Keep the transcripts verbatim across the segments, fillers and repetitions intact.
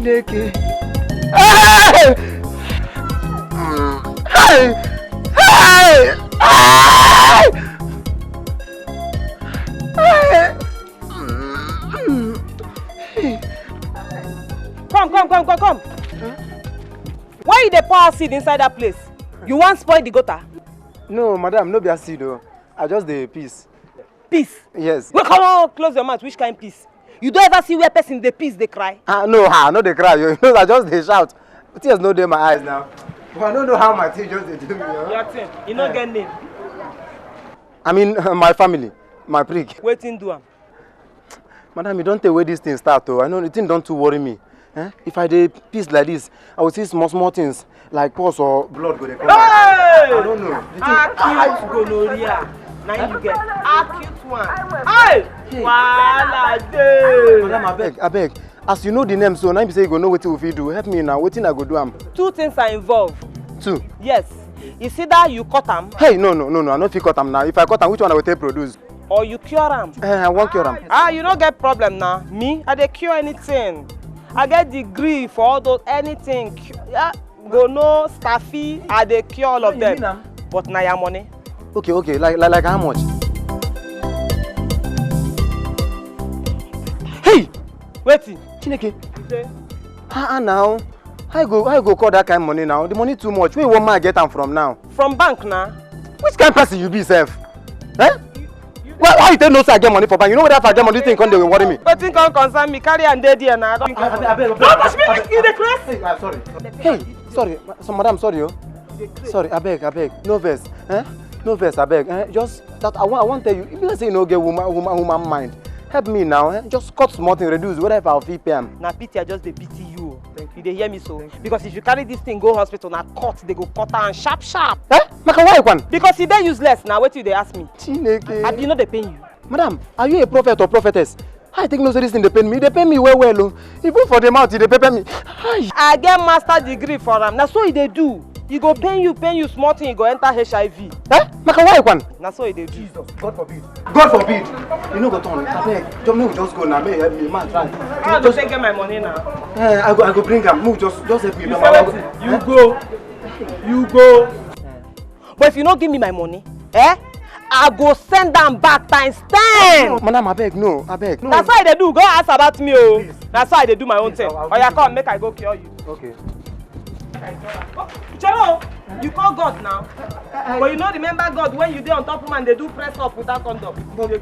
Chineke. Hey! Hey! Hey! Hey! Hey! Come, come, come, come, come. Why you dey pour acid inside that place? You wan spoil the gutter? No, madam, no be acid o. I just dey piss. Piss? Yes. Wait, come on, close your mouth. Which kind piss? You don ever see where person dey piss, dey cry? Ah, no, ah, no dey cry. You know, I just dey shout. Tears no dey my eyes now. But I don't know how my thing just dey do me. Oh. Your thing, you no get name. I mean, my family, my prick. Wetin do am? Madam, you don tey wey this thing start o. I know the thing don too worry me. Eh? If I dey piss like this, I will see small small things like pus or blood go dey come. Hey! I don't know. The thing, acute gonorrhea. Na you get acute one. Hey! Wahala dey. Madam, abeg, abeg. As you know the name, so na be say you go know wetin we fit do. Help me now. Wetin I go do am? Two things are involved. Two. Yes. It's either you cut am. Hey, no, no, no, no. I no fit cut am now. If I cut am, which one I go take produce? Or you cure am. Eh, I wan cure am. Ah, you no get problem na. Me, I dey cure anything. I get degree for all those anything. Cu- Yeah, go no staffy, I dey cure all of them. But na your money. Okay, okay, like like, like how much? Hey! Wetin? Chineke. Ah, ah, now. How you go how you go call that kind money now? The money too much. Where you want man get am from now? From bank na. Which kind person you be sef? Eh? Why, why you take no say I get money for bank? You know whether if I get money, this thing come dey worry me. Wetin come concern me? Carry am dey there na. Don't touch me. You dey craze? Hey, ah, sorry. Hey, sorry. So, madam, sorry o. Sorry, abeg, abeg. No vex. Eh? No vex, abeg. Eh? Just that I want, I want tell you. If you say you no get woman, woman, woman mind, help me now. Eh? Just cut small thing, reduce. Whether if I fit pay am. Na pity I just dey pity you. You dey hear me so? Because if you carry this thing go hospital, na cut they go cut am sharp sharp. Eh? Maka why one? Because e dey useless na. Wetin you dey ask me? Chineke. Abi e no dey pain you? Madam, are you a prophet or prophetess? I think no say this thing dey pain me. E dey pain me well well o. Even for the mouth, e dey pepper me. Hi. I get master degree for am. Na so e dey do. E go pain you, pain you, small thing, e go enter H I V. Eh? Maka why one? Na so e dey do. Jesus, God forbid. God forbid. You no go turn. Abeg, just make we just go now. Make you help me, man, try. How I go take get my money now? Eh, I go, I go bring am. Make we just, just help me. You say wetin? You go. You go. But if you no give me my money, eh, I go send am back times ten. Madam, abeg, no, abeg, no. Na so I dey do. Go ask about me o. Please. Na so I dey do my own thing. Oya, come, make I go cure you. Okay. Jero, you call God now. But you no remember God when you dey on top woman dey do press up without condom. No, no,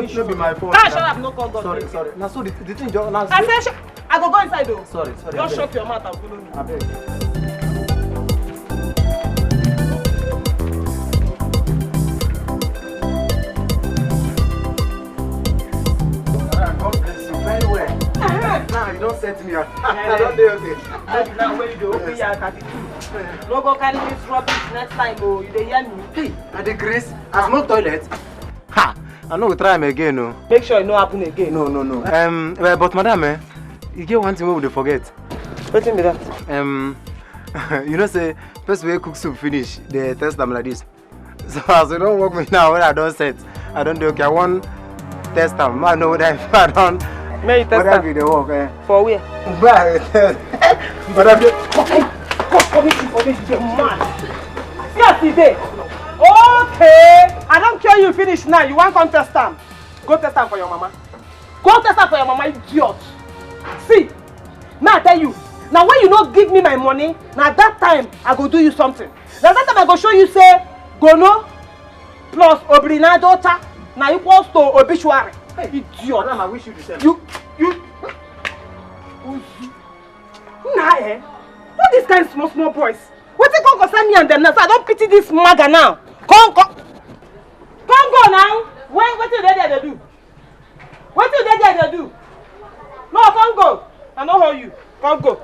no be my fault. Shut up, no call God. Sorry, sorry. Na so the, the thing just, na so I say, I go go inside o. Sorry, sorry. Just shut your mouth and follow me. Abeg. God bless you very well. Now you don set me up. I don dey okay. Now wey you dey open your thirty-two. No go carry this rubbish next time o. You dey hear me? Hey, I dey craze. I smoke toilet. Ha! I no go try am again o. Make sure e no happen again. No, no, no. Um, well, but madam, eh, e get one thing wey we dey forget. Wetin be that? Um, you know say person wey cook soup finish, dey test am like this. So as e don work me now, when I don set, I don dey okay. I wan test am. Make I know whether if I don. Make you test am. Whether e dey work, eh. For where? But I dey. Come, come, come, come, come, come, come, man. See as e dey. Okay, I don cure you finish now. You wan come test am? Go test am for your mama. Go test am for your mama, idiot. See, now I tell you, now when you no give me my money, now that time I go do you something. Now that time I go show you say gono plus obrinadota na equals to obituary. Hey, idiot. Madam, I wish you the same. You, you. Now, eh? What this kind small small boys? Wetin come concern me and them now? So I don pity this maga now. Come, come, come go now. When wetin you dey there dey do? Wetin you dey there dey do? No, come go. I no hold you. Come go.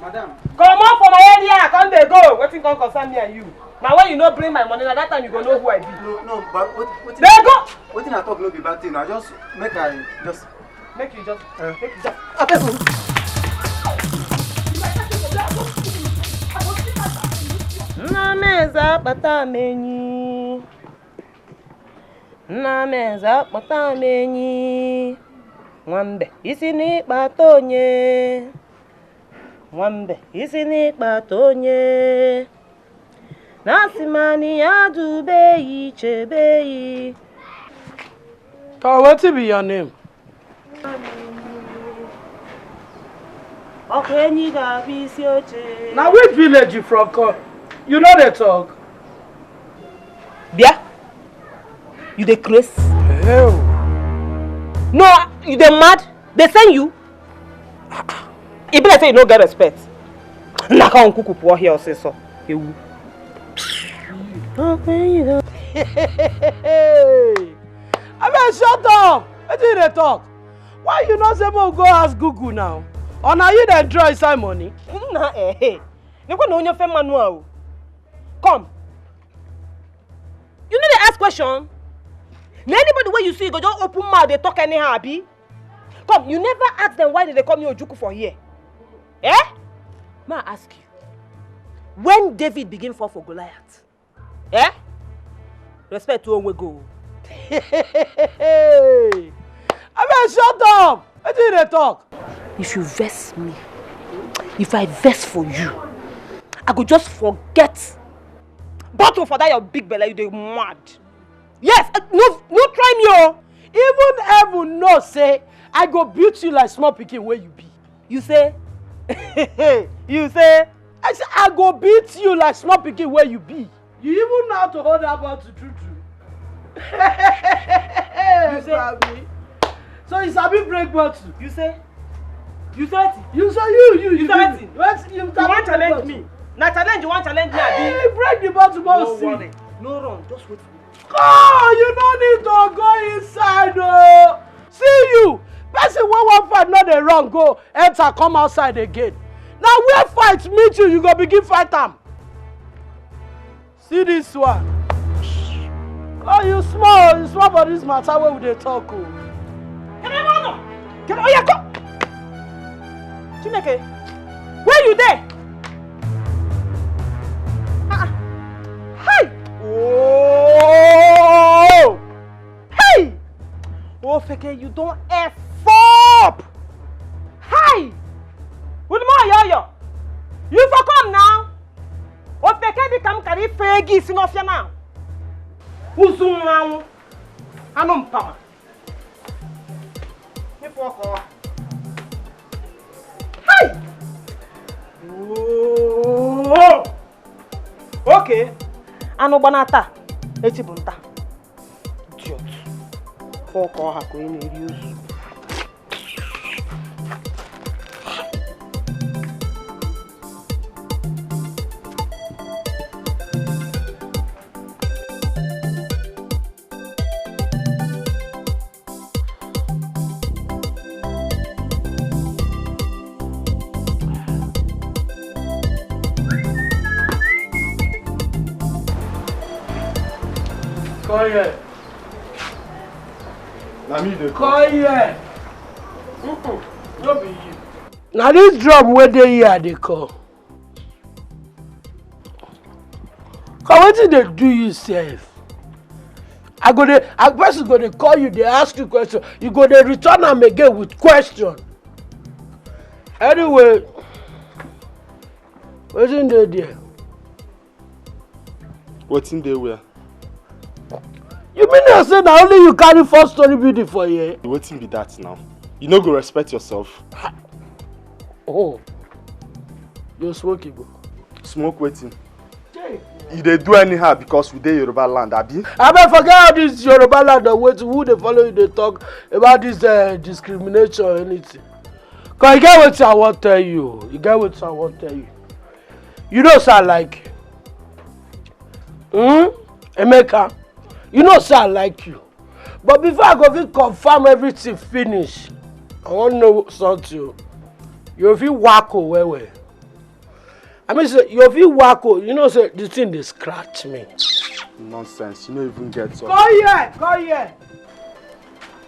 Madam. Comot for my area. Come dey go. Wetin come concern me and you? Na when you no bring my money, na that time you go know who I be. No, no, but what, what Dey go. Wetin I talk no be bad thing. I just make I just Make you just, eh, make you just. Abeg o. Nna m eze akpata m enyi. Nna m eze akpata m enyi. Nwambe, isi n'ịkpata onye. Nwambe, isi n'ịkpata onye. Na asị ma na ya dubeghị, chebeghị. Ka wetin be your name? Ọkụ enyi ga-abụ isi oche. Na which village you from come? You no dey talk. Bia, you dey craze? Hell. No, you dey mad? They send you? E be like say you no get respect. Naka nkuku pụọ here ọsịsọ. Ewu. Ọkụ enyi ga- Abeg, shut up! Wetin you dey talk? Why you no say make we go ask Google now? Or na you dey draw inside money? Nna, eh, eh. Nekwe na onye ofe mmanụ a o. Come. You no dey ask question? Na anybody wey you see, you go just open mouth dey talk anyhow, abi? Come, you never ask them why they dey call me Ojukwu for here. Eh? Ma ask you. When David begin fall for Goliath, eh? Respect to onwe go. Abeg, shut up! Wetin you dey talk? If you vex me, if I vex for you, I go just forget bottle for that your big belly, you dey mad. Yes, eh, no, no try me o. Even heaven know say I go beat you like small pikin wey you be. You say? You say? I say I go beat you like small pikin wey you be. You even know how to hold that bottle true true. You say? Sabi. So you sabi break bottle? You say? You say wetin? You say you, you, you say wetin? Wetin you wan challenge me? Na challenge you wan challenge me, abi? Hey, break the bottle, no see. No worry, no run, just wait for me. Come, you no need to go inside o. See you, person wey wan fight no dey run go enter come outside again. Na where fight meet you, you go begin fight am. See this one. Oh, you small, you small for this matter wey we dey talk o. Come on, come on, oya, come. Chineke, where you dey? Ah, ah. Hi! Oh! Hey! Ofeke, you don F up! Hi! With more yo-yo. You for come now. Ofeke dị ka m kara ife gị isi n'ọfịa na. Ụzụ nwa anwụ. Anụ mpama. Ife ọkọ. Hi! Oh! Okay. Anụ gbana taa, echi bụ nta. Idiot. Fọ ka ọ ha ka onye na-eri ozu. Come here. Na me dey come. Come here. Mm-mm. No be you. Na this drum wey dey here I dey call. Come, wetin dey do you sef? I go dey, a person go dey call you, dey ask you question. You go dey return am again with question. Anyway, wetin dey there? Wetin dey where? You mean to say na only you carry four story building for here? Wetin be that now? You no go respect yourself. Oh, you smoke igbo. Smoke wetin? You dey do anyhow because we dey Yoruba land, abi? Abeg, forget all this Yoruba land and wetin, who dey follow you dey talk about this, uh, discrimination or anything. 'Cause you get wetin I wan tell you. You get wetin I wan tell you. You know say I like you. Hmm? Emeka, you know say I like you. But before I go fit confirm everything finish, I wan know something o. You fit wacko well well. I mean say you fit wacko, you know say the thing dey scratch me. Nonsense, you no even get up. Come here, come here.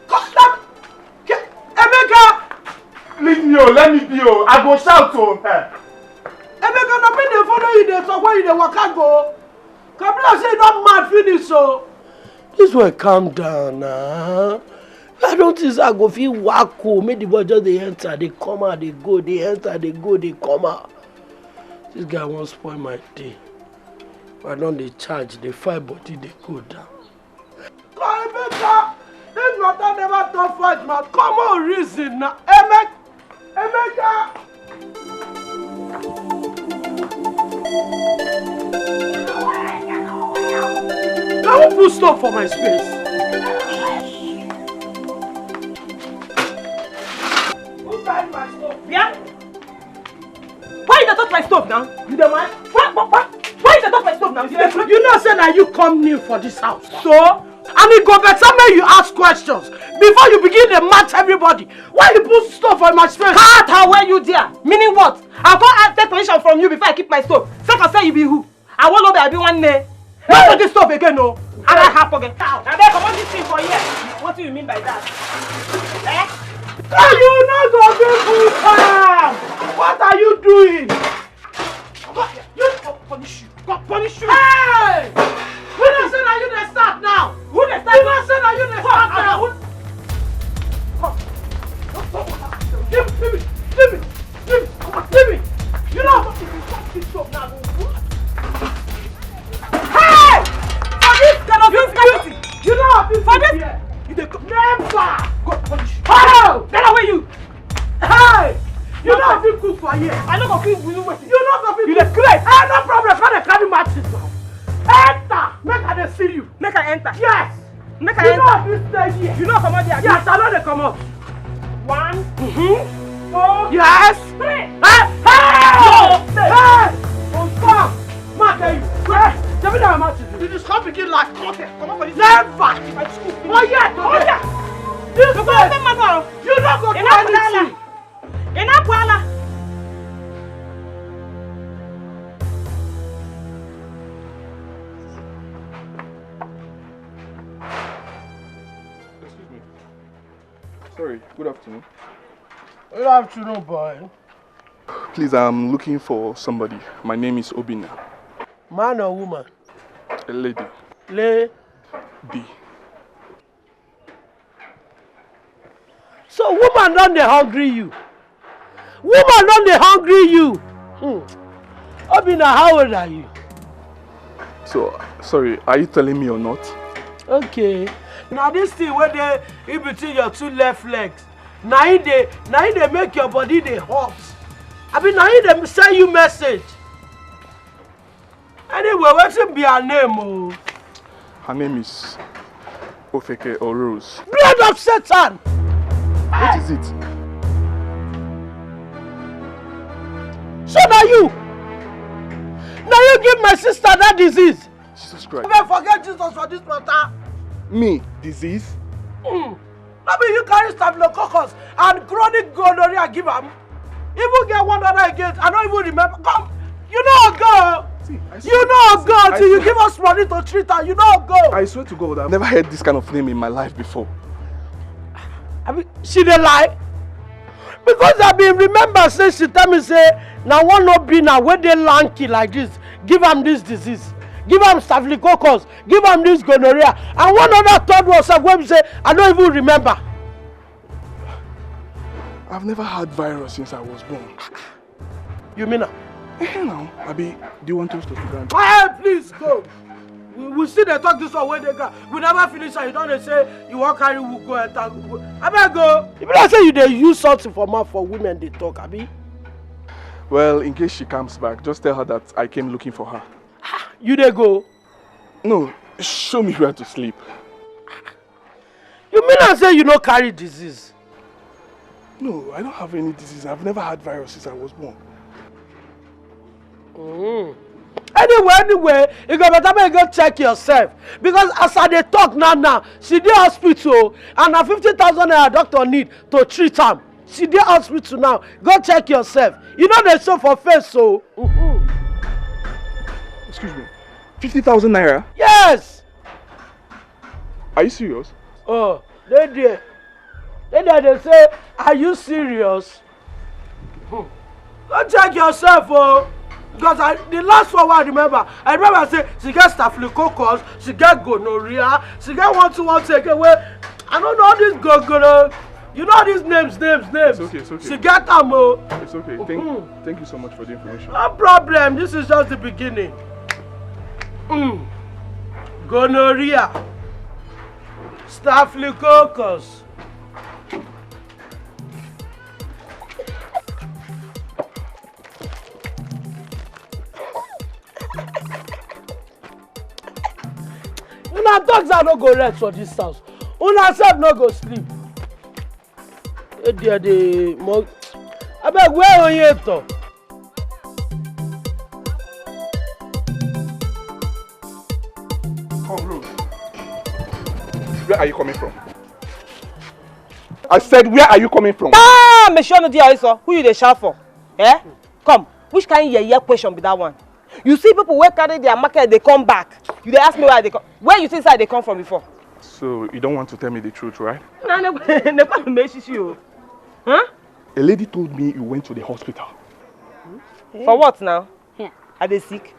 Come, come. Ke-, Emeka! Leave me o, let me be o. I go shout o. Eh. Emeka, na me dey follow you dey talk when you dey waka go. Come be like say you don mad finish o. This one, calm down na. I don't think say I go fit waka o, make the boy just dey enter, dey come out, dey go, dey enter, dey go, dey come out. This guy wan spoil my day. If I don dey charge, dey fight body, dey go down. Emeka, this matter never turn fight, man. Come on, reason na. Emeka, Emeka. Na who put stop for my space? Who carry my stop? Yeah? Why you dey touch my stove now? You dey mad? Why, why, why, why you dey touch my stove now? You dey You know say na you come new for this house. So? And e go better make you ask questions before you begin dey match everybody. Why you put stove for my space? Cut her where you there. Meaning what? I come ask take permission from you before I keep my stove. Sake of say you be who? I wan know be I be one name. Not to this stove again, no. And I have forget. Now they comot this thing for here. What do you mean by that? Eh? Ah, you no go fit put am. What are you doing? God, you God punish you. God punish you. Hey! Who dey say na you dey start now? Who dey start? Who dey say na you dey start now? Come, come, come, come. Leave me, leave me, leave me, leave me, leave me. You know what? If you stop this shop now, I go Hey! For this kind of you, you, you know what? For this, you dey come. Never. God punish you. How? Get away, you. Hey! You know if you cook for here. I no go fit do wetin. You no go fit You dey craze. Ah, no problem. Come dey carry matches now. Enter. Make I dey see you. Make I enter. Yes. Make I You know enter. if you stay here. You know comot there. Yes, I know they come up. One, Mm-hmm. two, Yes. three. Hey! Hey! No. Hey! Confirm. Ma tell you. Hey! Tell me that matches. You just come begin life. Come up here. Come up for this. Never. My school. Oh yeah. Oh yeah. This Come on, way. Come on. You no go do Enough with that anything. Enough, Kuala. Excuse me. Sorry, good afternoon. Good afternoon, boy. Please, I'm looking for somebody. My name is Obina. Man or woman? A lady. Lady. So woman don dey hungry you. Woman don dey hungry you. Hmm. Obina, how old are you? So, sorry, are you telling me or not? Okay. Now this thing where they in between your two left legs, now it they now it they make your body they hot. I mean, now it they send you message. Anyway, wetin be her name o? Her name is Ofeke or Rose. Blood of Satan! What is it? So now you, now you give my sister that disease. Jesus Christ. Forget Jesus for this matter. Me, disease? Mm. No be you carry staphylococcus and chronic gonorrhea give am? Even get one other again, I don't even remember. Come, you know go. See, I swear, You know go I till you swear. give us money to treat her. You know go. I swear to God, I've never heard this kind of name in my life before. I mean, she dey lie. Because I been remember say she tell me say na one no be na wey dey lanky like this. Give am this disease. Give am staphylococcus. Give am this gonorrhea. And one other third one sef wey be say I no even remember. I've never had virus since I was born. You mean am? Eh, now, Abi, do you want us to sit down? Hey, please go. We, we still dey talk this one wey dey ground. We never finish and you don dey say you wan carry who go enter. Abeg go. E be like say you dey use something for mouth for women dey talk, abi? Well, in case she comes back, just tell her that I came looking for her. You dey go? No, show me where to sleep. You mean I say you no carry disease? No, I don't have any disease. I've never had virus since I was born. Mm. Anyway, anyway, you go better make you go check yourself. Because as I dey talk now, now, she dey hospital and na fifty thousand naira doctor need to treat am. She dey hospital now. Go check yourself. You know they show for face, so. Mm-hmm. Excuse me. Fifty thousand naira? Yes! Are you serious? Oh, they there. They there, they say, are you serious? Hmm. Go check yourself, oh. Because I, the last one I remember, I remember say she get staphylococcus, she get gonorrhea, she get one two one two again. Where I don't know all these gogoro. You know all these names, names, names. It's okay, it's okay. She get am o. It's okay. Thank, thank you so much for the information. No problem. This is just the beginning. Mm. Gonorrhea, staphylococcus. Una dogs are no go rest for this house. Una sef no go sleep. E there dey mo. Abeg, where Oyeto? Come, Rose. Where are you coming from? I said, where are you coming from? Ah, Meshono, dear, so who you dey shout for? Eh? Come, which kind yeye question be that one? You see people wey carry their market, they come back. You dey ask me where they come. Where you think say they come from before? So you don't want to tell me the truth, right? Na ne ne pa me shishi o. Huh? A lady told me you went to the hospital. For what now? Yeah. Are they sick?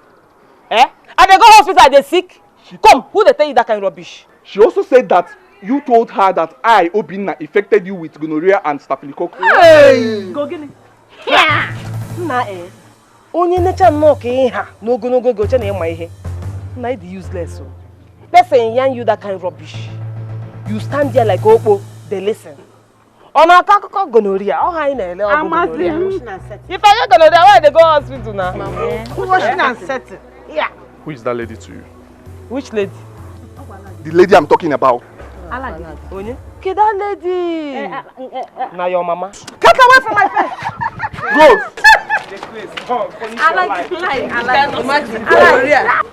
Eh? Are they go hospital? Are they sick? Come, who they tell you that kind of rubbish? She also said that you told her that I, Obinna, infected you with gonorrhea and staphylococcus. Hey! Go get it. Yeah! Na eh. Onye necha nnọọ ka ị ha n'ogologo oge oche na ịma ihe. Na ị dị useless o. Person yarn you that kind rubbish. You stand there like okpo, dey listen. Ọ na-akọ akụkọ gonorrhea, ọ ha anyị na-ele ọgwụ gonorrhea. If I get gonorrhea, why I dey go hospital na? Washing and setting. Yeah. Who is that lady to you? Which lady? The lady I'm talking about. Onye? Kedu that lady? Na your mama. Get away from my face. Rose. I like, I like, I like. Imagine. I like.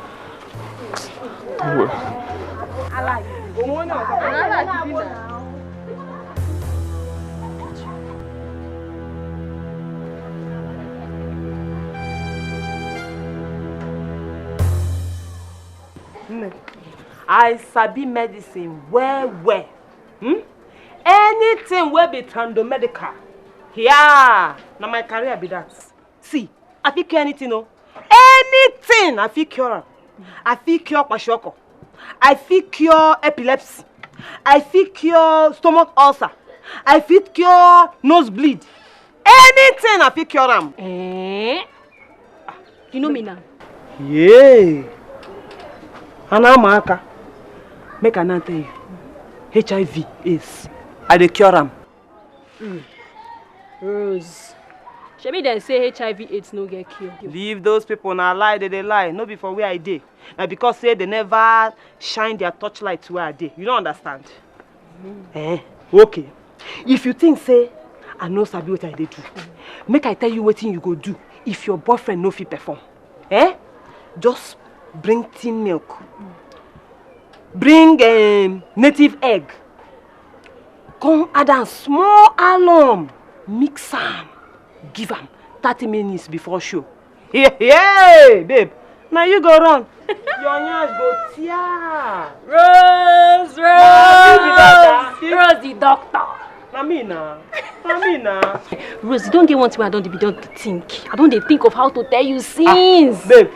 I sabi medicine well well. Hmm? Anything wey be trando medical, yeah, na my career be that. See, I fit cure anything o. Anything I fit cure am. I fit cure kwashiorkor. I fit cure epilepsy. I fit cure stomach ulcer. I fit cure nosebleed. Anything I fit cure am. Eh? You know me now. Yeah. Anamaka. Make I now tell you. H I V, AIDS, I dey cure am. Mm. Rose. Shebi dem say H I V AIDS no get cure. Leave those people, na lie they dey lie. No be for where I dey. Na because say they never shine their torchlight where I dey. You don't understand? Mm. Eh, okay. If you think say I no sabi what I dey do, make I tell you wetin you go do if your boyfriend no fit perform. Eh? Just bring tin milk. Bring um, native egg. Come add am small alum, mix am, give am thirty minutes before show. Hey, hey, babe, now you go run. Your nyash go tear. Rose, Rose, Rose, the doctor. Na me na. Na me na. Rose, you don't get one thing I don't be don't think. I don't dey think of how to tell you since. Ah, babe,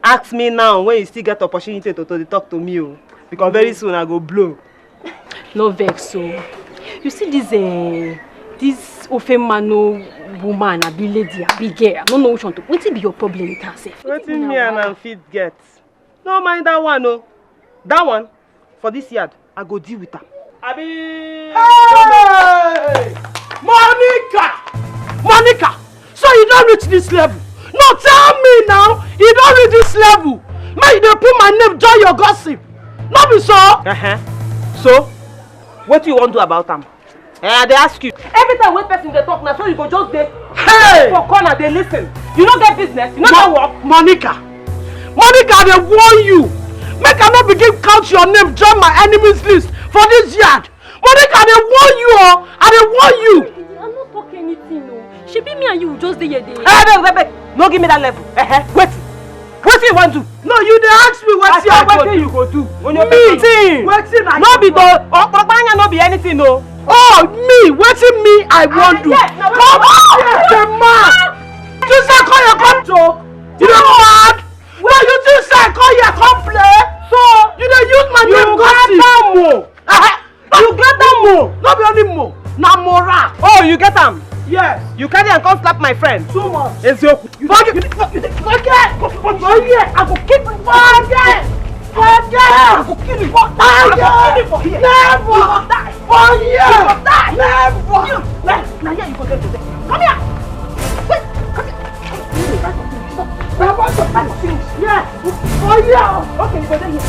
ask me now when you still get opportunity to, to dey talk to me o. Because very soon I go blow. No vex o. You see this uh, this ofe mano woman, abi lady, abi girl. I don't know which one to. Wetin be your problem with herself? Wetin me and am fit get? No mind that one o. That one for this yard, I go deal with am. Abi. Hey! Monica! Monica! So you don't reach this level. No, tell me now, you don't reach this level. Make you dey put my name join your gossip. No be so? Uh-huh. So, what you want to do about am? Eh, I dey ask you. Every time when person dey talk na so you go just dey hey! For corner dey listen. You no get business, you no get work. Monica, Monica, I dey warn you. Make I no begin count your name join my enemies list for this yard. Monica, I dey warn you o. I dey warn you. I no talk anything o. Shebi me and you just dey here dey. Hey, babe, babe, babe. No give me that level. Eh, eh. Wait. Wetin you wan do? No, you dey ask me wetin I go do. Wetin you go do? Wetin I go do? No be the okpokpo anya no be anything o. Oh, me, wetin me I wan do? Come on, the man. You say call your come joke. You dey mad? Well, you think say I call here come play? So you dey use my name gossip. You get am o. You get am Mo, no be only mo, na mora. Oh, you get am? Yes. You carry am come slap my friend. Too much. Ezioku. You forget, you forget, forget, forget. I go kick you. Forget, forget. I go kill you. Forget. I go kill you for here. Never. You go die. For here. You go die. Never. You, na, na here you go get today. Come here. Wait, come here. I want to fight you. Yeah. For here. Okay, you go there here.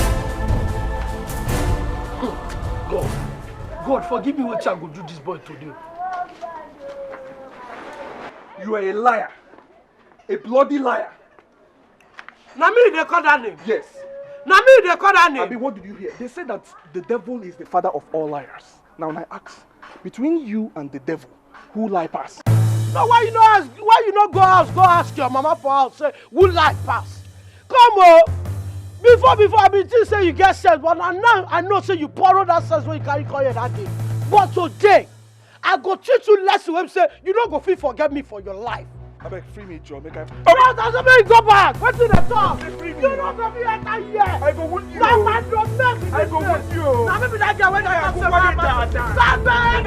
God, God, forgive me what I go do this boy today. You are a liar. A bloody liar. Na me they call that name. Yes. Na me they call that name. Abi, what did you hear? They say that the devil is the father of all liars. Now, I ask, between you and the devil, who lie pass? No, why you no ask? Why you no go house? Go ask your mama for house. Say who lie pass? Come on. Before, before I be think say you get sense, but na now I know say you borrow that sense when you carry come here that day. But today, I go teach you lesson wey be say you no go fit forget me for your life. Abeg, free me, Joe. Make I. No, that's not make you go back. Wetin you dey talk? Free me. You no go fit enter here. I go wound you. Na my document be this. I go wound you. Na me be that girl wey dey talk say my man. Stop it.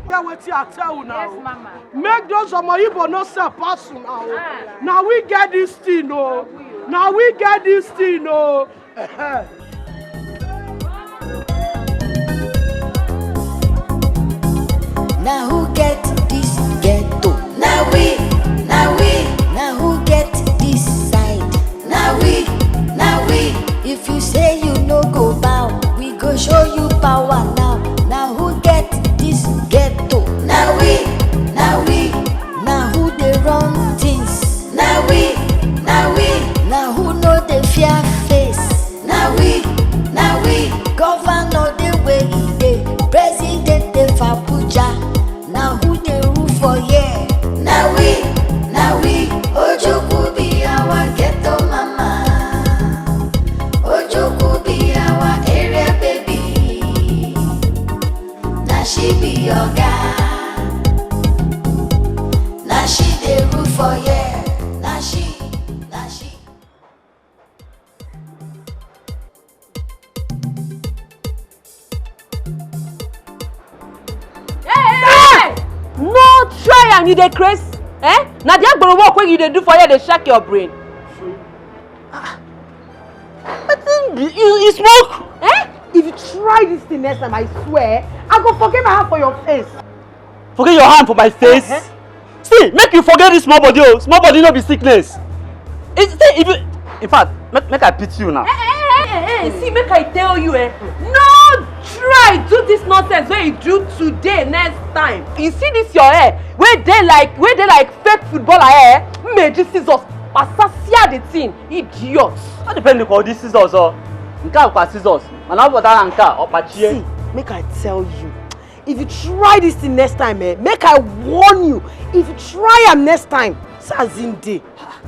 Hear wetin I tell una. Yes, mama. Make those Omo Igbo no sell pass una o. Ah. Na we get this thing o. Na we get this thing o. Now who get this ghetto? Now we, now we. Now who get this side? Now we, now we. If you say you no go bow, we go show you power now. Now who get this ghetto? Now we, now we. Now who dey run things? Now we, now we. Now who no dey fear face? Now we, now we. Governor dey where he dey, president dey for Abuja. Now who dey rule for here? Now we, now we. Ojukwu be our ghetto mama. Ojukwu be our area baby. Now she be your guy. Now she dey rule for here. Now she, now she. Hey! No try am, you dey craze? Eh? Na the agboro work wey you dey do for here dey shake your brain. Ah, wetin be you, you smoke? Eh? If you try this thing next time, I swear, I go forget my hand for your face. Forget your hand for my face. See, make you forget this small body o. Small body no be sickness. See, if you, in fact, make, make I pity you now. Eh, eh, eh, eh, eh. See, make I tell you, eh, no try do this nonsense wey you do today next time. You see this your hair wey dey like, wey dey like fake footballer hair, eh? Mmeji scissors pasasia the thing, idiot. All depend on this scissors o. Nke a bụkwa scissors, mana ọ bụ dara nke a, ọ kpachie. See, make I tell you, if you try this thing next time, eh, make I warn you. If you try am next time, say as in dey.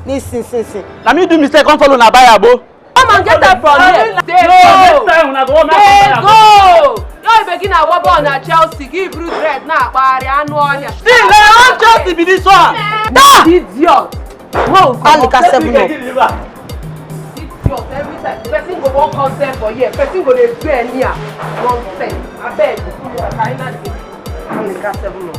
Ni sin sin sin. Na me do mistake, come follow na buy agbo. Come and get am from here. Dey go. Next time una go. Dey go. Yo, you begin a wobble on a Chelsea. Give Bruce red now. Akpari anụ ọhịa. Still, na your own Chelsea be this one. Idiot. Alika seven up. Idiot, every time person go wan come sell for here, person go dey do anyhow. Nonsense. Abeg, Alika seven up.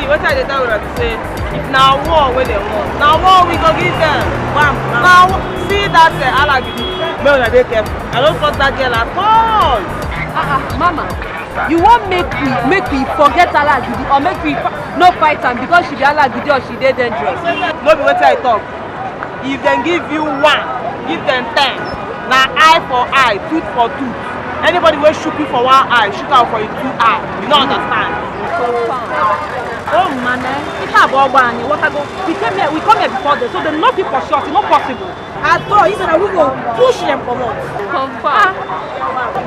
Wetin I dey tell una be say, if na war wey dem want, na war we go give dem. Bam, bam. Na wa-, see that, eh, Alagidi. Make una dey careful. I don't trust that girl at all. Ah, ah, mama, you wan make we, make we forget Alagidi, or make we fi-, no fight am because she be Alagidi or she dey dangerous? No be wetin I talk. If dem give you one, give dem ten. Na eye for eye, tooth for tooth. Anybody wey shook you for one eye, shook am for im two eye. You no understand? Oh man, eh, ike abụọ gba anyị, what I go, we came here, we come here before them, so dem no fit pursue us, e no possible. At all, he said that we go push them comot. Confirm.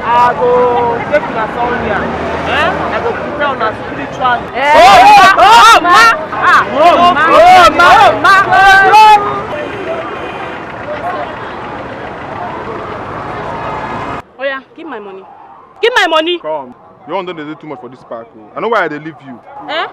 I go take una somewhere. Eh? I go prepare una spiritually. Eh? Oh, oh, oh, ma! Ah, oh, ma! Oh, ma! Oh, ma! Oya, give my money. Give my money. Come. Your own don dey do too much for this park o. I know why I dey leave you. Eh?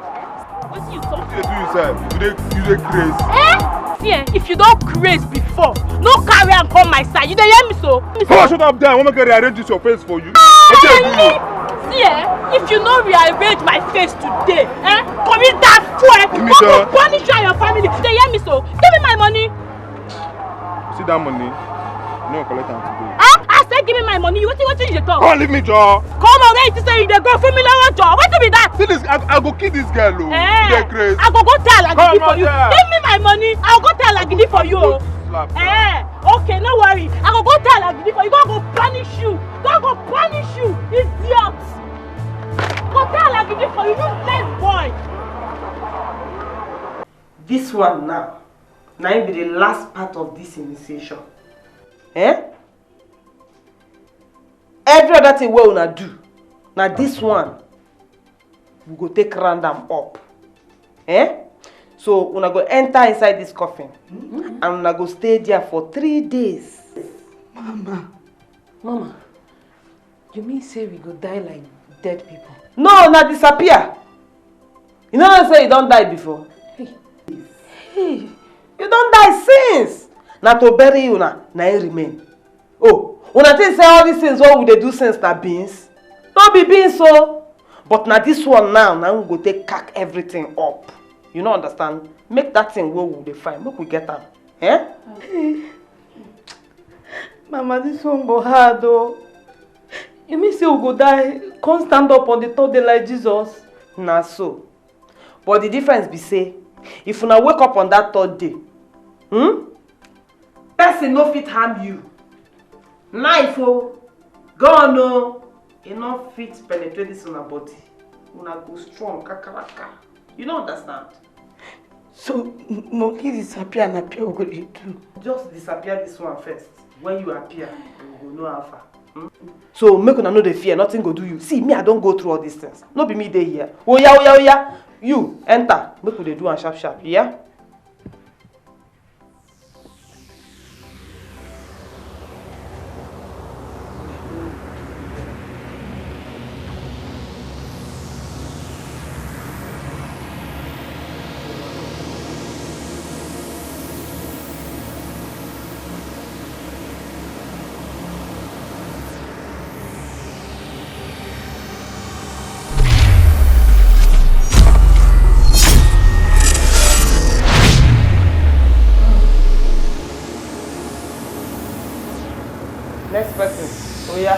Wetin you talk? Wetin dey do you sef? You dey, you dey craze. Eh? See, eh, if you don craze before, no carry am come my side. You dey hear me so? Come on, shut up there. I wan make I rearrange this your face for you. Ah, wetin dey do you? See, eh, if you no rearrange my face today, eh, commit that fool. Give me, sir. Go punish you and your family. You dey hear me so? Give me my money. See that money? You no collect am today. Ah, I say give me my money. Wetin, wetin you dey talk? Come leave me, Joe. Come on, where you say you dey go? Fún mi lówó, Joe. Wetin be that? See this, I, I go kill this girl o. Eh, you dey craze. I go go tell Alagidi for you. Come out there. Give me my money. I go go tell Alagidi for you. Slap. Eh, okay, no worry. I go go tell Alagidi for you. God go punish you. God go punish you. Idiot. Go tell Alagidi for you, useless boy. This one now, na im be the last part of this initiation. Eh? Every other thing wey una do, na this one we go take round am up. Eh? So una go enter inside this coffin, and una go stay there for three days. Mama. Mama, you mean say we go die like dead people? No, na disappear. You no know say you don die before? Hey. Hey. You don die since. Na to bury you na, na im remain. Oh, una think say all these things wey we dey do since na beans? No be beans o. But na this one now, na we go take pack everything up. You no understand? Make that thing wey we dey find, make we get am. Eh? Mama, this one go hard o. You mean say we go die, come stand up on the third day like Jesus? Na so. But the difference be say, if una wake up on that third day, hmm? Person no fit harm you. Knife o, gun o, e no fit penetrate this una body. Una go strong kakaraka. You no understand? So, m-, monkey disappear and appear, we go dey do? Just disappear this one first. When you appear, we go know how far. Hmm? So make una no dey fear, nothing go do you. See, me, I don go through all these things. No be me dey here. Oya, oya, oya. You, enter. Make we dey do am sharp sharp, yeah? Next person. Oya.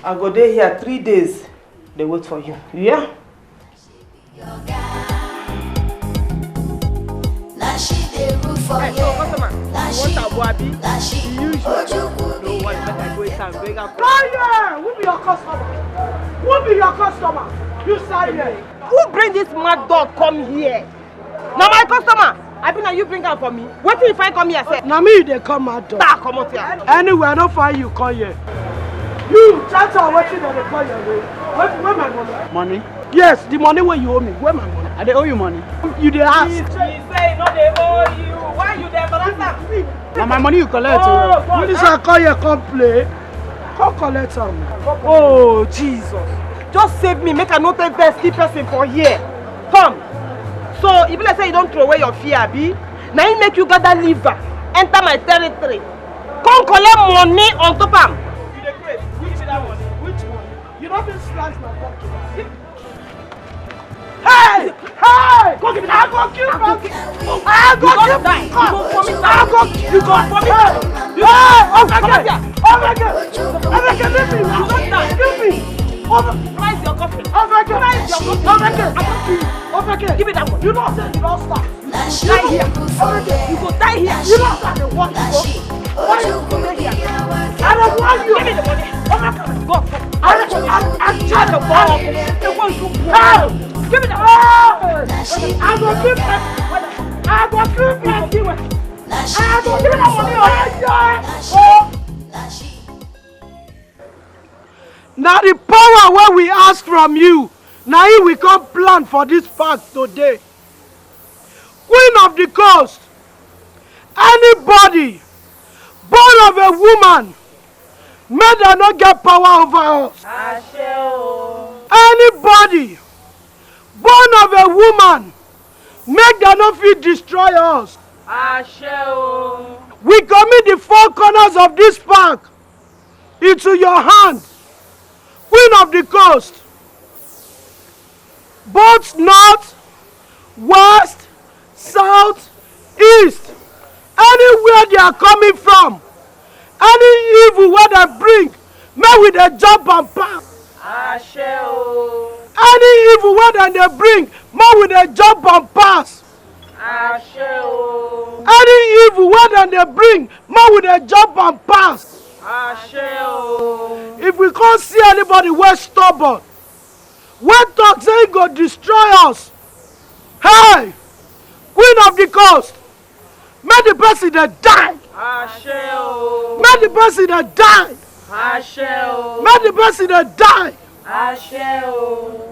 I go dey here three days, dey wait for you. You hear? Na she dey rule for here. Na she, na she. Ojuku be Fire! Who be your customer? Who be your customer? You say here. Who bring this mad dog come here? Na my customer. Abi na you bring am for me? Wetin you find come here sef? Na me you dey call mad dog. Ta, comot here. Anyway, I no find you come here. You, Chacha, wetin dem dey call your name? Where, where my money? Money? Yes, the money wey you owe me. Where my money? I dey owe you money. You dey ask. He say he no dey owe you. Why you dey embarrass am? Na my money you collect o. Oh, God. This I call here come play. Come collect am. Oh, Jesus. Just save me, make I no take vex kill person for here. Come. So, e be like say you don throw away your fear, abi? Na im make you gather liver, enter my territory. Come collect money on top am. You dey craze. Which be that money? Which money? You no fit slice my pocket. Hey! Hey! Go give me that. I go kill you. I go kill you. You go die. You go vomit. I go, you go vomit. Hey! Obeke! Obeke! Obeke, leave me. You go die. Leave me. Obeke! Rise your coffin. Obeke! Rise your coffin. Obeke! I go kill you. Obeke! Give me that one. You know say you don start. Die here. You go die here. You know that the one you go. Why you go dey here? I don't want you. Give me the money. Go. I, I, I, I, the one you go. Give me the money. I go give them. I go give them. I go give them money. Oh. Na the power wey we ask from you, na im we come plant for this park today. Queen of the coast, anybody born of a woman, make dem no get power over us. Àṣẹ o. Anybody born of a woman, make dem no fit destroy us. Àṣẹ o. We commit the four corners of this park into your hand, Queen of the coast, both north, west, south, east, anywhere they are coming from, any evil wey dem bring, make we dey jump and pass. Àṣẹ o. Any evil wey dem dey bring, make we dey jump and pass. Àṣẹ o. Any evil wey dem dey bring, make we dey jump and pass. Àṣẹ o. If we come see anybody wey stubborn, wey talk say he go destroy us, hey, Queen of the coast, make the person dey die. Àṣẹ o. Make the person dey die. Àṣẹ o. Make the person dey die. Àṣẹ o.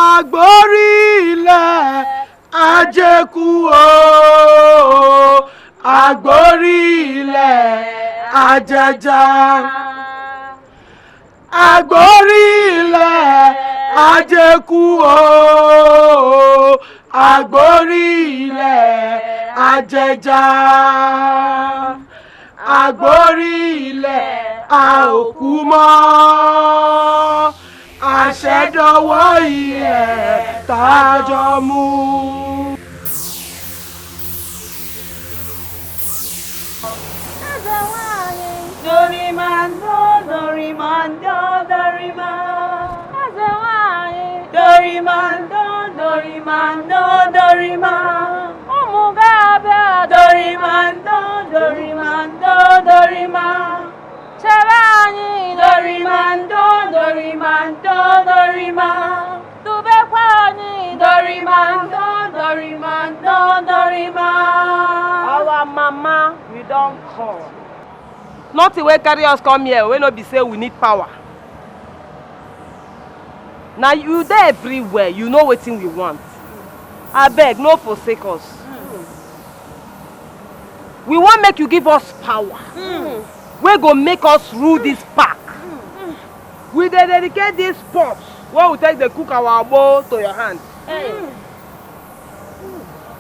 Àgbórí ilẹ̀ ajékú o, àgbórí ilẹ̀ ajẹja. Àgbórí ilẹ̀ ajékú o, àgbórí ilẹ̀ ajẹja. Àgbórí ilẹ̀ a ò kú mọ́. Àṣẹ dọwọ́ ilẹ̀ tá a jọ mú. Dorima, do, dorima, do, dorima. Dorima, do, dorima, do, dorima. Ụmụ ga-abịa. Dorima, do, dorima, do, dorima. Chebe anyị. Dorima, do, dorima, do, dorima. Dubekwa anyị. Dorima, do, dorima, do, dorima. Our mama, we don come. Nothing wey carry us come here wey no be say we need power. Na you dey everywhere, you know wetin we want. Abeg, no forsake us. We wan make you give us power wey go make us rule this park. We dey dedicate this pot wey we take dey cook our agbo to your hand. Hey.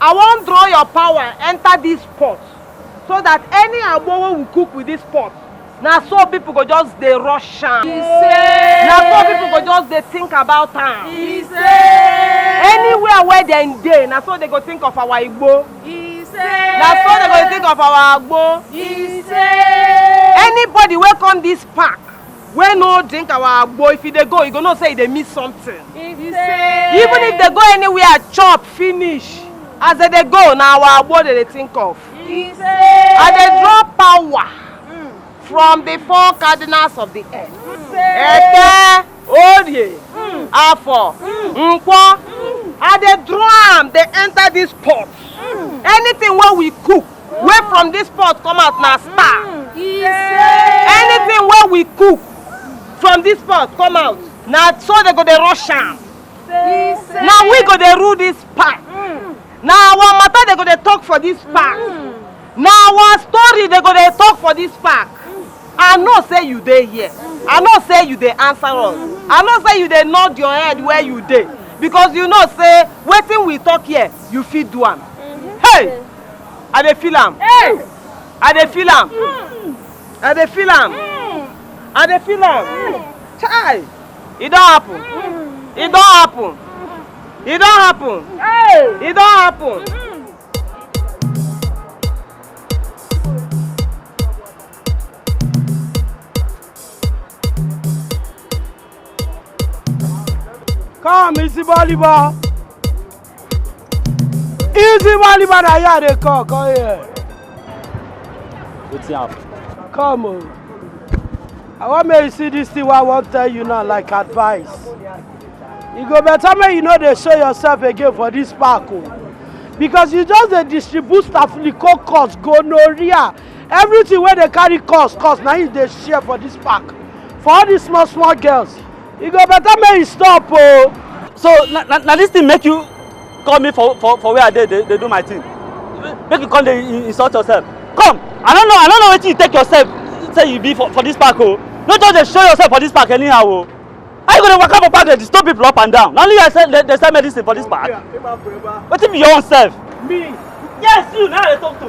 I wan draw your power enter this pot so that any agbo wey we cook with this pot, na so people go just dey rush am. Na so people go just dey think about am. Anywhere where dem dey, na so they go think of our igbo. Na so they go think of our agbo. Anybody wey come this park wey no drink our agbo, if e dey go, e go know say e dey miss something. Even if they go anywhere, chop finish, as they dey go, na our agbo they dey think of. I dey draw power from the four cardinals of the earth. Eke, Orie, Afo, Nkwo. I dey draw am, dey enter this pot. Anything wey we cook, wey from this pot come out na star. Anything wey we cook from this pot come out, na so they go dey rush am. Na we go dey rule this park. Na our matter they go dey talk for this park. Na our story they go dey talk for this park. I know say you dey here. I know say you dey answer us. I know say you dey nod your head where you dey, because you know say wetin we talk here, you fit do am. Hey! I dey feel am. I dey feel am. I dey feel am. I dey feel am. Chai! E don happen. E don happen. E don happen. E don happen. Come, Easy Baliba. Easy Baliba, na here I dey call, come here. Wetin happen? Come o. I wan make you see this thing wey I wan tell you now, like advice. E go better make you no dey show yourself again for this park o. Because you just dey distribute staphylococcus, gonorrhea, everything wey dey carry cause, cause na you dey share for this park. For all these small, small girls, e go better make you stop o. So na, na, na this thing make you call me for, for, for where I dey, dey, dey do my thing. Make you come dey in-, insult yourself. Come, I don't know, I don't know wetin you take yourself say you be for, for this park o. No just dey show yourself for this park anyhow o. How you go dey waka for park dey disturb people up and down? Na only you sell, dey, dey sell medicine for this park. Wetin be your own self? Me? Yes, you, na I dey talk to.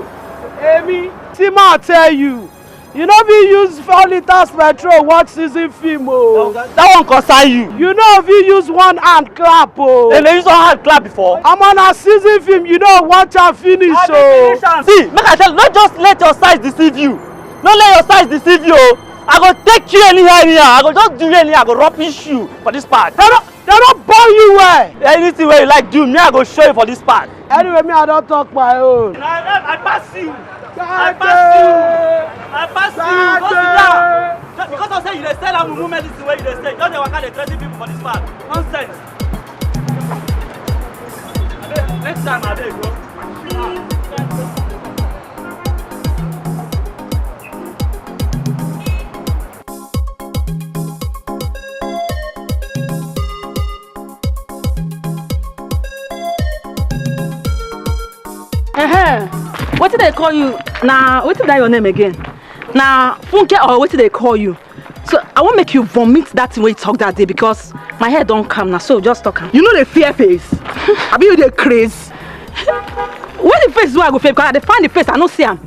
Emi. See, ma tell you, you no fit use four litres petrol watch season film o. That one concern you. You no fit use one hand clap o. Dem dey use one hand clap before. Omo, na season film, you no watch am finish o. See, make I tell you, no just let your size deceive you. No let your size deceive you o. I go take you anyhow, anyhow. I go just do you anyhow. I go rubbish you for this park. They no, they no born you well. Anything wey you like do, me I go show you for this park. Anyway, me I don talk my own. I, I, I pass you. I pass you. I pass you. Go sit down. Just because I say you dey sell am mumu medicine wey you dey sell, just dey waka dey threaten people for this park. Nonsense. Abeg, next time, abeg, go. Uh-huh. Wetin dey call you? Na wetin be that your name again? Na Funke or wetin dey call you? So I wan make you vomit that thing wey you talk that day because my head don calm na, so just talk am. You no dey fear face? Abi you dey craze? Where the face wey I go fear? Because I dey find the face, I no see am.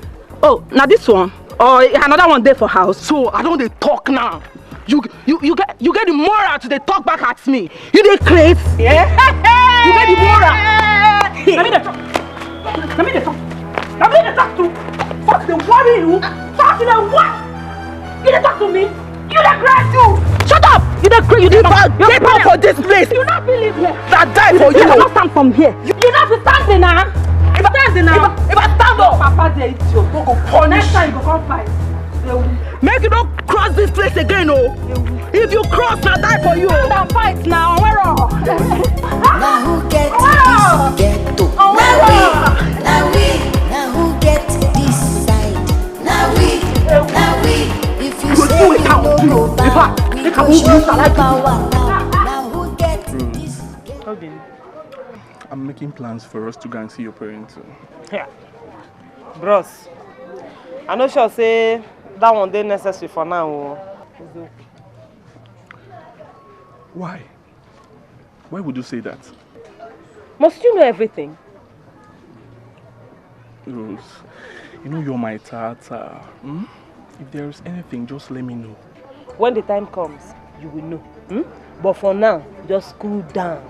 Oh, na this one? Or another one dey for house? So I don dey talk now. You, you, you get, you get the moral to dey talk back at me. You dey craze? Yeah. You get the moral? Na me dey talk. Na me dey talk. Na me dey talk to. Fuck dey worry you. Fuck dey worry. You dey talk to me. You dey craze you. Shut up. You dey craze. You dey mad. Get out for this place. You no fit live here. Na die for you. I no stand from here. You, you no fit stand there now. If I, stand there now. If I, if I stand up, Papa dey idiot. Go, go punish. Next time you go come fight. Make you no cross this place again o. If you cross, na die for you o. Stand and fight na, Onwero. Na who get this ghetto? Onwero. Na we, na we, na who get this side? Na we, na we. If you say you no go back, we go show you power now. Na who get this ghetto? I'm making plans for us to go and see your parents. Yeah. Bros, I no sure say that one dey necessary for now o. Why? Why would you say that? Must you know everything? Rose, you know you're my tata. Hmm? If there is anything, just let me know. When the time comes, you will know. Hmm? But for now, just cool down.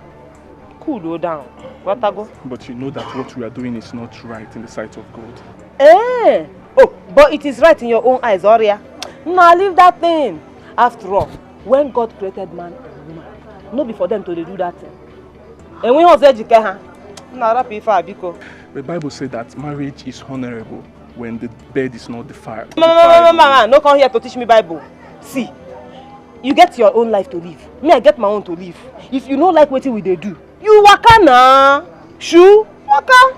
Cool down. Watago. But you know that what we are doing is not right in the sight of God. Eh? Oh, but it is right in your own eyes, Oria. Now leave that thing. After all, when God created man and woman, no be for them to dey do that thing. And we also educate her. Na rap ife a biko. The Bible said that marriage is honorable when the bed is not defiled. Mama, mama, mama, no come here to teach me Bible. See, you get your own life to live. Me, I get my own to live. If you no like wetin we dey do, you waka na. Shoo, waka.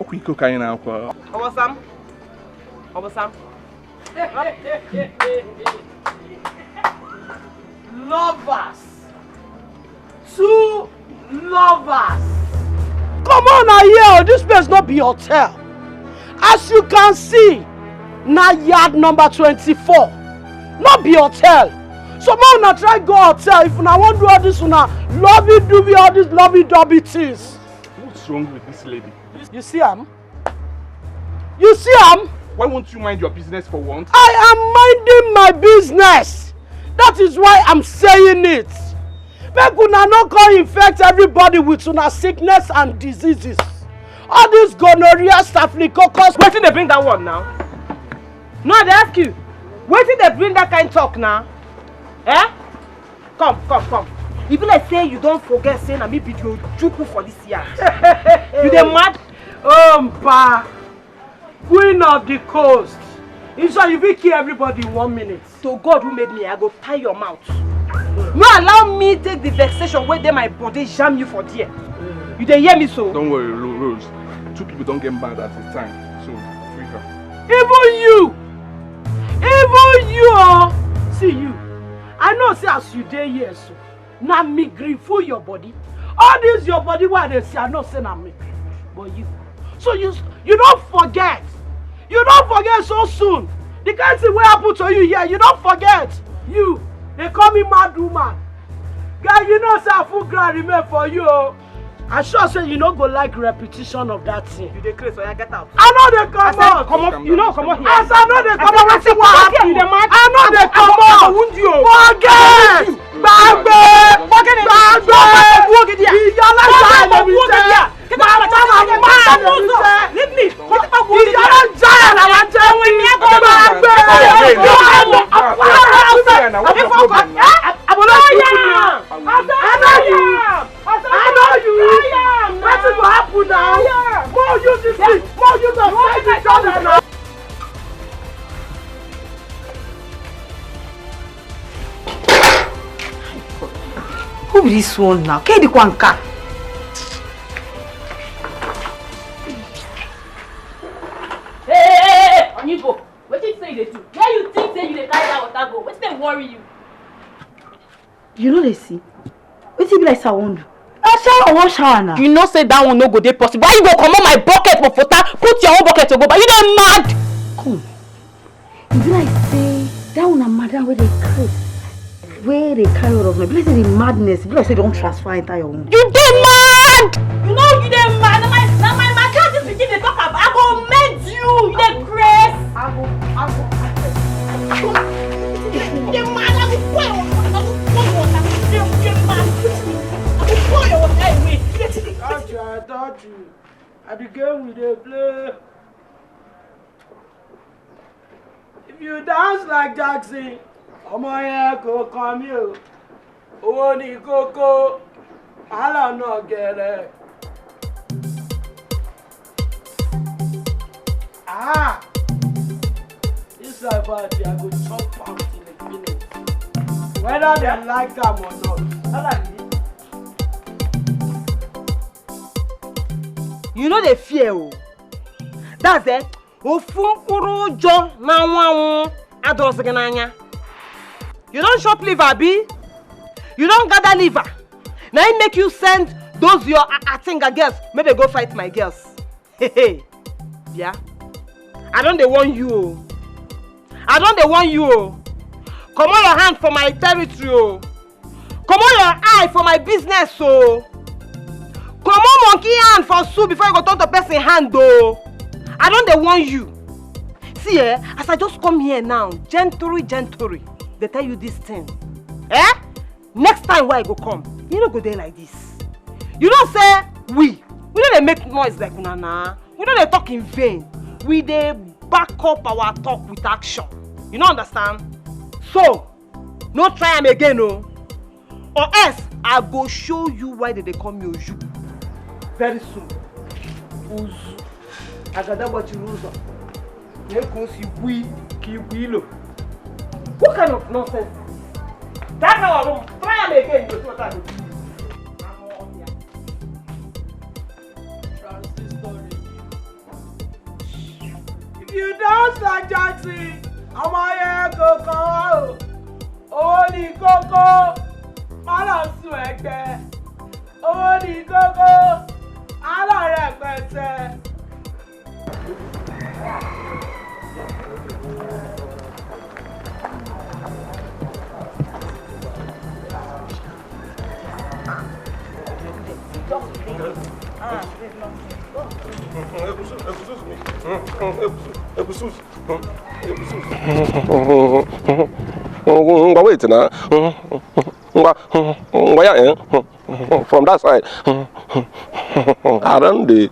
Okwu iko ka anyị na-akwa. Obosam. Obosam. Lovers. Two lovers. Come on now here, this place no be hotel. As you can see, na yard number twenty-four. No be hotel. So make una try go hotel if una wan do all this una lovey dovey, all these lovey dovey things. What's wrong with this lady? You see am? You see am? Why won't you mind your business for once? I am minding my business. That is why I'm saying it. Make una no come infect everybody with una sickness and diseases. All this gonorrhea, staphylococcus. Wetin dey bring that one now? No, I dey ask you. Wetin dey bring that kind talk now? Eh? Come, come, come. E be like say you don forget say na me be the Ojukwu for this yard. You dey mad? Oh, Mpa, queen of the coast. In short, you fit kill everybody in one minute. To God who made me, I go tie your mouth. No allow me take the vexation wey dey my body jam you for there. You dey hear me so? Don't worry, Ro- Rose. Two people don't get mad at the time, so free her. Even you, even you, oh, see you. I know say as you dey here so, na me gree full your body. All this your body wey I dey see, I know say na me gree. But you, so you, you don forget. You don forget so soon. The kind thing wey happen to you here, you don forget. You, dey call me mad woman. Guy, you know say I full ground remain for you, oh. I sure say you no go like repetition of that thing. You dey craze, oya get out. I no dey comot. Comot, you no comot here. As I no dey comot, wetin wan happen? You dey mad? I no dey comot. Wound you. Forget. Gbagbe. Gbagbe. Ìyá alájà ẹ̀ lè mi jẹ́. Màmá màmá ẹ̀ lè mi jẹ́. Leave me. Ìyá alájà ẹ̀ lè mi jẹ́. Gbagbe. Àbúrò yìí. I know you. I know you. Wetin go happen now? More you this thing. More you go fight each other now. Who be this one now? Kedi Kwanka. Hey, hey, hey, hey, Onyibo, wetin you say you dey do? Where you think say you dey carry that water go? Wetin dey worry you? You know they see. Wetin be like say I wan do? I shower, I wan shower now. You know say that one no go dey possible. Why you go comot my bucket for fota, put your own bucket to go back? You dey mad? Come. E be like say that one na madam wey dey craze. Wey dey carry all of me. Be like say the madness. Be like say don transfer enter your own. You dey mad? You know you dey mad. Na my, na my matter this pikin dey talk about. I go mend you. You dey craze. I go, I go, I go. You dey mad. I go pour your water. I go pour your water. You dey, you dey mad. I go pour your water away. You dey take it. Don't you, I don't you. I be game we dey play. If you dance like Jackson, ọmọ yẹn kò kàn mí o. Owó ni kókó, wàhálà náà gẹ̀rẹ́. Ah! This life out here, I go chop am till e finish. Whether dem like am or not. You no dey fear o. That's it. Ofu mkpụrụ ụjọ na-anwụ anwụ adọrọsị gị n'anya. You don chop liver, abi? You don gather liver? Na im make you send those your a- Atinga girls make they go fight my girls. Bịa. I don dey warn you o. I don dey warn you o. Comot your hand for my territory o. Comot your eye for my business o. Comot monkey hand for soup before you go turn to person hand o. I don dey warn you. See, eh, as I just come here now, gently, gently, dey tell you this thing. Eh? Next time wey I go come, you no go dey like this. You know say we, we no dey make noise like una na. We no dey talk in vain. We dey back up our talk with action. You no understand? So, no try am again o. Or else, I go show you why they dey call me Oju. Very soon. Uzu. Agada gbachiri ụzọ. Na-eke osi gwi ka igwe ilo. What kind of nonsense is this? That kind of room, try am again, you go see what I go do you. Transistor radio. If you dance like Jackson, ọmọ yẹn kò kàn wá o. Owó ní kókó, má lọ sùn ẹgbẹ́. Owó ní kókó, á lọ rẹpẹtẹ. Ngwa, wait na. Ngwa, ngwa ya, eh? From that side. I don dey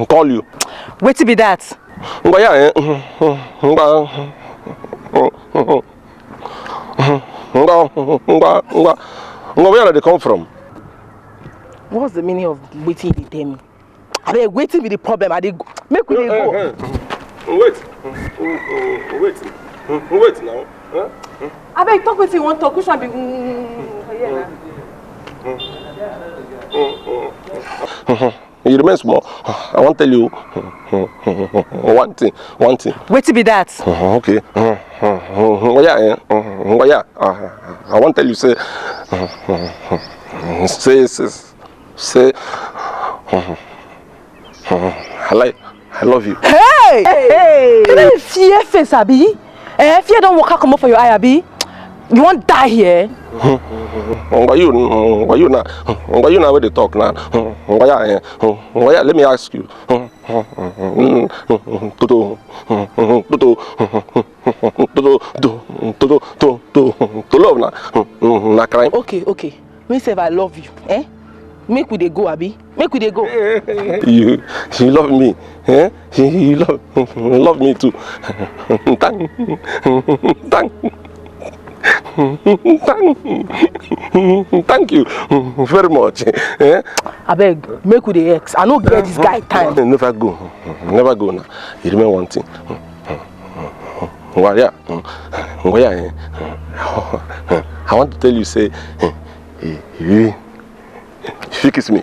call you. Wetin be that? Ngwa ya, eh? Ngwa, ngwa, ngwa, ngwa, ngwa, where una dey come from? What's the meaning of wetin you dey tell me? Abeg, wetin be the problem? I dey go. Make we dey go. Eh, eh, eh. Wait. Mm, mm, mm, wait. Mm, wait now. Huh? Mm. Abeg, talk wetin you wan talk. Which one be, mm, mm, mm, for here na? Mm, mm, mm. You remain small. I wan tell you one thing, one thing. Wetin be that? Okay. Oh yeah, eh. Oh yeah. I wan tell you say, say, say, say, I like, I love you. Hey! Hey! Hey! Fear face, abi? Eh, fear don waka comot for your eye, abi? You wan die here? Ngwa you, ngwa you na, ngwa you na wey dey talk na. Ngwa ya, eh, ngwa ya, let me ask you. Toto, toto, toto, toto, to, to, to, to, to love na, na crime. Okay, okay. Me sef, I love you, eh? Make we dey go, abi? Make we dey go. You, you love me, eh? You love, love me too. Thank, thank, thank, thank you very much, eh? Abeg, make we dey ex. I no get this guy time. Never go, never go now. You remember one thing. Ngwa ya, ngwa ya, eh? I want to tell you say, eh, eh, eh, if you kiss me.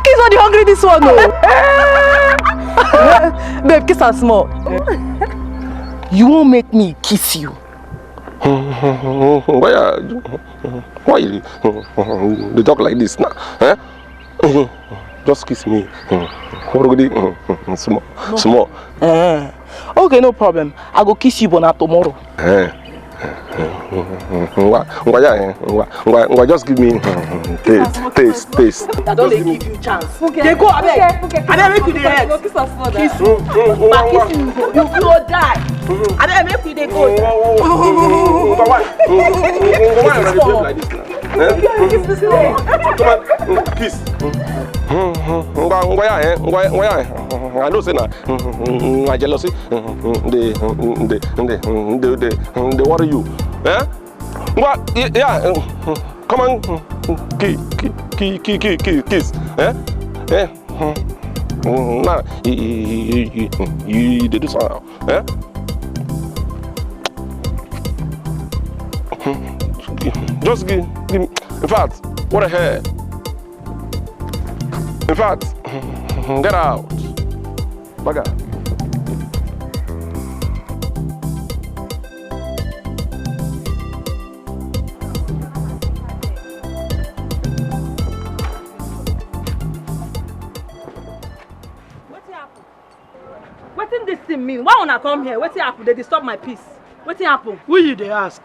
Kiss all the hungry this one, oh. Babe, kiss am small. You won't make me kiss you. Why are you, why you dey talk like this now? Eh? Just kiss me. Small, small. Eh. Okay, no problem. I go kiss you, but na tomorrow. Eh. Ngwa, ngwa ya, eh. Ngwa, ngwa, ngwa, just give me taste, taste, taste. I don dey give you chance. Dey go, abeg. Abeg, make you dey rest. Kiss. Kiss. But kiss you, you go die. Abeg, make we dey go. Ngwa, why? Ngwa, why you dey behave like this now? Eh? Come on, kiss. Ngwa, ngwa ya, eh? Ngwa, ngwa ya, eh? I know say na, na jealousy dey, dey, dey, dey, dey, dey worry you. Eh? Ngwa, y-, yeah, come on, ki-, ki-, kiss. Eh? Eh? Now, you, you dey do something. Eh? Just give, give, in fact, what the hell? In fact, get out. Baga. Wetin happen? Wetin this thing mean? Why una come here? Wetin happen? Dey disturb my peace. Wetin happen? Who you dey ask?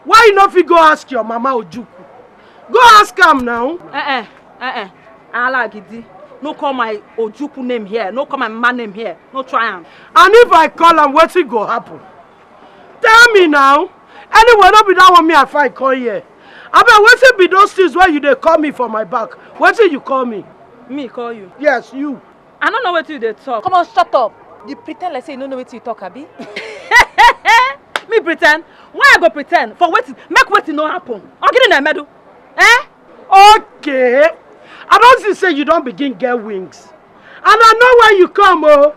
Why you no fit go ask your mama Ojukwu? Go ask am now. Eh eh, eh eh. Alagidi. No call my Ojukwu name here. No call my mama name here. No try am. And if I call am, wetin go happen? Tell me now. Anyway, no be that one me I find come here. Abeg, wetin be those things wey you dey call me for my back? Wetin you call me? Me call you? Yes, you. I no know wetin you dey talk. Come on, shut up. You pretend like say you no know wetin you talk, abi? Me pretend? Why I go pretend? For wetin? Make wetin no happen. Ogini na emedu. Eh? Okay. I don see say you don begin get wings. And I know why you come, oh.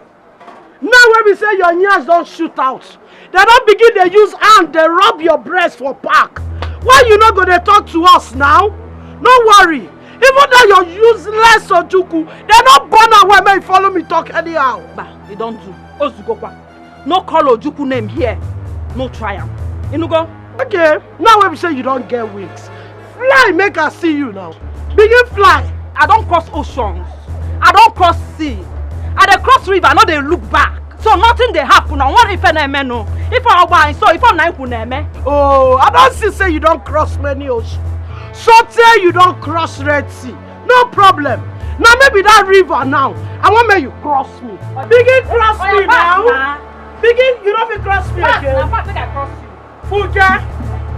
Now wey be say your nyash don shoot out, dem don begin dey use hand dey rub your breast for back. Why you no go dey talk to us now? No worry. Even though your useless Ojukwu, dem no born am well, make you follow me talk anyhow. Ba, e don do. Ozugokwa. No call Ojukwu name here. No try am. Inugo? Okay, now wey be say you don get wings, fly make I see you now. Begin fly. I don cross oceans. I don cross sea. I dey cross river, I no dey look back. So nothing dey happen. I wan ife na eme no. Ife ọgba anyị so, ife na ikwu na eme. Oh, I don see say you don cross many oceans. So tey you don cross Red Sea. No problem. Now maybe that river now. I wan make you cross me. Begin cross me now. Begin, you no fit cross me again. Pass, make I cross you. Funke,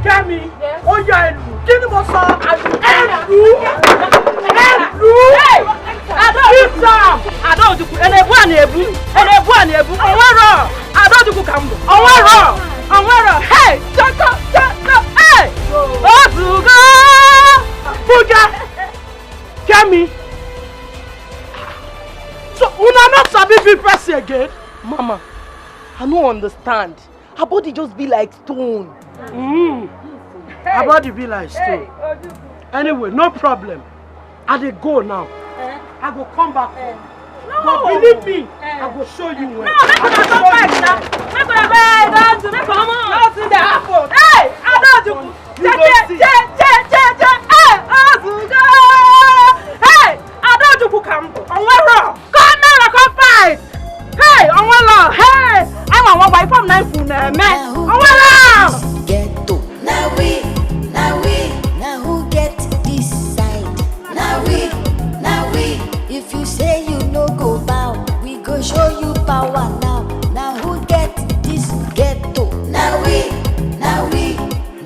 Kemi, ó yá ẹ lù. Kí ni mo sọ? Ẹ lù. Ẹ lù. Hey! Hit am. Adaojukwu, ị na-ebu a na-ebu. Ị na-ebu a na-ebu. Onwero. Adaojukwu ka m bụ. Onwero. Onwero. Hey! Chọkọ, chọkọ. Hey! Ozugo. Funke, Kemi. So, una no sabi be person again? Mama, I no understand. Her body just be like stone. Mm. Her body be like stone. Anyway, no problem. I dey go now. I go come back. But believe me, I go show you well. No, make una come back now. Make una go. Hey, don't do, make una come on. Nothing dey happen. Hey, I don't do. You go see. Hey, Adaojukwu ka m bụ. Onwero. Come now, come fight. Hey, Onwero. Hey, I want one wife from nine food na me. Onwero. Ghetto. Now we, now we, now who get this side? Now we, now we. If you say you no go bow, we go show you power now. Now who get this ghetto? Now we, now we.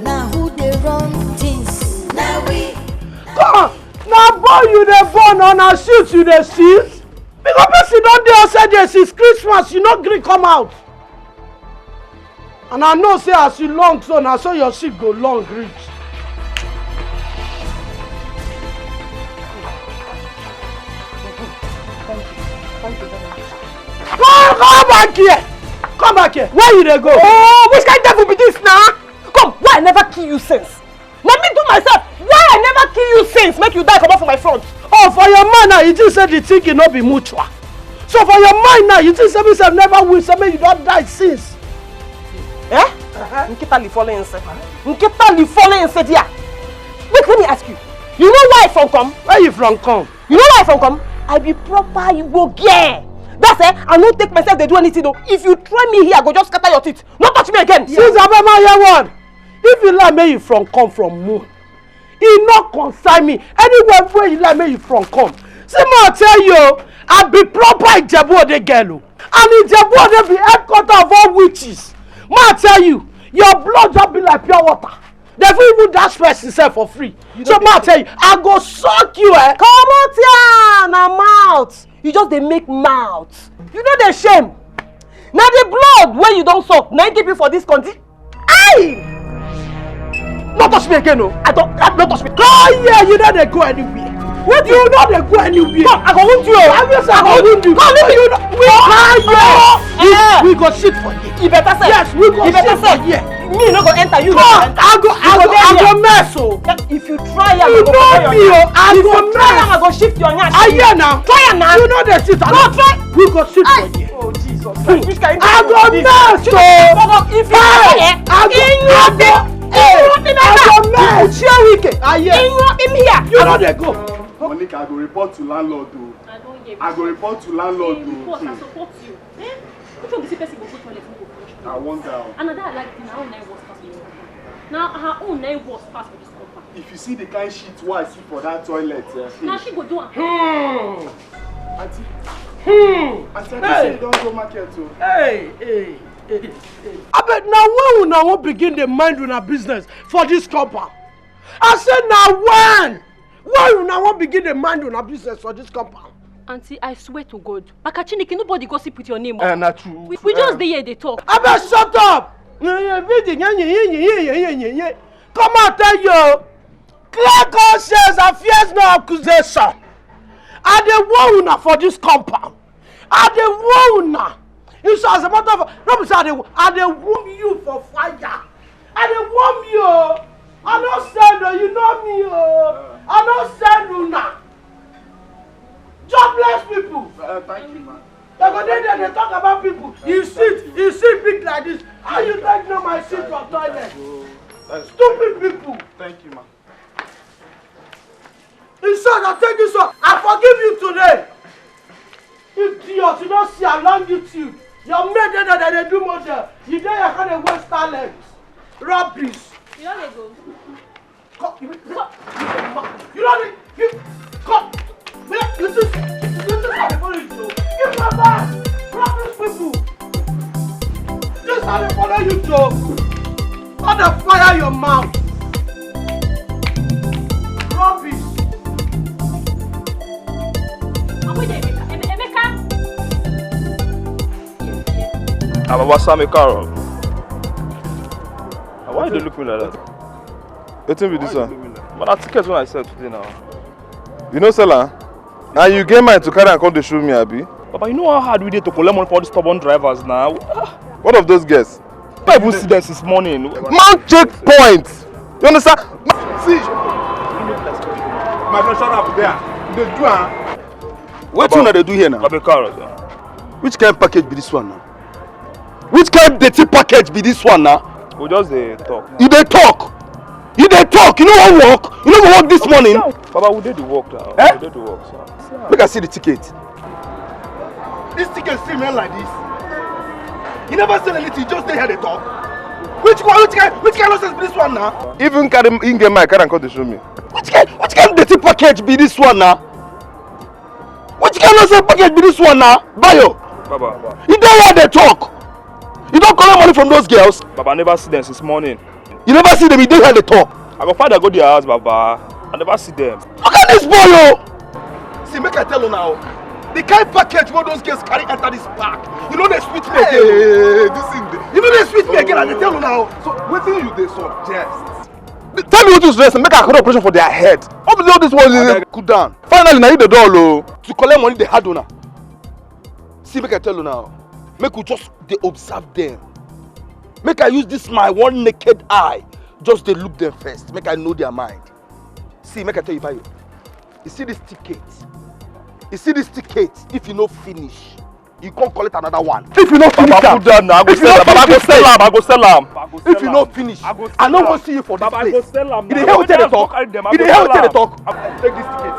Now who dey run things? Now we. Come on, na born you dey born or na shit you dey shit? Because person don dey outside there since Christmas, you no gree come out. And I know say as you long so, na so your shit go long reach. Come, come back here! Come back here! Where you dey go? Oh, which kind devil be this now? Come, why I never kill you since? Na me do myself. Why I never kill you since? Make you die comot for my front. Oh, for your mind now, you think say the thing no be mutual. So for your mind now, you think say me sef never win, say make you don die since. Eh? Nkita li fole nse. Nkita li fole nse dia. Wait, let me ask you. You know why I from come? Where you from come? You know why I from come? I be proper Igbo girl. That's eh, I no take myself dey do anything though. If you try me here, I go just scatter your teeth. No touch me again. Since Abema hear one, if you like make you from come from moon, e no concern me. Anywhere where you like make you from come. See me I tell you, I be proper Ijebu Ode girl o. And Ijebu Ode be headquarter of all witches. Ma tell you, your blood just be like pure water. They fit even dash person sef for free. So ma tell you, I go suck you eh. Comot here na mouth. You just dey make mouth. You no dey shame. Na the blood wey you don suck na im keep you for this country. Aye! No touch me again o. I don, I, no touch me. Come here, you no dey go anywhere. What you no dey go anywhere. Come, I go wound you o. I will say I go wound you. Come, leave me. You no, we, come here. We, we go shit for here. E better sef. Yes, we go shit for here. Me no go enter, you no go enter. I go, I go, I go mess o. If you try am, I go know me o. I go mess. If you try am, I go shift your nyash. I hear now. Try am now. You know the shit. No, try. We go shit for here. Oh, Jesus Christ. Which kind of thing is this? I go mess o. If you try, eh, I go, I go, hey, I go mess. You hear? I hear. You know they go. Monica, I go report to landlord o. I go report to landlord o. Report, I support you. Eh? Which one be say person go go toilet, no go flush? I wonder. And na that I like, na her own na worse pass for this compound. Na her own na worse pass for this compound. If you see the kind shit wey I see for that toilet, eh, na she go do am. Hmm. Auntie. Hmm. Auntie, I think say you don go market o. Hey, hey, hey, hey. Abeg, na when una wan begin dey mind una business for this compound? I say na when? When una wan begin dey mind una business for this compound? Auntie, I swear to God, Maka Chineke, nobody gossip with your name. Eh, na true. We, we just dey here dey talk. Abeg, shut up! Come out, tell you. Clear conscience and fears no accusation. I dey warn una for this compound. I dey warn una. You see, as a matter of, no be say I dey, I dey warn you for fire. I dey warn you. I no send o, you know me o. I no send una. Jobless people. Uh, thank you, man. They go dey there, dey talk about people. You sit, you sit big like this. How you take know my seat for toilet? Stupid people. Thank you, man. In short, I tell you so. I forgive you today. Idiot, you don't see along YouTube. Your mate dey there, dey do model. You dey here, come dey waste talent. Rubbish. You don't dey go. Come, you, you, you don't need, you, come. Wait, you see, you see how they follow you, so. Give my bag. Rubbish people. This how they follow you, so. How they fire your mouth. Rubbish. Abuja Emeka, Em-, Emeka. Ah, Baba Sam, Carol. Ah, why you dey look me like that? Wetin be this one? But na ticket wey I sell today now. You no sell am? And you get mind to carry am come dey show me, abi? Baba, you know how hard we dey to collect money for all these stubborn drivers now. Ah. What of those girls? I even see them since morning. Man checkpoint. You understand? See, my friend, shut up there. They do am. Wetin una dey do here now? Baba, carrot. Which kind package be this one now? Which kind dirty package be this one now? We just dey talk. You dey talk. You dey talk. You no wan work. You no go work this morning. Baba, we dey the work now. Eh? We dey the work, sir. Make I see the ticket. This ticket still remain like this. You never sell anything, you just dey here dey talk. Which one, which kind, which kind nonsense be this one now? Even carry, him get mind, carry am come dey show me. Which kind, which kind dirty package be this one now? Which kind nonsense package be this one now? Bayo. Baba. You dey here dey talk. You don collect money from those girls? Baba, I never see them since morning. You never see them, you dey here dey talk. I go find, I go their house, Baba. I never see them. Look at this boy o. See, make I tell you now. The kind package wey those girls carry enter this park, you know they sweet me again. Hey, this thing dey. You know they sweet me again, I dey tell you now. So wetin you dey suggest? Tell me wetin you suggest, make I carry operation for their head. What be all this one? Abeg, cool down. Finally, na you dey dull o. To collect money dey hard una. See, make I tell you now. Make we just dey observe them. Make I use this my one naked eye, just dey look them first. Make I know their mind. See, make I tell you, Bayo. You see this ticket? You see this ticket? If you no finish, you come collect another one. If you no finish, Baba, am, put down now. I go sell am. Baba, I go sell am. I go sell am. If you no finish, I no go see you for this place. Baba, I go sell am. You dey hear wetin I dey talk? You dey hear wetin I dey talk? Take this ticket.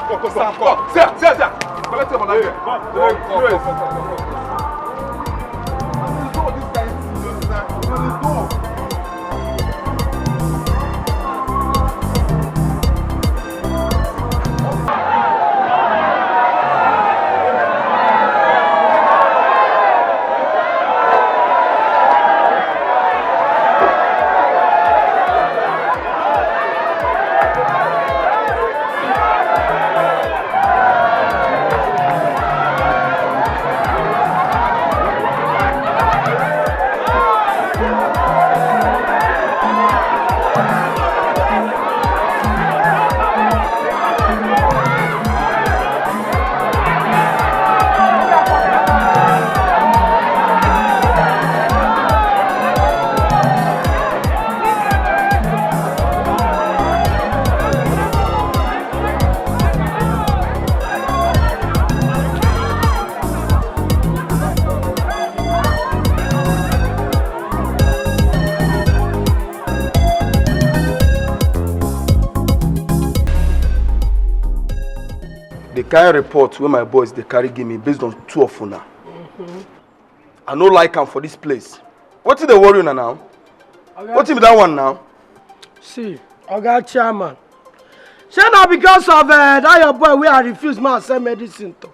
Come, come, come, come. See am, see am, see am. Collect your money. Come, come, come, come, come. The kind report wey my boys dey carry give me based on two of una. I no like am for this place. Wetin dey worry una now? Wetin be that one now? See, Oga Chairman, Shey na because of uh, that your boy wey I refuse ma send medicine to?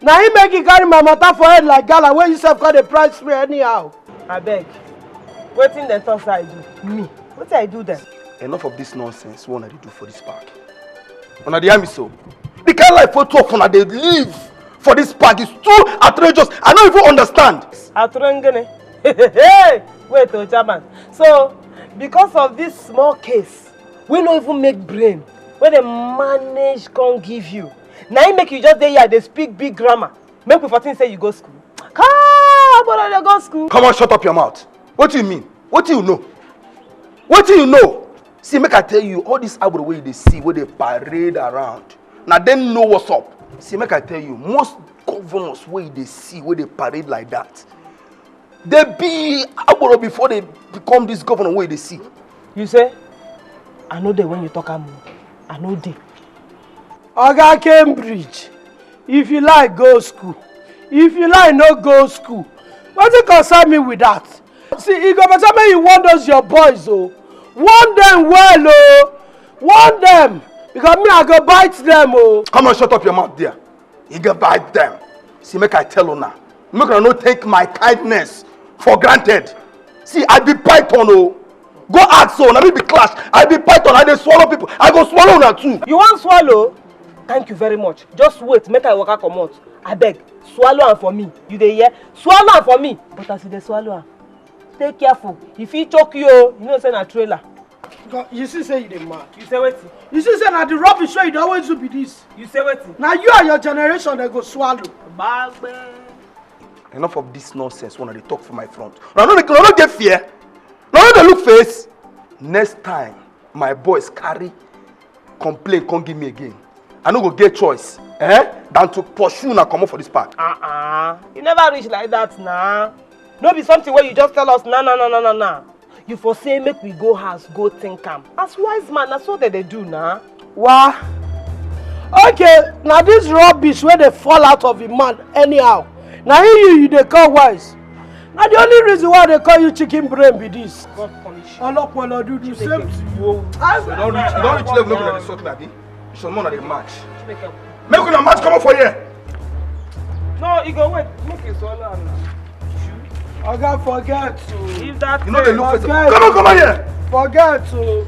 Na him make him carry my matter for head like gala wey you sef come dey price me anyhow. Abeg, wetin dem talk say I do? Me? Wetin I do dem? Enough of this nonsense wey una dey do for this park. Una dey hear me so? The kind life wey two of una dey live for this park is too outrageous. I no even understand. Atrengene. Wait o, chairman. So, because of this small case, wey no even make brain, wey dem manage come give you, na im make you just dey here dey speak big grammar. Make we for think say you go school. Come on, dey go school. Come on, shut up your mouth. Wetin you mean? Wetin you know? Wetin you know? See, make I tell you, all this agbero wey you dey see, wey dey parade around, na dem know what's up. See, make I tell you, most governors wey you dey see, wey dey parade like that, they be agbero before they become this governor wey you dey see. You say, I no dey when you talk am o. I no dey. Oga Cambridge, if you like, go school. If you like, no go school. Wetin concern me with that? See, e go better make you warn those your boys o. Warn them well o. Warn them, because me, I go bite them o. Come on, shut up your mouth there. You go bite them. See, make I tell una. Make una no take my kindness for granted. See, I be python o. Go ask o, na me be clash. I be python, I dey swallow people. I go swallow una too. You wan swallow? Thank you very much. Just wait, make I waka comot. Abeg, swallow am for me. You dey hear? Swallow am for me. But as you dey swallow am, dey careful. E fit choke you o. You know say na trailer. God, you see say you dey mad. You say wetin? You see say na the rubbish wey you dey always do be this. You say wetin? Na you and your generation dem go swallow. Gbagbe. Enough of this nonsense wey una dey talk for my front. Una no dey, una no get fear? Una no dey look face? Next time my boys carry complain come give me again, I no go get choice, eh, than to pursue una comot for this park. Uh-uh. You never reach like that na. No be something wey you just tell us na, na, na, na, na, na. You for say make we go house go think am. As wise man, na so dem dey do na. Wa. Okay, na this rubbish wey dey fall out of him mouth anyhow. Na him you, you dey call wise. Na the only reason why I dey call you chicken brain be this. God punish you. Olopolo dudu, same to you. You don reach, you don reach level, make una dey insult me, abi? You should know una dey match. Make una match comot for here. No, e go wait. Make e swallow am na. Oga, forget o. If that You no dey look face. Forget. Come on, come on here. Forget o.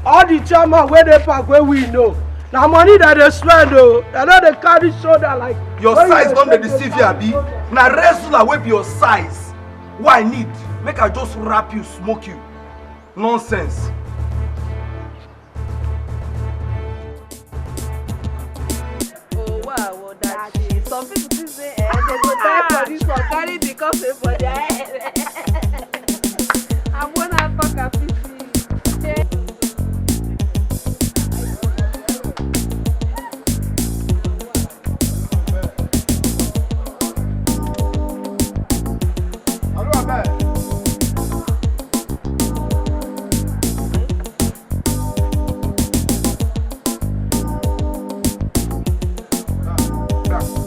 All the chairman wey dey park wey we know, na money dem dey spend o. Dem no dey carry shoulder like. Your size don dey deceive you, abi? Na wrestler wey be your size wey I need make I just wrap you, smoke you. Nonsense. Oh, wow, well, that shit. Some people think say, eh, they go die for this one, carry the cup for their head. I wanna talk and pity.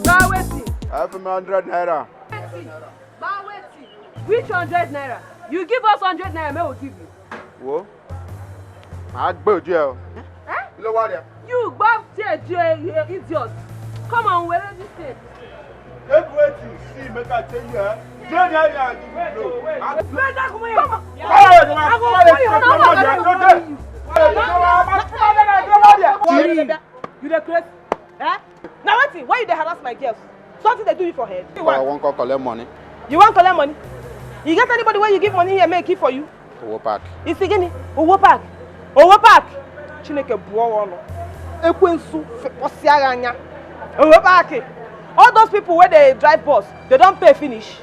Buy wetin? Five hundred naira. Buy wetin? Which hundred naira? You give us hundred naira, make we give you. Wo. Màá gbé ojú ẹ o. Eh? Kí ló wá dé? You gbọ́ díẹ̀ díẹ̀, you idiot. Come on, where is this thing? Take wetin you see, make I tell you, eh? Dey there, I give you blow. Wait, come here. Come on. Come on, come on, come on, come on, come on. Chiri, you dey craze? Eh? Na wetin? Why you dey harass my girls? Something dey do you for head? I wan come collect money. You wan collect money? You get anybody wey you give money here make e keep for you? Owo Park. Isi gịnị? Owo Park. Owo Park. Chineke buo ọnụ. Ekwensu fepọsịa gị anya. Owo Park. All those people wey dey drive bus, they don pay finish.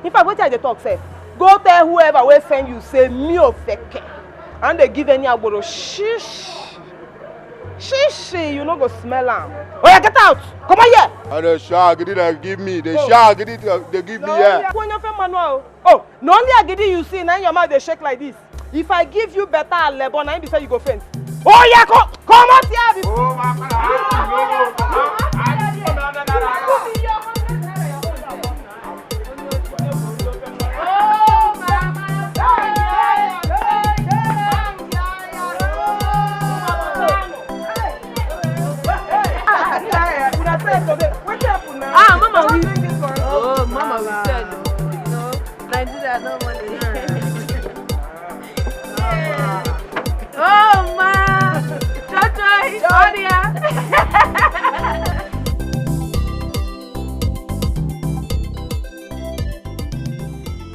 In fact, wetin I dey talk sef? Go tell whoever wey send you say me Ofeke. I no dey give any agboro. Shish. Shishi, you no go smell am. Oya, get out. Come on here. I dey shout, agidi dey give me. Dey shout, agidi dey give me here. Onye ofe mmanụ ahụ. Oh, na only agidi you see, na your mouth dey shake like this. If I give you better alebo, na im be say you go faint. Oh yeah, come, come out here. Oh, my father. Nigeria no money. Oh ma, joy joy, audience.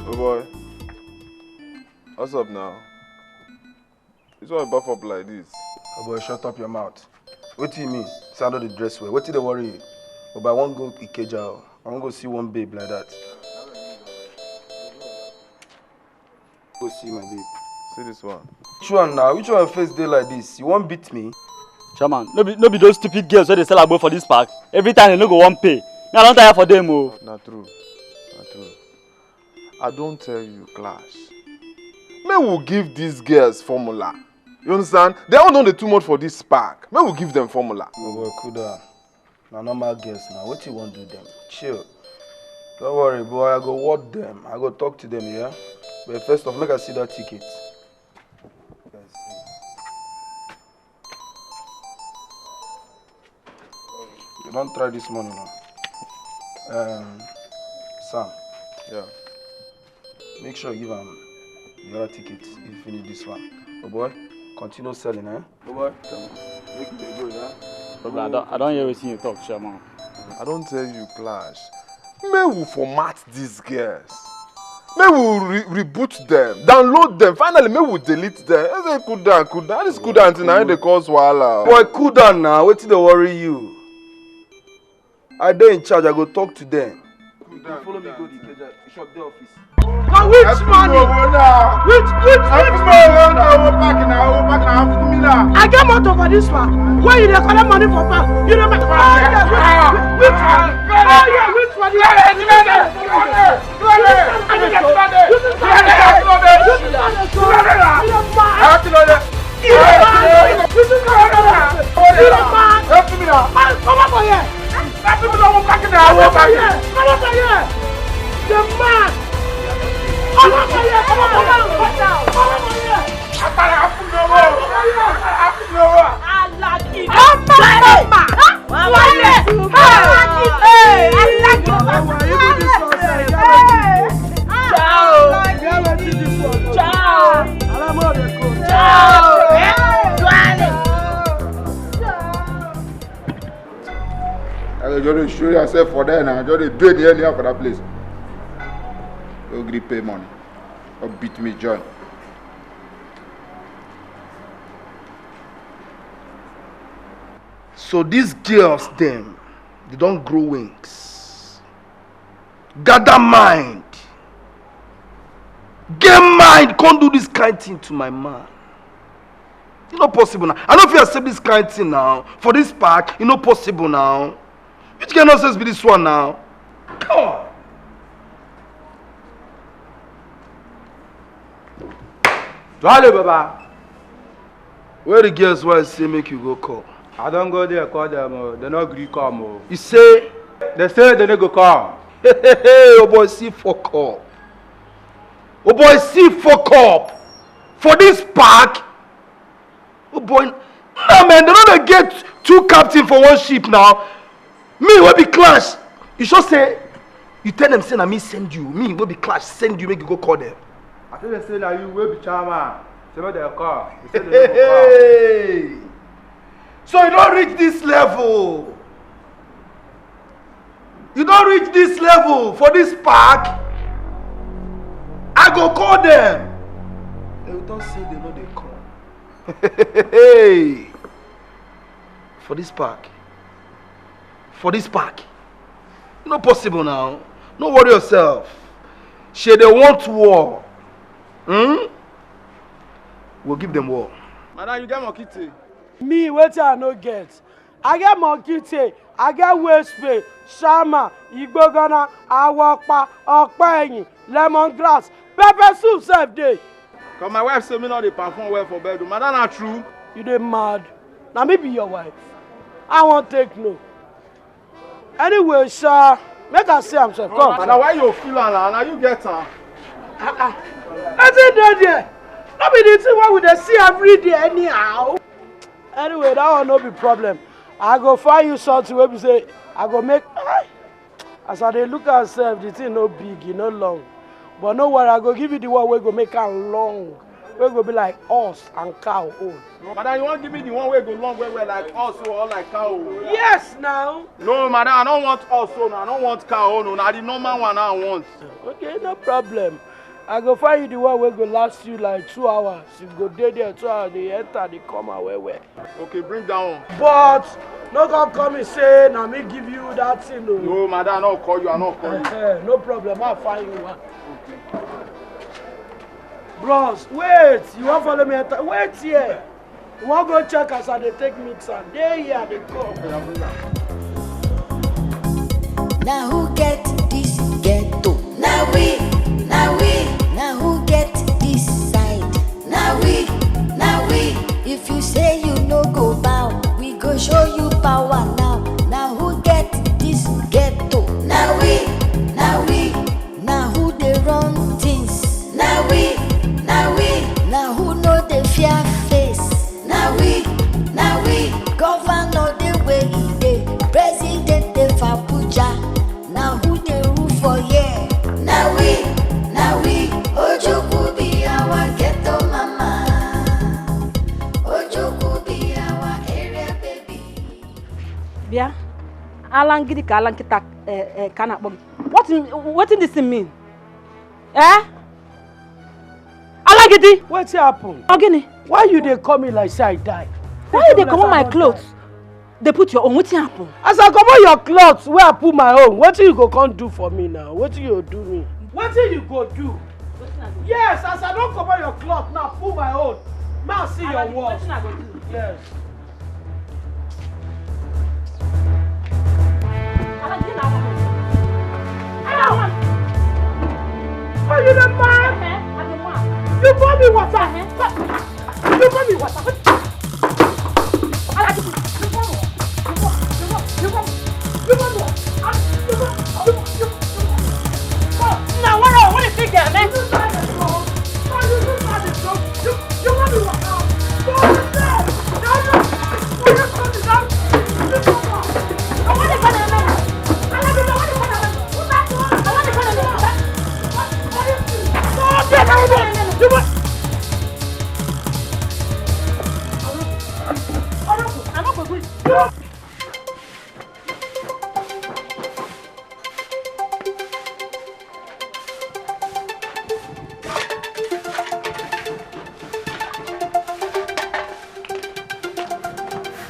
Oh boy, what's up now? This one buff up like this. Oh boy, shut up your mouth. Wetin you mean? Say I no dey dress well. Wetin dey worry you? Oh boy, I wan go Ikeja o. I wan go see one babe like that. Go see my babe. See this one. Which one now? Which one face dey like this? You wan beat me? Chairman, no be no be those stupid girls wey dey sell agbo for this park. Every time dem no go wan pay. Me, I don tire for them o. Na true. Na true. I don tell you, Clash. Make we give these girls formula. You understand? Their own don dey too much for this park. Make we give them formula. Oh boy, cool down. Na normal girls now. Wetin you wan do them? Chill. Don't worry, boy. I go word them. I go talk to them, yeah? But first off, make I see that ticket. Make I see. You don try this money now. Um, Sam. Yeah. Make sure you give am the other ticket if you finish this one. Oh boy, continue selling, eh? Oh boy, make you dey go, yeah? Problem, I don I don hear wetin you talk, Chairman. I don tell you, Clash. Make we format these girls. Make we re reboot them, download them. Finally, make we delete them. I say cool down, cool down. This cool down thing na im dey cause wahala. Boy, cool down now. Wetin dey worry you? I dey in charge. I go talk to them. Follow me go the Ikeja shop, the office. Na which money? Which which which money? I get motor for this one. Where you dey collect money for bank? You dey make ah yeah which which ah yeah which money? Come on for here. Come on for here. Come on for here. The man. Come on for here. Come on for here. Come on for here. Alaki. Alaki. Ciao. Ciao. Ciao. I go just dey show yourself for there now. Just dey do it anyhow for that place. No gree pay money. Or beat me join. So these girls dem, they don grow wings. Gather mind. Get mind, come do this kind thing to my man. E no possible now. I no fit accept this kind thing now. For this park, e no possible now. Which kind nonsense be this one now? Come on. Dwale Baba. Where the girls wey I say make you go call? I don go there call them o, they no gree come o. You say? They say they no go come. Hey, hey, hey, oh boy, see fuck up. Oh boy, see fuck up. For this park? Oh boy, no man, they no dey get two captain for one ship now. Me wey be Clash, you sure say you tell them say na me send you. Me wey be Clash send you make you go call them. I tell them say na you wey be chairman. Say make dem come. You say dem no go come. Hey! So you don reach this level. You don reach this level for this park. I go call them. They will talk say they no dey come. Hey! For this park. For this park. No possible now. No worry yourself. Shey they want war. Hmm? We'll give them war. Madam, you get monkey tail? Me, wetin I no get? I get monkey tail, I get waist pain, shama, igbogana, awopa, ọpẹ ẹyìn, lemon grass, pepper soup sef dey. Cause my wife say me no dey perform well for bedroom. Madam, na true? You dey mad? Na me be your wife? I wan take no. Anyway, sha, make I see am sef. Come. Na why you feel am na? Na you get am. Wetin dey there? No be the thing wey we dey see every day anyhow. Anyway, that one no be problem. I go find you something wey be say I go make. As I dey look am sef, the thing no big, e no long. But no worry, I go give you the one wey go make am long, wey go be like horse and cow own. Madam, you wan give me the one wey go long well well like horse or like cow? Yes now. No, madam, I don't want horse own, I don't want cow own, na the normal one I want. Okay, no problem. I go find you the one wey go last you like two hours. You go dey there two hours, dey enter, dey come out well well. Okay, bring that one. But no come call me say na me give you that thing o. No, madam, I no call you, I no call you. Eh, no problem, I find you one. Bros, wait, you wan follow me enter? Wait here. You wan go check as I dey take mix am? Dey here, I dey come. Now who get this ghetto? Now we, now we. Now who get this side? Now we, now we. If you say you no go bow, we go show you power now. Now who get this ghetto? Now we, now we. Now who dey run things? Now we, now we. Now who no dey fear face? Now we, now we. Governor dey where he dey, president dey for Abuja. Now who dey rule for here? Now we, now we. Ojukwu be our ghetto mama. Ojukwu be our area baby. Bịa, ala ngidi ka ala nkịta eh, eh, ka a na-akpọ gị. What in- wetin this thing mean? Eh? Alagidi! Wetin happen? Ọ gịnị? Why you dey call me like say I die? Why you dey comot my clothes? Dey put your own, wetin happen? As I comot your cloth wey I put my own, wetin you go come do for me now? Wetin you go do me? Wetin you go do? Yes, as I don comot your cloth now, put my own. Now see your work. Yes. Are you the man? You pour me water. You pour me water.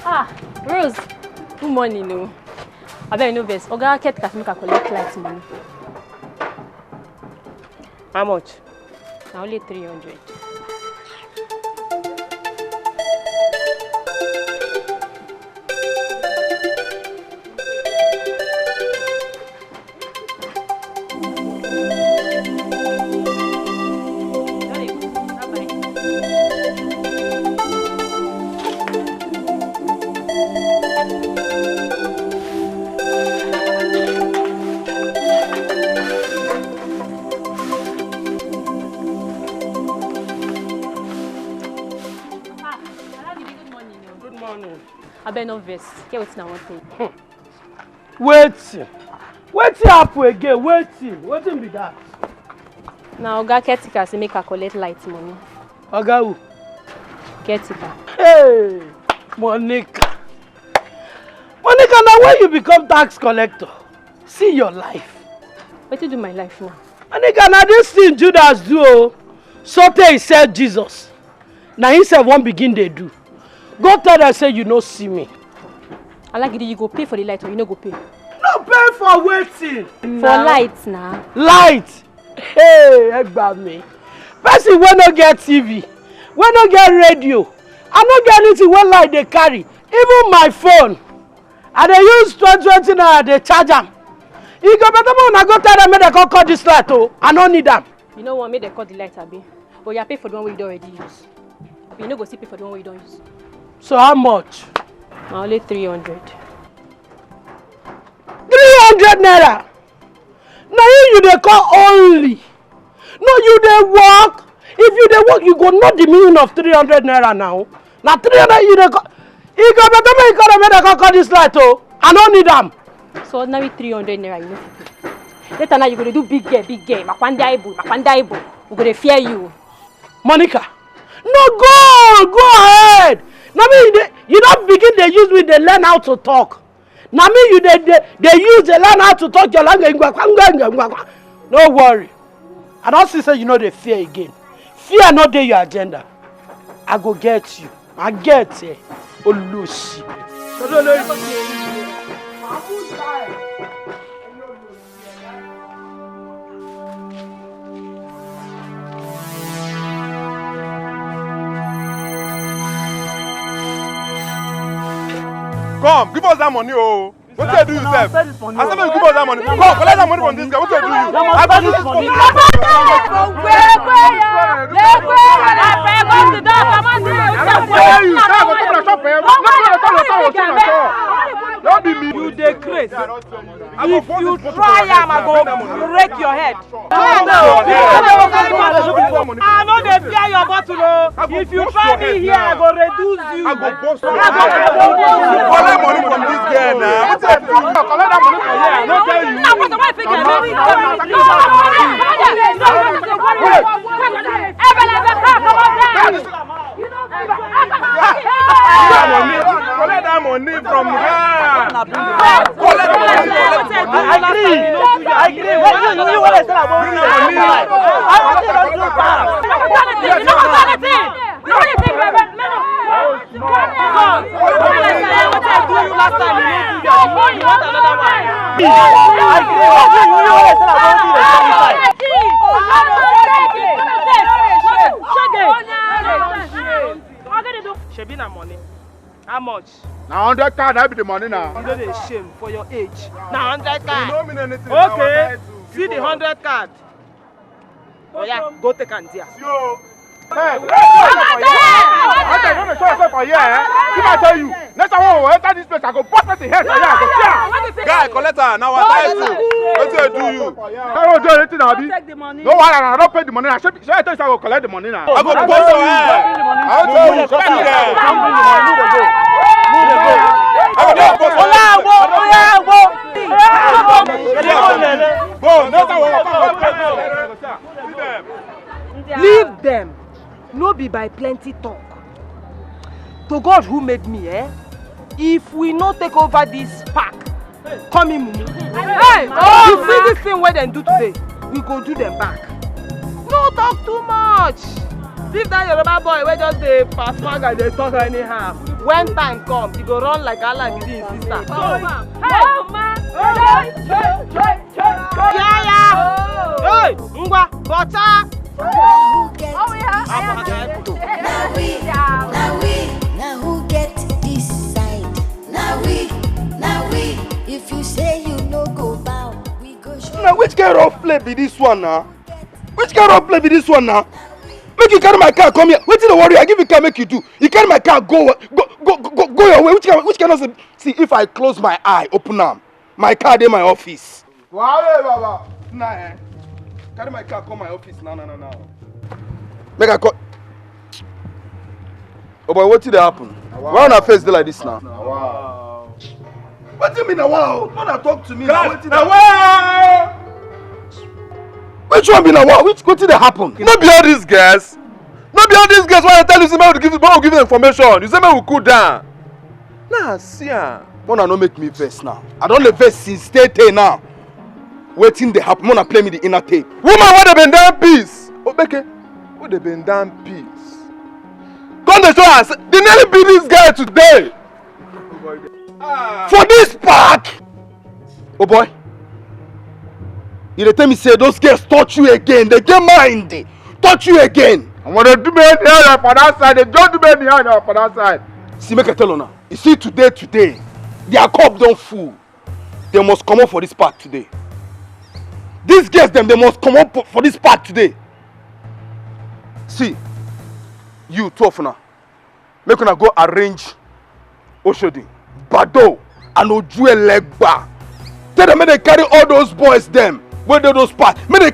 Ah, Rose, good morning o. Abeg no vex, oga caretaker make I collect light money. How much? Na only three hundred. Good morning. Abeg no vex, get wetin I wan tell you. Wetin? Wetin happen again? Wetin? Wetin be that? Na oga caretaker say make I collect light money. Oga who? Caretaker. Hey, Monica. Monica, na when you become tax collector? See your life. Wetin do my life now? Monica, na this thing Judas do o. Sotey he sell Jesus. Na him sef wan begin dey do. Go tell dem say you no see me. Alagidi, you go pay for the light or you no go pay? No pay for wetin? For light na. Light? Hey, ẹ gbà mí. Person wey no get T V, wey no get radio, I no get anything wey light dey carry. Even my phone, I dey use twenty twenty naira dey charge am. E go better make una go tell dem make dem come cut this light o. I no need am. You no wan make dem cut the light, abi? But you pay for the one wey you don already use. But you no go still pay for the one wey you don use. So how much? Na only three hundred. Three hundred naira? Na you you dey call only? No, you dey work? If you dey work, you go know the meaning of three hundred naira now. Na three hundred you dey call. E go better make you call dem make dem come cut this light o. I no need am. So ordinary three hundred naira you no fit pay? Later now you go dey do big girl, big girl. Makwanda Ibu, Makwanda Ibu. We go dey fear you. Monica, no, go, go ahead. Na me you dey, you don begin dey use me dey learn how to talk. Na me you dey, dey, dey use dey learn how to talk your language. Ngwa, ngwa, ngwa, ngwa, ngwa. No worry. I don see say you no dey fear again. Fear no dey your agenda. I go get you. I get, eh, Olosi. Come, give us that money, oh. Wetin dey do you sef? I say make you give us that money. Come, collect that money from this guy. Wetin dey do you? I go do this for you. No be me. You dey craze. If you try am, I go break your head. I no dey fear your bottle o. If you try me here, I go reduce you. I go burst your head. Collect money from this girl now. Collect that money from here. I no tell you. Collect that money from her. Collect that money. Collect that money. I agree. I agree. What you, you, you want to say about me? I want to say that you are. Shebi na money. How much? Na hundred card, I be the money now. You no dey shame for your age. Na hundred card. You no mean anything. Okay. See the hundred card. Oh yeah, go take am there. Yo. Hey, I tell you, no show yourself for here, eh? If I tell you, next time we enter this place, I go bust person head for here. I go tear. Guy, collect am. Now I tell you. Wetin I do you? I don't do anything, Abi. Take the money. No, why I don't pay the money? I should, should I tell you I go collect the money now? I go burst your head. I want to tell you, come here. I go burst your head. Go, next time we come. Leave them. No be by plenty talk. To God who made me, eh? If we no take over this park, come in, mumu. Hey, you see this thing wey dem do today? We go do them back. No talk too much. Leave that Yoruba boy wey just dey pass maga dey talk anyhow. When time come, he go run like Allah be his sister. Hey, mama. Yaya! Hey, ngwa, bọta! Now who get this side? Now we, now we, now who get this side? Now we, now we. If you say you no go bow, we go show. Now which kind of play be this one now? Which kind of play be this one now? Make you carry my car come here. Wetin dey worry you? I give you car make you do. You carry my car go, go, go, go, go your way. Which kind, which kind of, see, if I close my eye, open am, my car dey my office. Wale baba. Nah, eh. Carry my car come my office now, now, now, now. Make I call. Oh boy, wetin dey happen? Why una face dey like this now? Wetin be na wa o? No na talk to me. Class, wetin na wa? Which one be na wa? Which, wetin dey happen? No be all these girls. No be all these girls wey I tell you say make we give, make we give them information. You say make we cool down. Nah, see am. Una no make me vex now. I don dey vex since tey tey now. Wetin dey happen? Una play me the inner tape. Woman wey dey bend down peace. Obeke, wey dey bend down peace. Come dey show us. They nearly beat this guy today. For this park. Oh boy. You dey tell me say those girls touch you again. They get mind. Touch you again. And when they do me anyhow for that side, they don't do me anyhow for that side. See, make I tell una. You see, today, today, their cup don full. They must comot for this park today. These girls dem, they must comot for, for this park today. See, you two of una, make una go arrange Oshodi, Bado, and Ojuelegba. Tell them make they carry all those boys dem wey dey those park. Make they,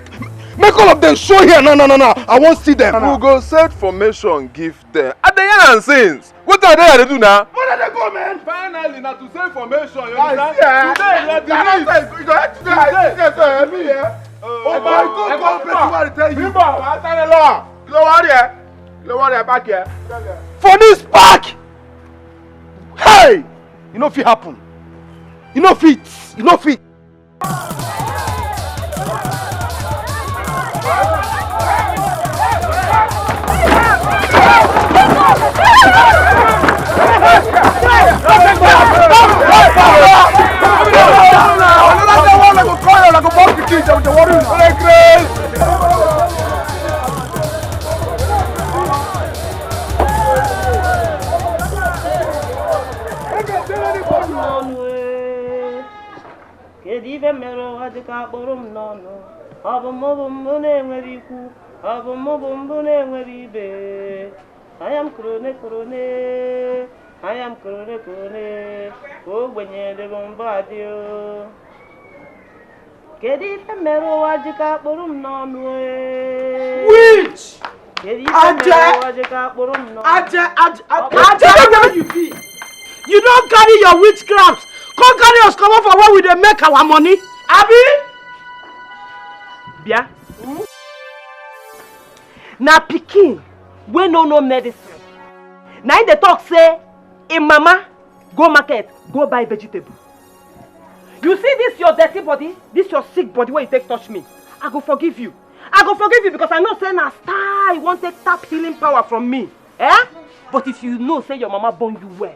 make all of them show here now, now, now, now. I wan see them. We go set formation give them. I dey yarn since. Wetin I dey here dey do now? Where dem dey go, man? Finally. Na to say information, you understand? Today na the news. You go help today. Today, so help me, yeah. Oh my God, God, person want to tell you. People, I tell you, Lord. Kí ló wá rí ẹ? Kí ló wá rí ẹ back here? For this park! Hey! You know fit happen. You know fit. You know fit. Kedu ife mere ụwa ji ka kpụrụ m n'ọnụ? Ọ bụ mụ bụ mbụ na-enwere ikwu, ọ bụ mụ bụ mbụ na-enwere ibe. Anya m korone korone, anya m korone korone, ka ogbenye dịbụ mbụ adị o. Kedu ife mere ụwa ji ka kpụrụ m n'ọnụ e? Witch! Kedu ife mere Aje! ụwa ji ka kpụrụ m n'ọnụ? Aje, Aje, Aje, where you be? You don carry your witchcraft, come carry us comot for where we dey make our money, abi? Bịa. Na pikin wey no know medicine. Na im dey talk say im mama go market go buy vegetable. You see this your dirty body, this your sick body wey you take touch me, I go forgive you. I go forgive you because I know say na star you wan take tap healing power from me. Eh? But if you know say your mama born you well,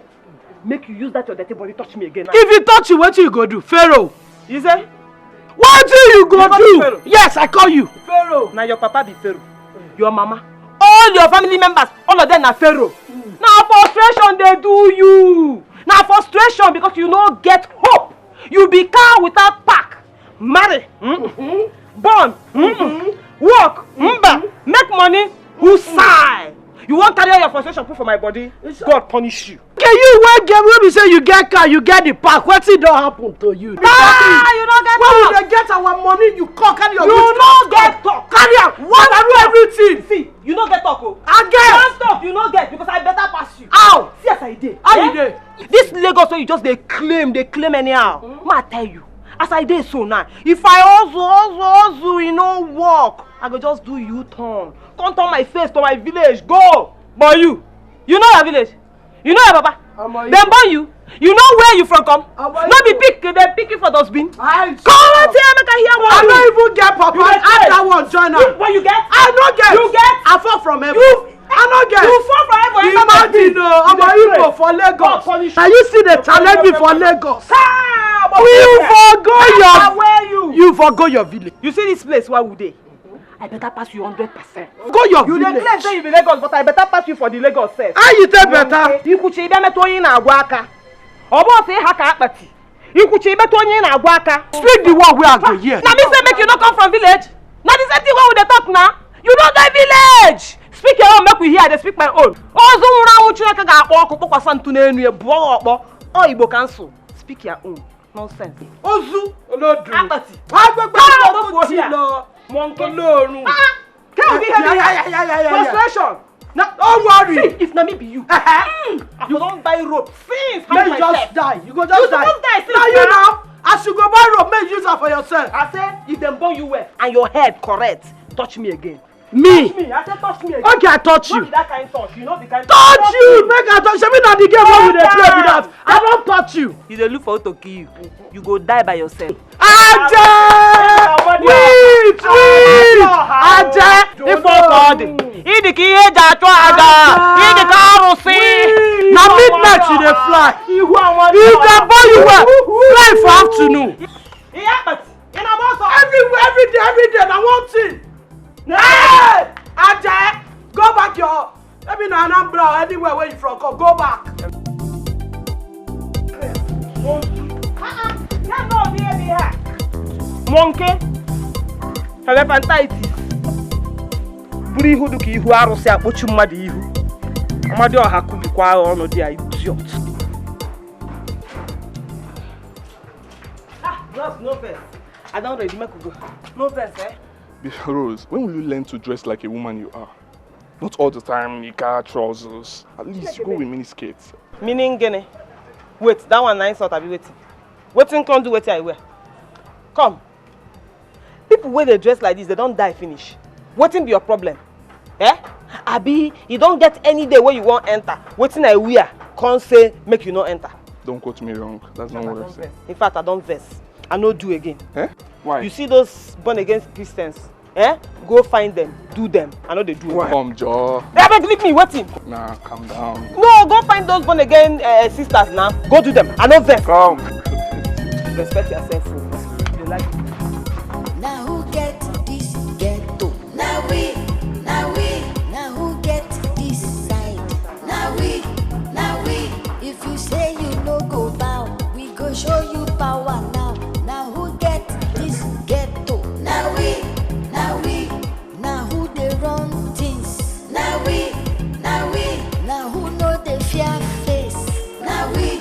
make you use that your dirty body touch me again. If you touch you, wetin you go do? Pharaoh. You say? Wetin you go do? Pharaoh. Yes, I call you. Pharaoh. Na your papa be Pharaoh. Your mama. All your family members, all of them na Pharaoh. Na frustration dey do you. Na frustration because you no get hope. You be cow without pack. Marry. Mm-hmm. Born. Mm-hmm. Work. Mm-hmm. Make money. Who sigh? You wan carry all your frustration put for my body? God punish you. Okay, you wey get wey be say you get car, you get the park. Wetin don happen to you? Ah, you no get. When we dey get our money, you come carry your. You no get talk. Carry am. What do everything? See, you no get talk o. I get. One talk you no get because I better pass you. How? See as I dey. How you dey? This Lagos wey you just dey claim, dey claim anyhow. Mm. Ma tell you, as I dey so now, if I hustle, hustle, hustle, e no work, I go just do U-turn. Come turn my face to my village, go. But you, you know your village? You know your papa? Dem born you? You know where you from come? No be pick, dem pick you for dustbin? Come out here, make I hear one. I no even get papa. Add that one join am. What you get? I no get. You get? I fall from heaven. You I no get. You fall from heaven. Imagine o, omo Igbo for Lagos. Na you see the challenge me for Lagos. You for go your. You for go your village. You see this place where we dey? I better pass you hundred percent. Go your village. You dey claim say you be Lagos, but I better pass you for the Lagos sef. How you take better? Ikwuchi ibe metụ onye na-agwa aka. Ọ bụ otu ịha ka akpati. Ikwuchi ibe metụ onye na-agwa aka. Speak the word wey I go hear. Na me say make you no come from village. Na the same thing wey we dey talk na. You no dey village. Speak your own make we hear, I dey speak my own. Ozu nwụrụ anwụ Chineke ga-akpọ ọkụ kpọkwasa ntu n'enu ya bụọ ọkpọ. Ọ Igbo ka nsụ. Speak your own. Nonsense. Ozu. Olodu. Akpati. Agbegbe. Monkey. Olorun. Tell me. Frustration. Now, don't worry. See, if na me be you, mm, I for don buy rope since. Make you just die. You go just die. You suppose die since. Now you now, as you go buy rope, make you use am for yourself. I say, if dem born you well and your head correct, touch me again. Me? Touch me. I say touch me again. Okay, I touch you. Not that kind touch. You know the kind touch. Touch you. Make I touch you. Shebi na the game wey we dey play be that. I don touch you. You dey look for who to kill you. You go die by yourself. Aje! Wait, wait! Aje! Ife ka ọ dị. Ị dị ka ihe eji achụ aja. Ị dị ka arụsị. Na midnight you dey fly. If dem born you well, fly for afternoon. Every, every day, every day, na one thing. Hey! Aje! Go back your Maybe na Anambra or anywhere where you from come, go back. Monkey, elephantitis. Buru ihu dị ka ihu arụsị akpọchi mmadụ ihu. Amadi ọha kubikwa agha ọnụ dị ya idiot. Ah, bros, no vex. I don ready, make we go. No vex, eh? Rose, when will you learn to dress like a woman you are? Not all the time nika trousers. At least go with mini skirts. Meaning gịnị? Wait, that one na insult abi wetin? Wetin come do wetin I wear? Come. People wey dey dress like this, they don die finish. Wetin be your problem? Eh? Abi you don get any day wey you wan enter? Wetin I wear come say make you no enter? Don't quote me wrong. That's not what I said. In fact, I don vex. I no do again. Eh? Why? You see those born again Christians? Eh? Go find them, do them. I no dey do. Why? Come, Joe. Abeg, leave me. Wetin? Nah, calm down. No, go find those born again uh, sisters now. Go do them. I no vex. Come. Respect yourself. Oh. You like. Now who get this ghetto? Now we, now we. Now who get this side? Now we, now we. If you say you no go bow, we go show you power now. Now who get this ghetto? Now we, now we. Now who dey run things? Now we, now we. Now who no dey fear face? Now we,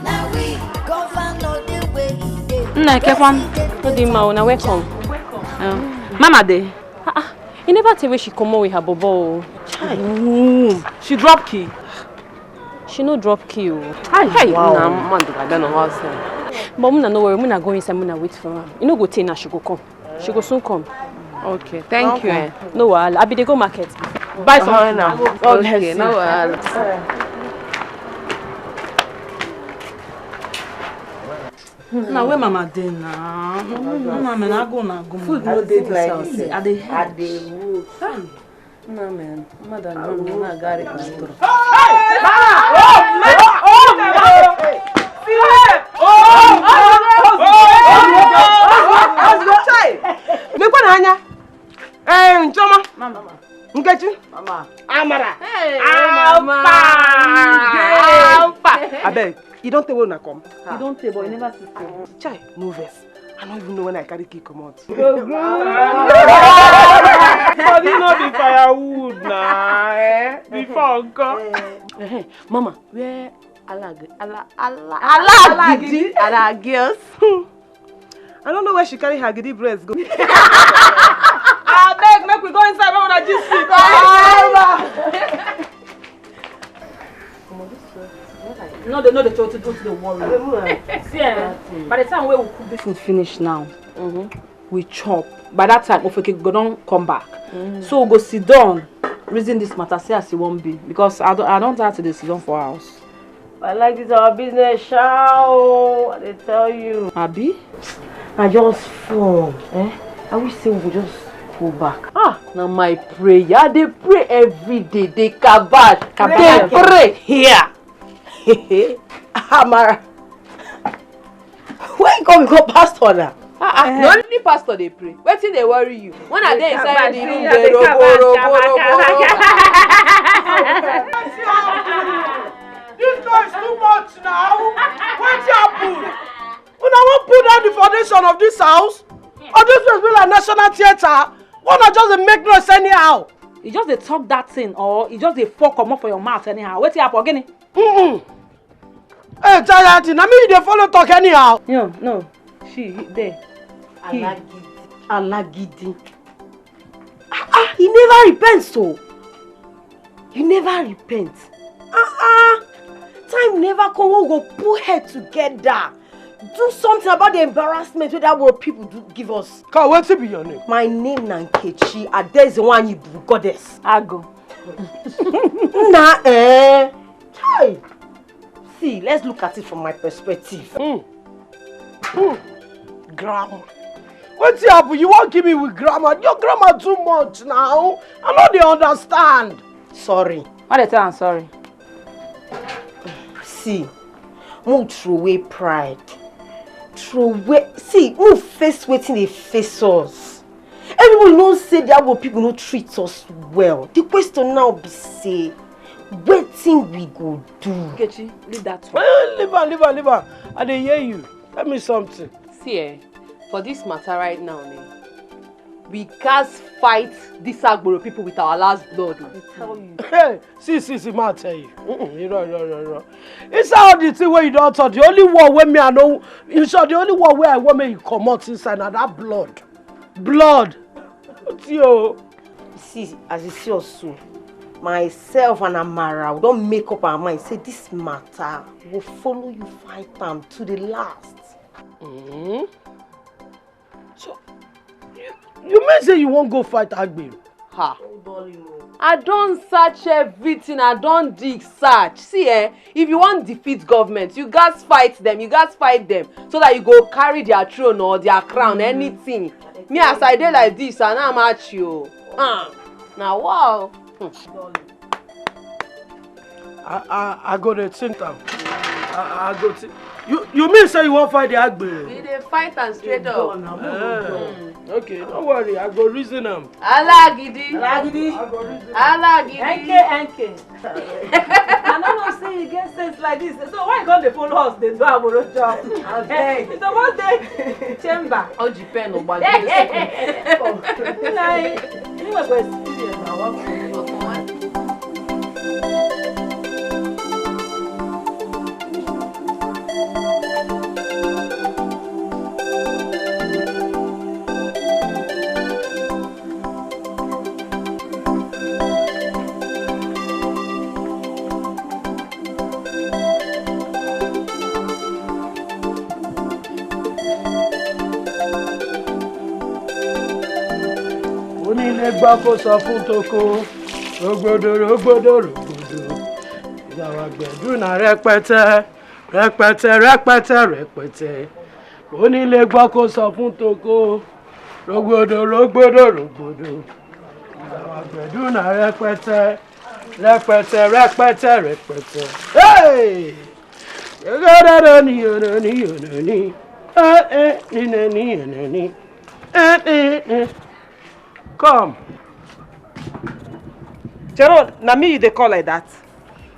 now we. Governor dey where he dey. Nna Ekefam, no dey ma, una welcome. Uh, Mama dey. Ah, ah, you never tell where she comot with her bobo. Oh. Chai. Ooh, she drop key. She no drop key o. Hi, hi. Wow. Na man dey like that na house. But muna no worry, muna go inside, muna wait for her. You no go tey now, she go come. She go soon come. Okay, thank you. Eh. No wahala. I be dey go market. Buy something now. Okay, no wahala. Na where mama dey na? Mama, na go na go. Food no dey this house. I dey. I dey. Nna man, mmadụ anọ na-agagharị ka atụrụ. Lekwa n'anya. Ee, Nchọma. Nkechi. Amara. Hey, Mama. Abeg, you don tey wey una come? You don tey, but you never see. Chai, no vex. I no even know when I carry key comot. Body no be firewood na, eh? Before nko. Eh, eh, Mama, where Alag Ala Ala Alagidi? Ala girls. I don't know where she carry her gidi breast go. Abeg, make we go inside, make una gist. No, they know the truth to do to the worry. See, eh, by the time we cook this food finish now, we chop. By that time, Ofeke go don come back. So we go sit down, reason this matter, see as e wan be. Because I don, I don tire to dey sit down for house. I like this our business, sha o, I dey tell you. Abi? I just fall, eh? I wish say we go just go back. Ah, na my prayer. I dey pray every day. Dey kabad. Kabad. Dey pray here. Amara. Where you come become pastor now? Ah, ah, na only pastor dey pray. Wetin dey worry you? When I dey inside the room, dey robo, robo, robo, robo. This noise too much now. Wetin happen? Una wan put down the foundation of this house? Or this place be like National Theatre? Una just dey make noise anyhow. You just dey talk that thing, or you just dey fall comot for your mouth anyhow? Wetin happen, Ogini? Mm-mm. Hey, Jayati, na me you dey follow talk anyhow. No, no, she, he, there. He. Alagidi. Alagidi. Ah, ah, he never repent, so. You never repent. Ah, ah. Time never come, we go put head together. Do something about the embarrassment wey that world people do give us. Ka, wetin be your name? My name na Nkechi Adezewanyi Ibu goddess. Ago. Na, eh. Hey. See, let's look at it from my perspective. Mm. Mm. Grammar. Wetin happen? You wan give me with grammar? Your grammar too much now. I no dey understand. Sorry. Why dey tell am sorry? See, move throw away pride. Throw away. See, move face wetin dey face us. Everybody knows say the Agbo people no treat us well. The question now be say, wetin we go do? Nkechi, leave that one. Eh, leave am, leave am, leave am. I dey hear you. Tell me something. See, eh, for this matter right now, eh, we gats fight this Agboro people with our last blood. I tell you. Hey, see, see, see, ma tell you. Mm-mm, you know, you know, you know. Inside all the thing wey you don talk, the only one wey me I know, in short, the only one wey I want make you comot inside na that blood. Blood. Yo. See, as you see us so, Myself and Amara, we don make up our mind say this matter go follow you fight am to the last. Mm-hmm. So, you, you mean say you wan go fight Agbero? Ha. I don search everything, I don dig search. See eh, if you wan defeat government, you gats fight them, you gats fight them so that you go carry their throne or their crown, anything. Me as I dey like this, I no match you. Ah, na wow. I I I go dey think am. I I go think. You you mean say you wan fight the Agbero? We dey fight am straight up. Eh, okay, no worry, I go reason am. Alagidi. Alagidi. I go reason am. Alagidi. N K N K. I no know say you get sense like this. So why you come dey follow us dey do Amorojo? Abeg. You suppose dey chamber. Oji pen o gbagbe. Like, you know, for experience, I wan Onílé gbọ́ kó sọ fún toko, rògbòdò rògbòdò rògbòdò. Ìyàwó àgbẹ̀dùn náà rẹpẹtẹ, rẹpẹtẹ rẹpẹtẹ rẹpẹtẹ. Onílé gbọ́ kó sọ fún toko, rògbòdò rògbòdò rògbòdò. Ìyàwó àgbẹ̀dùn náà rẹpẹtẹ, rẹpẹtẹ rẹpẹtẹ rẹpẹtẹ. Hey! Come. Chero, na me you dey call like that?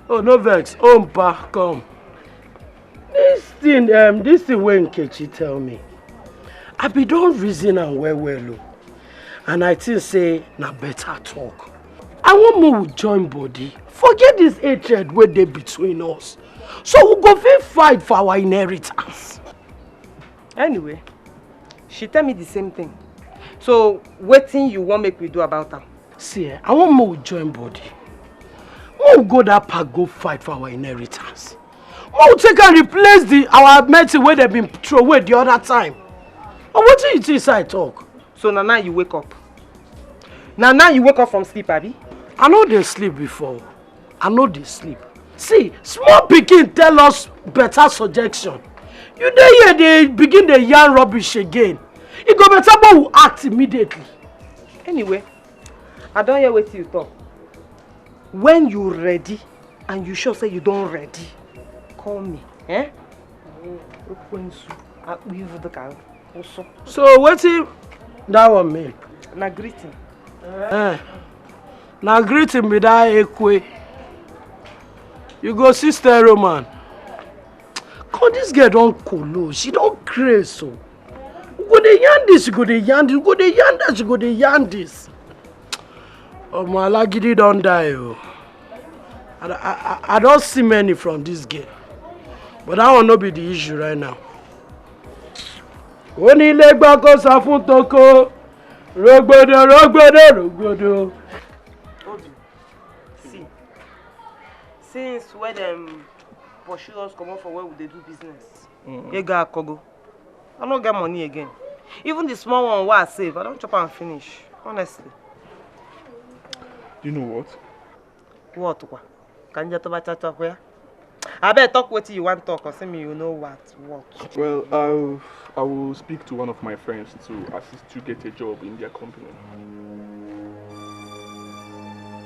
Oh, no vex. Oh, mpa, come. This thing, um, this thing wey Nkechi tell me, I be don reason am well well o. And I think say na better talk. I wan make we join body. Forget this hatred wey dey between us. So we go fit fight for our inheritance. Anyway, she tell me the same thing. So wetin you wan make we do about am? See, eh, I wan make we join body. Make we go that park go fight for our inheritance. Make we take and replace the our medicine wey dem bin throw away the other time. Or wetin you think say I talk? So na now you wake up? Na now you wake up from sleep, abi? I no dey sleep before. I no dey sleep. See, small pikin tell us better suggestion. You dey here dey begin dey yarn rubbish again. E go better make we act immediately. Anyway, I don hear wetin you talk. When you ready and you sure say you don ready, call me. Eh? Ekwensu, akpụ ivu dịka ụsụ. So wetin that one mean? Na greeting. Eh. Na greeting be that ekwe. You go see stereo man. Come, this girl don kolo, she don craze o. You go dey yarn this, you go dey yarn this, you go dey yarn that, you go dey yarn this. Omo, Alagidi don die o. I, I, I, I don see many from this girl. But that one no be the issue right now. Onílé gbọ́ kó sọ fún toko. Rògbòdò, rògbòdò, rògbòdò. Obi, see, since wey dem pursue us comot for where we dey do business, ego akogo. I no get money again. Even the small one wey I save, I don chop am finish, honestly. You know what? What kwa? Ka m je tụba cha cha kwa ya? Abeg, talk wetin you wan talk, or say me you know what, what? Well, I, I will speak to one of my friends to assist you get a job in their company.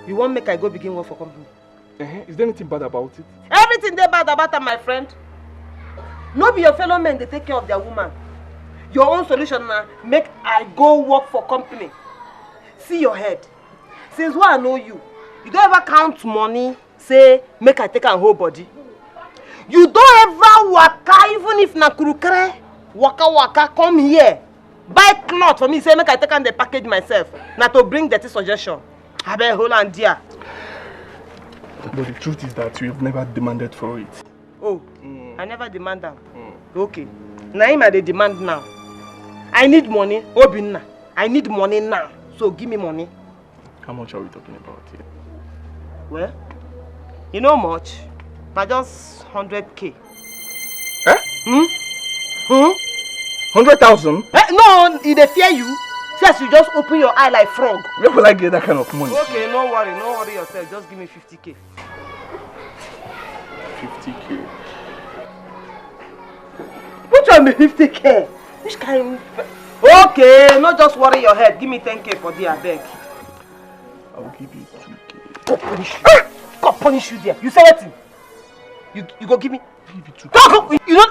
You wan make I go begin work for company? Eh, is there anything bad about it? Everything dey bad about am, my friend. No be your fellow men dey take care of their woman. Your own solution na make I go work for company. See your head. Since wey I know you, you don ever count money say make I take am hold body? You don ever waka, even if na kurukere waka waka, come here buy cloth for me say make I take am dey package myself? Na to bring dirty suggestion. Abeg, hold am there. But the truth is that you have never demanded for it. Oh, I never demand am. Okay. Na him I dey demand now. I need money, Obinna. I need money now. So give me money. How much are we talking about here? Well, you know much. Na just hundred k. Eh? Hmm? Hmm? Hundred thousand? Eh, no, e dey fear you. See as you just open your eye like frog. Where will I get that kind of money? Okay, no worry, no worry yourself. Just give me fifty k. Fifty k. Which one be fifty k? Which kind? Okay, no just worry your head. Give me ten k for there, abeg. I will give you two k. Go punish you. Ah! Go punish you there. You say wetin? You you go give me. Give you two k. Go go. You no.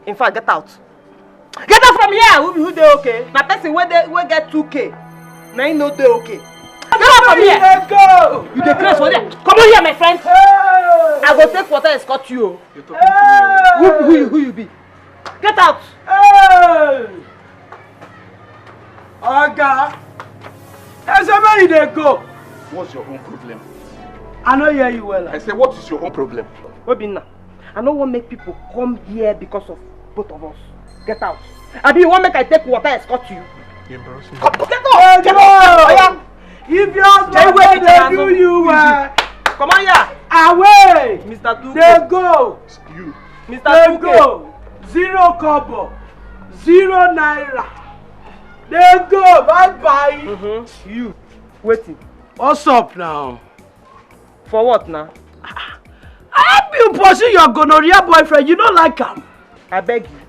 In fact, get out. Get out from here. Who who dey okay? Na person wey dey wey get two k. Na him no dey okay. Get out from here. Let's go. You dey craze for there. Come on here, my friend. Hey. I go take water escort you. You're talking to me. Who who you- who you be? Get out. Hey. Oga, I say where you dey go? What's your own problem? I no hear you well. I say, what is your own problem? Obinna, I no wan make people come here because of both of us. Get out. Abi you wan make I take water escort you? You embarrassing me. Come, get out. Hey, get out. Oya. If your husband dey do you well, come on here. Away. Mister Tuko. Dey go. You. Mister Tuko. Dey go. Zero kobo. Zero naira. Dey go. Bye bye. Mm-hmm. You. Wetin? What's up now? For what now? I help you pursue your gonorrhea boyfriend. You no like am. I beg you.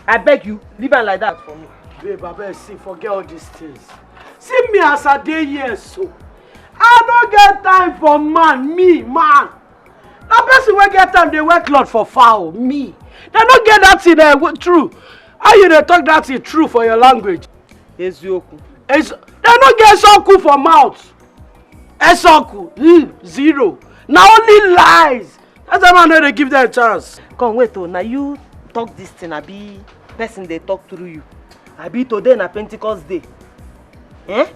I beg you. Leave am like that for me. Babe, abeg, see, forget all these things. See me as I dey here so. I no get time for man, me, man. Na person wey get time dey wear cloth for fowl, me. Dem no get that thing eh, true. How you dey talk that thing true for your language? Eziokwu. Dem no get soku for mouth. Esoku, hmm, zero. Na only lies. That's why I no dey give them chance. Come wait oh, na you talk this thing abi person dey talk through you? Abi today na Pentecost day? Eh?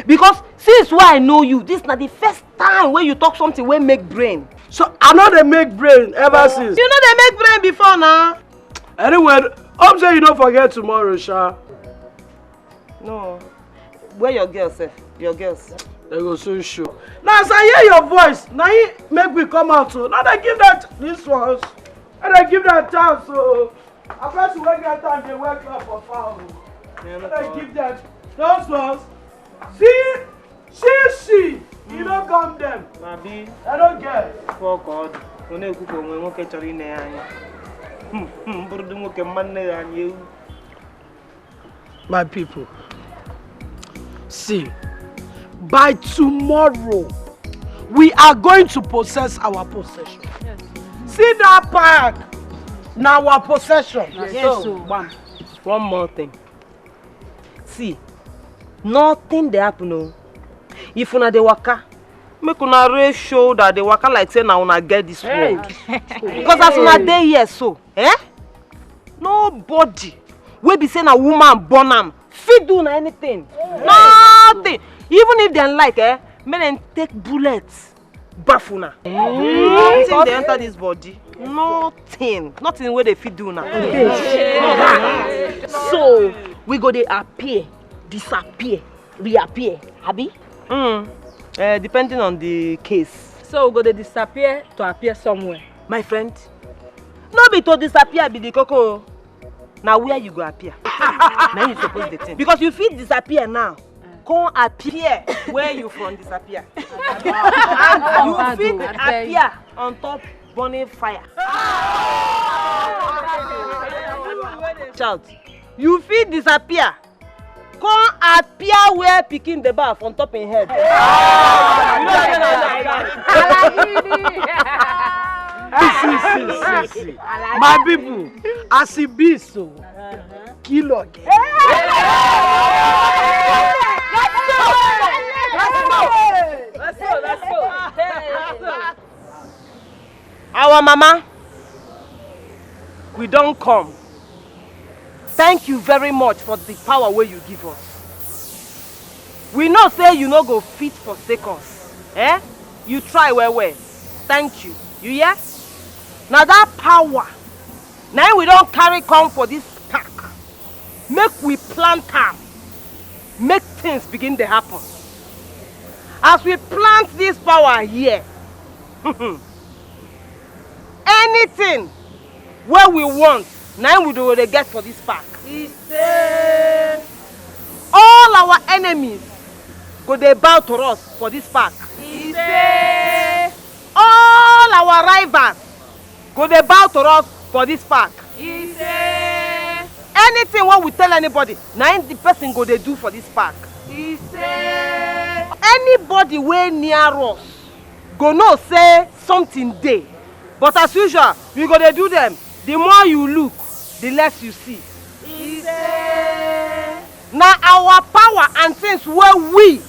Because since wey I know you, this na the first time wey you talk something wey make brain. So I no dey make brain ever since. You no dey make brain before na. Anyway, hope say you no forget tomorrow, sha. No. Where your girls sef? Your girls? They go soon show. Now as I hear your voice, now you make me come out so. Now they give that these ones. And they give that chance so. A person wey get time dey wear cloth for fowl. Now they give them those ones. See, see, see. You no come them. Abi. I don't get. Fuck God. Ọ na-ekwu ka onwe nwoke chọrọ ine ya anya. Hmm, hmm, bụrụ dị nwoke mma nne ya anya ewu. My people, see, by tomorrow, we are going to possess our possession. Yes. See that park, na our possession. Yes, so, bam. One more thing. See, nothing dey happen o. If una dey waka, make una raise shoulder, dey waka like say na una get this world. Because as una dey here so, eh? Nobody wey be say na woman born am fit do una anything. Nothing. Even if dem like, eh, make dem take bullet baff una. Nothing dey enter this body. Nothing. Nothing wey dey fit do una. So we go dey appear, disappear, reappear, abi? Mm. Uh, depending on the case. So we go dey disappear to appear somewhere. My friend, no be to disappear be the koko. Na where you go appear. Na you suppose dey think. Because you fit disappear now. Come appear where you from disappear. And you fit appear on top burning fire. Child, you fit disappear. Come appear where pikin dey baff on top him head. You know say na lie. See, see, see, see. My people, as e be so, kill again. Let's go. Let's go. Let's go. Our mama, we don come. Thank you very much for the power wey you give us. We know say you no go fit forsake us. Eh? You try well well. Thank you. You hear? Na that power na im we don carry come for this park. Make we plant am. Make things begin dey happen. As we plant this power here, anything wey we want, na im we go dey get for this park. E say. All our enemies go dey bow to us for this park. E say. All our rivals go dey bow to us for this park. E say. Anything wey we tell anybody, na im the person go dey do for this park. E say. Anybody wey near us go know say something dey. But as usual, we go dey do them. The more you look, the less you see. E say. Na our power and things wey we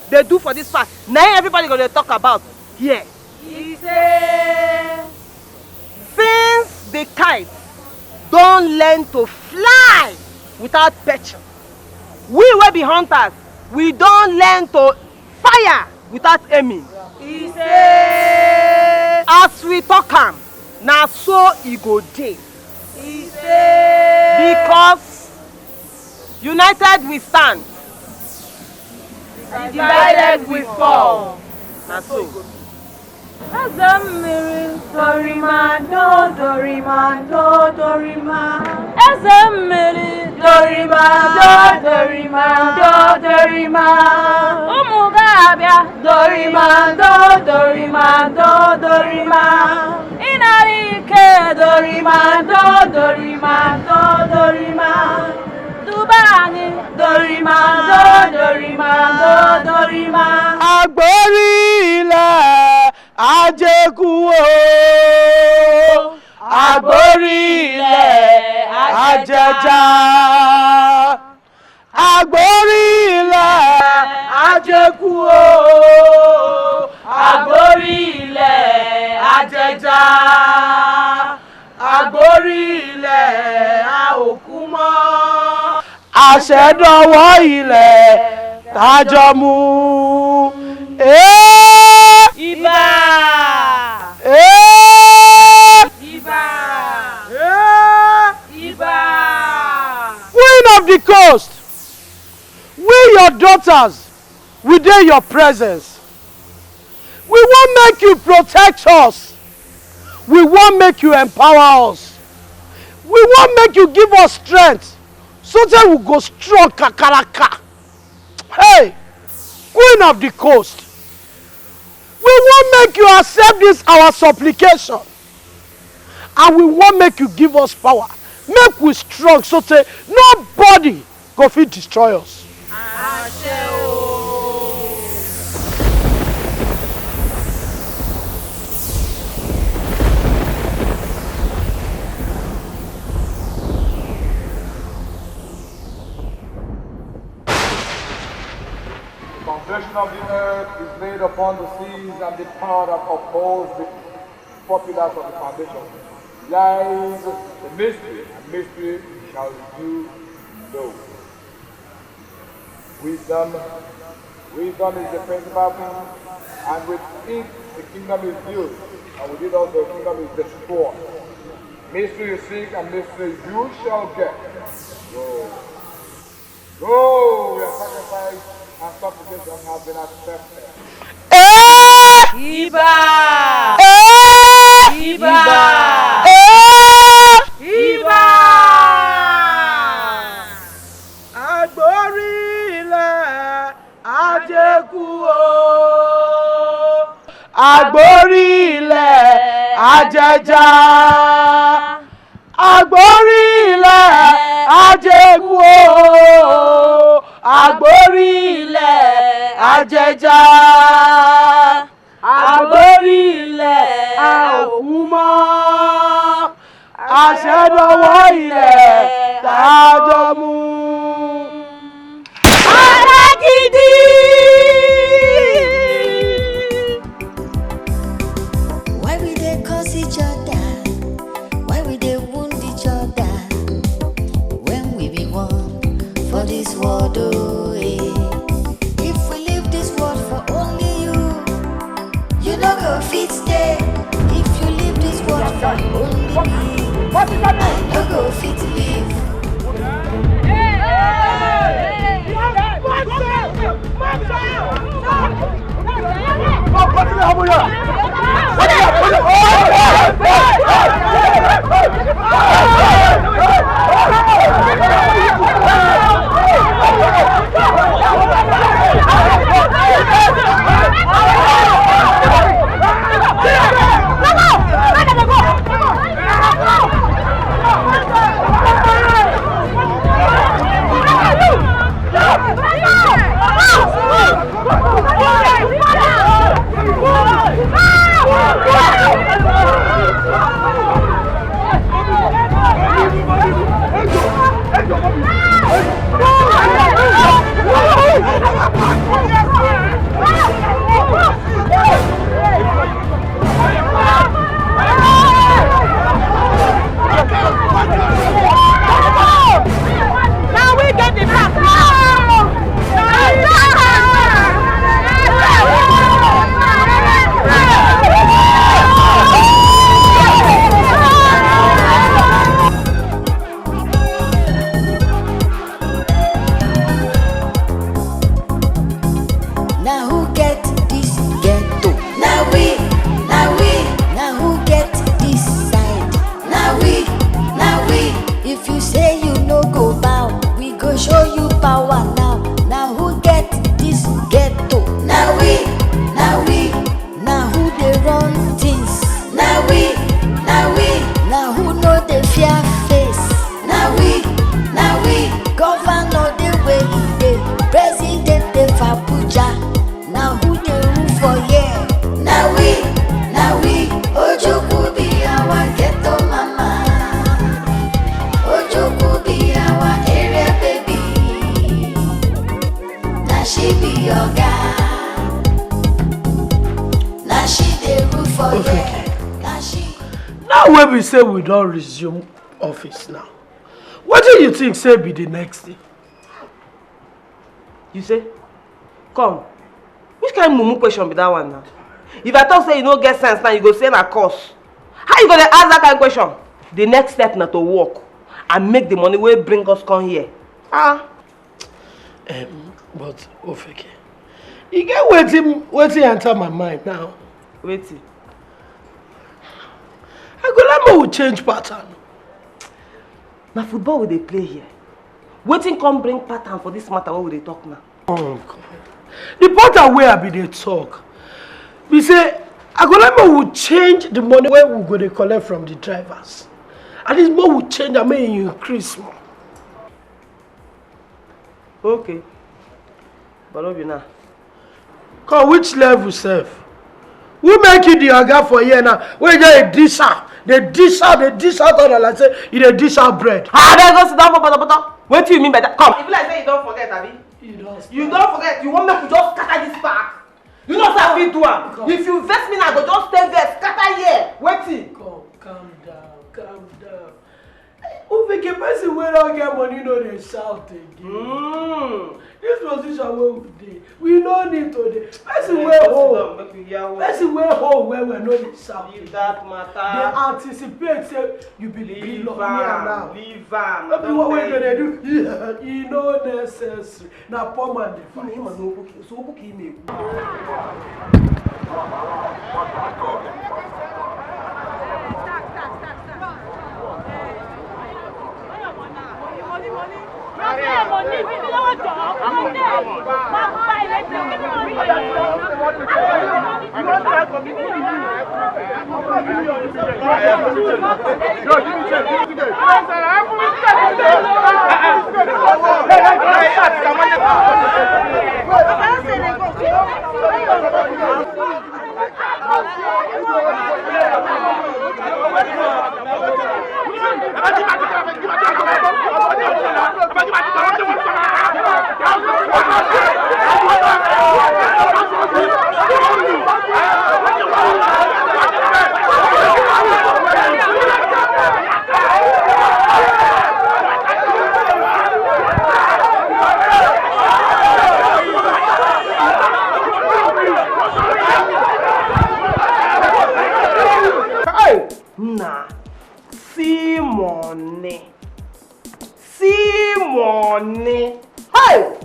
dey do for this park, na im everybody go dey talk about here. E say. Since the kite don learn to fly without perching, we wey be hunters, we don learn to fire without aiming. E say. As we talk am, na so e go dey. E say. Because united we stand, divided we fall. Na so. Eze mmiri dorimando, dorimando, dorima. Eze mmiri dorimando, dorimando, dorima. Ụmụ ga-abịa dorimando, dorimando, dorima. Ị nara ike dorimando, dorimando, dorima. Duba anyị dorimando, dorimando, dorima. Agbori ilẹ̀ Ajeku o. Agbori ilẹ̀ Ajẹja. Agbori ilẹ̀ Ajeku o. Agbori ilẹ̀ Ajẹja. Agbori ilẹ̀ a ò kú mọ́. Àṣẹ dọwọ́ ilẹ̀ tájọ mú. Ee! Ìbà! Ee! Ìbà! Ee! Ìbà! Queen of the coast, we your daughters, we dey your presence. We wan make you protect us. We wan make you empower us. We wan make you give us strength so that we go strong kakaraka. Hey, Queen of the coast, we wan make you accept this our supplication. And we wan make you give us power. Make we strong so say nobody go fit destroy us. Àṣẹ o. The foundation of the earth is laid upon the seas, and the power that upholds the four pillars of the foundation lies the mystery, and mystery shall you know. Wisdom, wisdom is the principal thing, and with it the kingdom is built, and with it also the kingdom is destroyed. Mystery you seek, and mystery you shall get. Go. Go, your sacrifice and supplication have been accepted. Eh! Ìbà! Eh! Ìbà! Eh! Ìbà! Agbori ilẹ̀ Ajeku o. Agbori ilẹ̀ Ajẹja. Agbori ilẹ̀ Ajeku o. Agbori ilẹ̀ Ajẹja. Agbori ilẹ̀ a ò kú mọ́. Àṣẹ dọwọ́ ilẹ̀ tájọ mú. Alágídí. Why we dey curse each other? Why we dey wound each other? When we be one for this world, oh, eh. If we leave this world for only you, you no go fit stay. If you leave this world for only me, I no go fit leave. Hey! Hey! Hey! Hey! Hey! Who get this ghetto? Na we, na we. Na who get this side? Na we, na we. If you say you no go bow, we go show you power now. Na who get this ghetto? Na we, na we. Na who dey run things? Na we, na we. Na who no dey fear face? Na we, na we. Governor dey where he dey, president dey for Abuja. Na who dey rule for here? Na we, na we. Ojukwu be our ghetto mama. Ojukwu be our area baby. Na she be oga. Na she dey rule for here. Na she. Now wey be say we don resume office now, wetin you think say be the next thing? You say? Come. Which kind mumu question be that one now? If I talk say you no get sense now, you go say na curse. How you go dey ask that kind question? The next step na to work and make the money wey bring us come here. Ah. Um, but Ofeke, you get wetin wetin enter my mind now. Wetin? I go like make we change pattern. Na football we dey play here. Wetin come bring pattern for this matter wey we dey talk now? Oh God. The pattern wey I be dey talk be say I go like make we change the money wey we go dey collect from the drivers. At least make we change am make e increase small. Okay. But no be now. Come, which level sef? Who make you the oga for here now? Wey you just dey dish out, dey dish out, dey dish out all like say you dey dish out bread. Ah, abeg go sit down for potopoto. Wetin you mean by that? Come. E be like say you don forget, abi? You don You don forget. You wan make we just scatter this park? You know say I fit do am. Come. If you vex me now, I go just stay vex, scatter here. Wetin? Come, calm down, calm down. Ufike, person wey don get money no dey shout again. Mm. This position wey we dey, we no need to dey. Person wey hold, person wey hold well well no dey shout again. Leave that matter. Dey anticipate say you be billionaire now. Leave am. No be what wey you go dey do. E no necessary. Na poor man dey fight. Him and Obuki, so Obuki na-ekwu. Hey! Nah, see money. See money. Hey!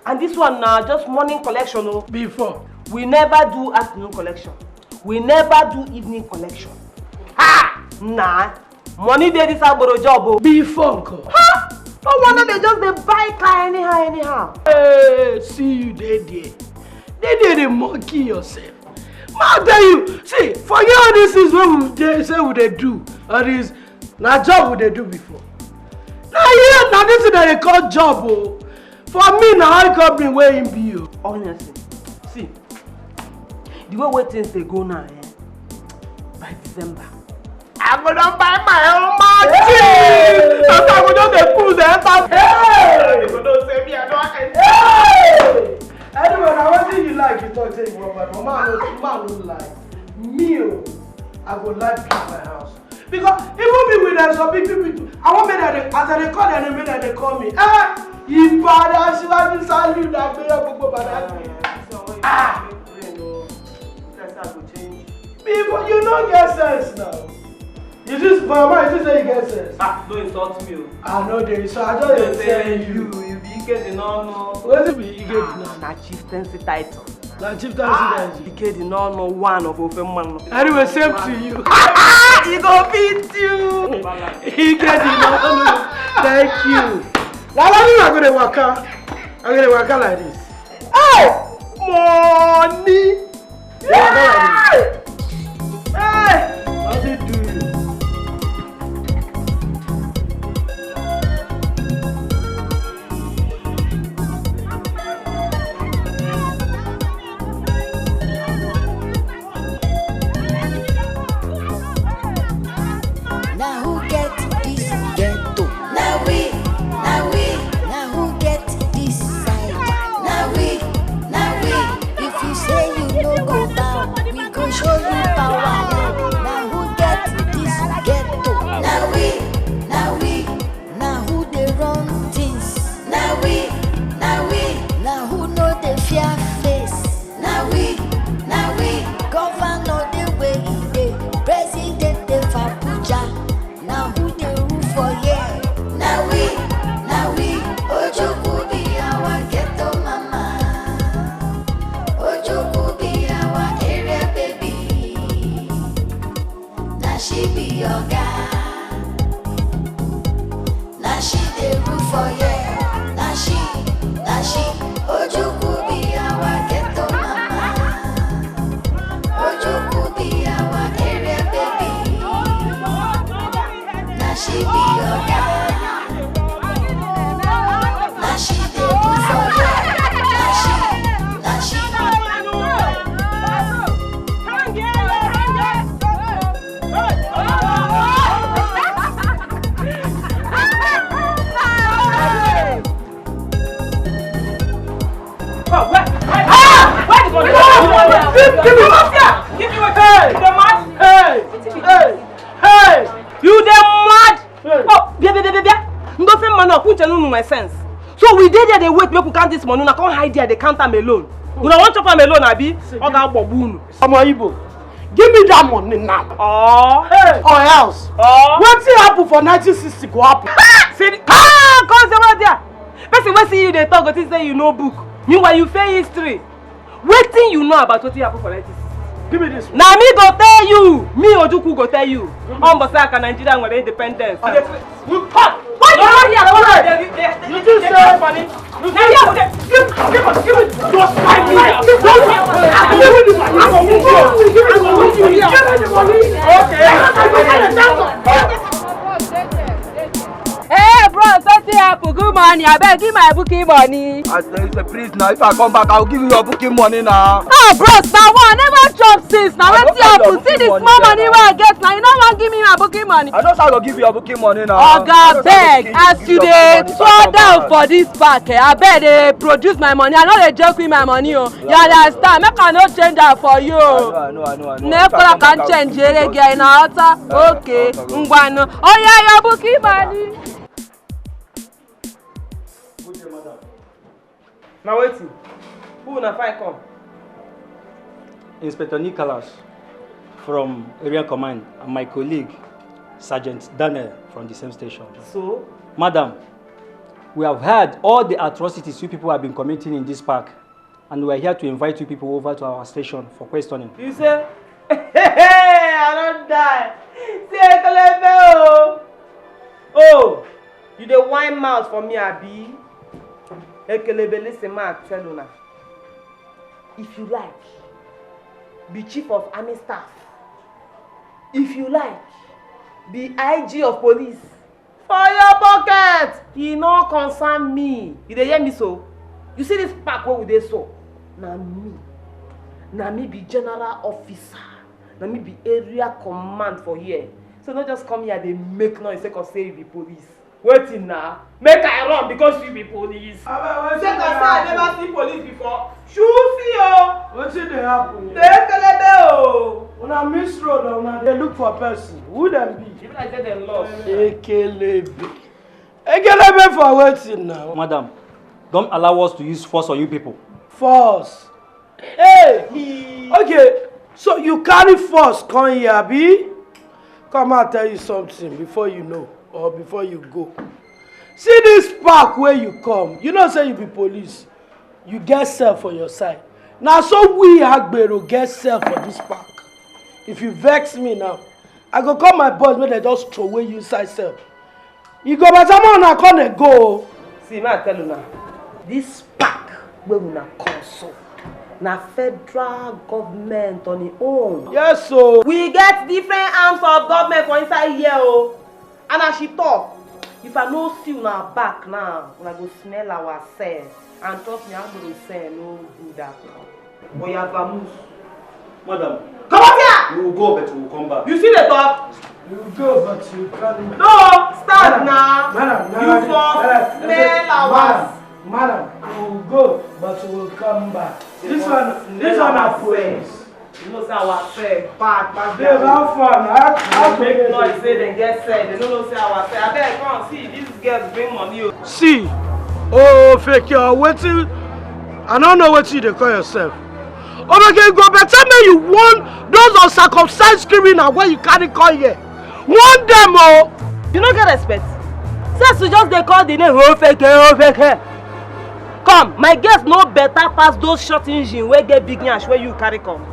And this one na just morning collection o. Before. We never do afternoon collection. We never do evening collection. Ha! Nah. Money dey this agboro job o. Before nko. Ha! No wonder they just dey buy car anyhow, anyhow. Hey, see you dey there. Dey there dey monkey yourself. Ma tell you, see, forget all these things wey we dey say we dey do. All these na job we dey do before. Na here na this thing dem dey call job o. For me na high company wey him be o. Honestly, see, the way wey things dey go now, eh, by December, I go don buy my own machine. Hey! After I go just dey pull the enter. Hey! They go know say me I don enter. Hey! Anyway, na wetin you like you talk say you wan buy, but man no, man no lie. Me o, I go like build my house. Because even me with them, some big people, I wan make them dey, as I dey call their name, make them dey call me. Eh, Ibadan Asiwaju salute, na gbere gbogbo Badagry. Ah! Before you no get sense now. You just, mama, you just say you get sense. Ah, no insult me o. I no dey, so I just dey tell you. You, you be Ike the no no. Wetin be Ike the no? Na chieftaincy title. Na chieftaincy that is. Ikedi no no one of ofe mmanụ. Anyway, same to you. He go beat you. Ikedi no no. Thank you. Na why you go dey waka? I go dey waka like this. Hey! Money! Dey waka like this. Hey! How dey do you? Na who get this ghetto? Na we, na we. Na who get this side? Na we, na we. If you say you no go bow, we go show you power. Na who get this ghetto? Na we, na we. Na who dey run things? Na we, na we. Na who no dey fear face? Na we, na we. Governor dey where he dey, president dey for Abuja. Na who dey rule for here? Na we, na we. Ojukwu be our ghetto mama. Ojukwu be our area baby. Na she be oga. Na she dey rule for here. Na she, na she. Ojukwu be our ghetto mama. Ojukwu be our area baby. Na she be oga. Na she dey rule for here. Na she, na she. You dey mad? Oh, bia bia bia bia. Ndo fe mmanụ ọkụ nche unu nwere sense. So we dey there dey wait make we count this money, una come hide there dey count am alone. Una wan chop am alone abi? Ọ ga-agbọgbu unu. Ọmọ Igbo, give me that money now. Oh. Hey. Or else, oh, wetin happen for nineteen sixty go happen. See, come, come say what there. Person wey see you dey talk go think say you know book. Meanwhile, you fail history. Wetin you know about wetin happen for nineteen sixty? Give me this one. Na me go tell you. Me Ojukwu go tell you. Ọ mbọsị aka Nigeria nwere independence. We come. Why you not here? Why you dey? You think say money? You think say give, give, give me just five minutes. Give me the money. I go move you. I go move you. Give me the money. Okay. Hey, bros, wetin happen? Good morning. Abeg, give my booking money. I say, say, please now, if I come back, I will give you your booking money now. Ah, bros, na one. I never chop since. Now, wetin happen? See the small money wey I get now. You no wan give me my booking money. I know say I go give you your booking money now. Oga, beg, as you dey throw down for this park, eh, abeg dey produce my money. I no dey joke with my money o. You understand? Make I no change am for you o. I know, I know, I know, I know. Make una come change ere gị na ọta. Okay, ngwanụ. Oya, your booking money. Na wetin? Who una find come? Inspector Nicholas from Area Command and my colleague, Sergeant Daniel from the same station. So? Madam, we have heard all the atrocities you people have been committing in this park, and we are here to invite you people over to our station for questioning. You say, hey, I don die. Say, Ekelebe o. Oh, you dey whine mouth for me, abi? Ekelebe, listen, ma, I tell una. If you like, be chief of army staff. If you like, be I G of police. For your pocket, e no concern me. You dey hear me so? You see this park wey we dey so? Na me, na me be general officer. Na me be area command for here. So no just come here dey make noise sake of say you be police. Wetin na? Make I run because you be police. Abeg, wetin dey happen? Sake of say I never see police before. Shusi o. Wetin dey happen here? Dey kelebe o. Una miss road, una dey look for person. Who dem be? E be like say dem lost. Ekelebe. Ekelebe for wetin now? Madam, don't allow us to use force on you people. Force? Hey! Okay, so you carry force come here, abi? Come, I tell you something before you know or before you go. See this park where you come. You know say you be police. You get cell for your side. Na so we agbero get cell for this park. If you vex me now, I go call my boys make dem just throw away you inside cell. E go better more una come dey go o. See, make I tell una, this park wey una come so na federal government on im own. Yes o. We get different arms of government for inside here o. And as she talk, if I no see una back now, una go smell our cell. And trust me, agbero cell no good at all. Oya, vamoose. Madam, come out here! We will go, but we will come back. You see the talk? You will go, but you come back. No, start now. Madam, madam, you for madam, smell our madam, madam, we will go, but we will come back. This one, this one, I promise. You know say our friend bad, bad. Babe, how far na? How to make noise say dem get sense. Dem no know say our friend. Abeg, come see, these girls bring money o. See, oh, fake, uh, wetin? I no know wetin you dey call yourself. Obeke, e go better make you warn those uncircumcised criminal wey you carry come here. Warn dem o. You no get respect. Since you just dey call the name, oh, fake, oh, fake. Come, my girls no better pass those short engine wey get big nyash wey you carry come.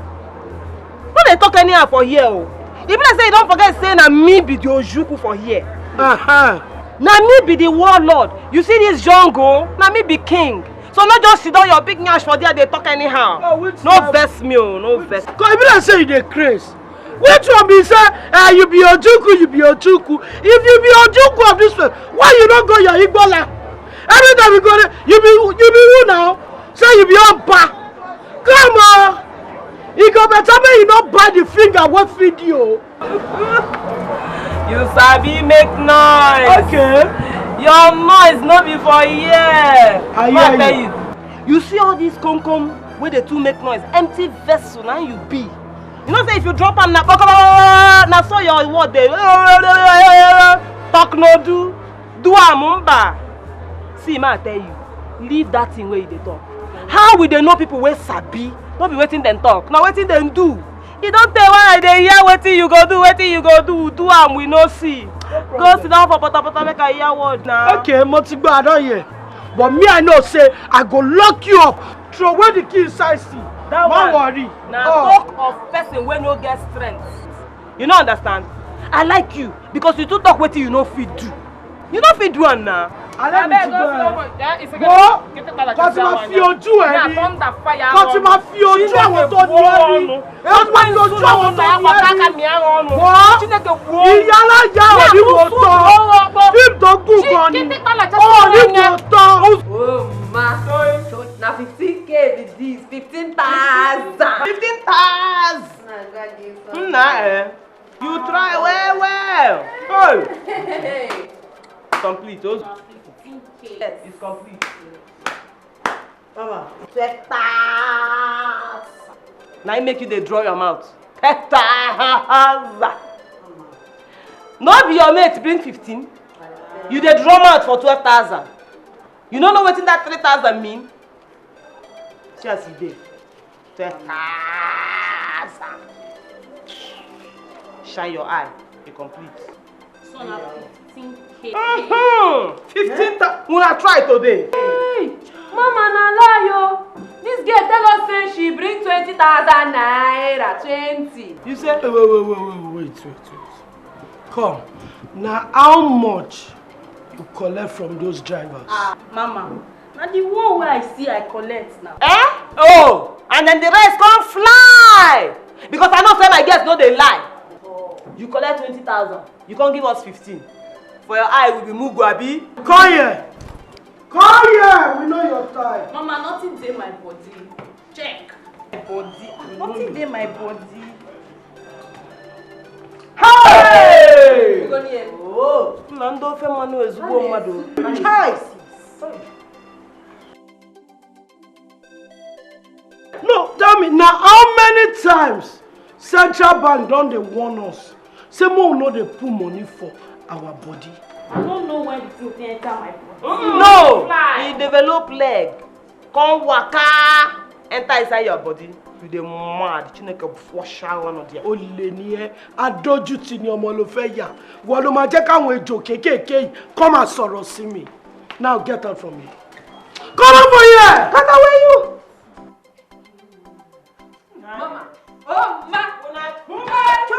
No dey talk anyhow for here o. E be like say you don forget say na me be the Ojukwu for here. Uh-huh. Na me be the warlord. You see this jungle? Na me be king. So no just sit down your big nyash for there dey talk anyhow. No vex me o, no vex. Cause e be like say you dey craze. Which one be say, eh, you be Ojukwu, you be Ojukwu? If you be Ojukwu of this place, why you no go your Igboland? Every time you go there, you be, you be who now? Say you be Oba. Come on. E go better make you no bite the finger wey feed you o. You sabi make noise. Okay. Your noise no be for here. I hear you. You see all these come come wey dey too make noise, empty vessel na you be. You know say if you drop am na kpokoro, na so your word dey talk no do, do am mba. See, ma tell you, leave that thing wey you dey talk. How we dey know people wey sabi? No be wetin dem talk, na wetin dem do. E don tey wey I dey hear wetin you go do, wetin you go do, do am we no see. Go sit down for potopoto make I hear word na. Okay, mo ti gbọ́, I don hear. But me, I know say I go lock you up. Throw away the key inside sea. That one. No worry. Na talk of person wey no get strength. You no understand? I like you because you too talk wetin you no fit do. You no fit do am na. Abeg, go slow mo. Wo, kó ti máa fi ojú ẹ rí. Kó ti máa fi ojú àwọn tó ní ẹ rí. Kó ti máa fi ojú àwọn tó ní ẹ rí. Wo, ìyá aláya ò ní wò tán. Bí tó gùn gan ni. Ò ní wò tán. Oh, ma. So, na fifteen K be this, fifteen thousand. Fifteen thousand. Nna, eh. You try well, well. Hey. Complete. Oh. Yes. It's complete. Mama, twelve thousand. Na im make you dey draw your mouth. Twelve thousand. No be your mate bring fifteen. You dey draw mouth for twelve thousand. You no know wetin that three thousand mean? See as e dey. Twelve thousand. Shine your eye. E complete. So na fifteen K. Mm-hmm. Fifteen thousand. Una try today. Hey, mama na lie o. This girl tell us say she bring twenty thousand naira, twenty. You say? Wait, wait, wait, wait, wait, wait. Come, na how much you collect from those drivers? Ah, mama, na the one wey I see I collect now. Eh? Oh, and then the rest come fly. Because I know say my girls no dey lie. You collect twenty thousand, you come give us fifteen. For your eye, we be mugu, abi? Come here. Come here, we know your time. Mama, nothing dey my body. Check. My body. Nothing dey my body. Hey! Oh. Na ndị ofe mmanụ ezigbo mmadụ. Chai! No, tell me, na how many times Central Bank don dey warn us say make we no dey put money for our body? I no know when the thing take enter my body. No, e develop leg, come waka enter inside your body. You dey mad. Chineke flush out one of them. Olè ni ẹ́, adójútì ni ọmọ ló fẹ́ yà. Wọ́n ló máa jẹ́ káwọn ejò kéékèèké yìí kọ́ máa sọ̀rọ̀ sí mi. Now get out from here. Come out from here! Kaka, where you? Mama. Oh, ma. Una too much.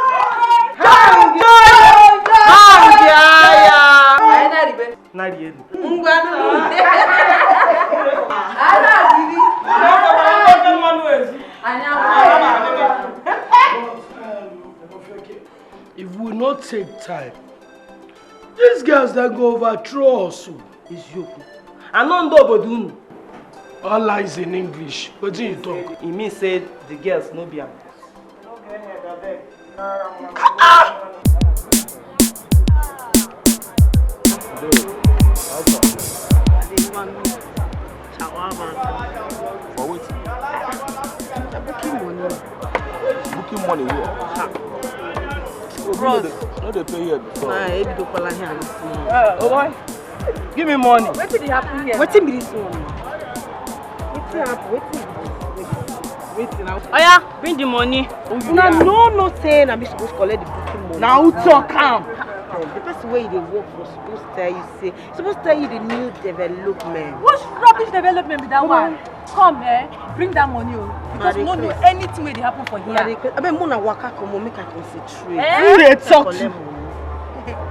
Hang ya. Hang ya. Anyị na-arịbe. Na-arị elu. Ngwa nụ. Anyị na-arịbe. Anyị na-arịbe. Anyị na-arịbe. If we no take time, these girls dem go overthrow us o. Eziokwu. Anọ ndị obodo unu. All lies in English. Wetin you talk? E mean say the girls no be am. Ah! For wetin? Booking money. Booking money here. Ha. Oh, no dey, no dey pay here before. Nah, ebidokwala here this morning. Uh, oh boy, give me money. Wetin dey happen here? Wetin be this one? Wetin happen? Wetin be this? Wetin? Wetin happen? Oya, bring the money. Una no know say na me suppose collect the booking money. Na who talk am? The person wey you dey work for suppose tell you say, suppose tell you the new development. Which rubbish development be that one? Come, eh, bring that money o, because we no know anything wey dey happen for here. Abeg, una waka comot, make I concentrate. Eh? Who dey talk to?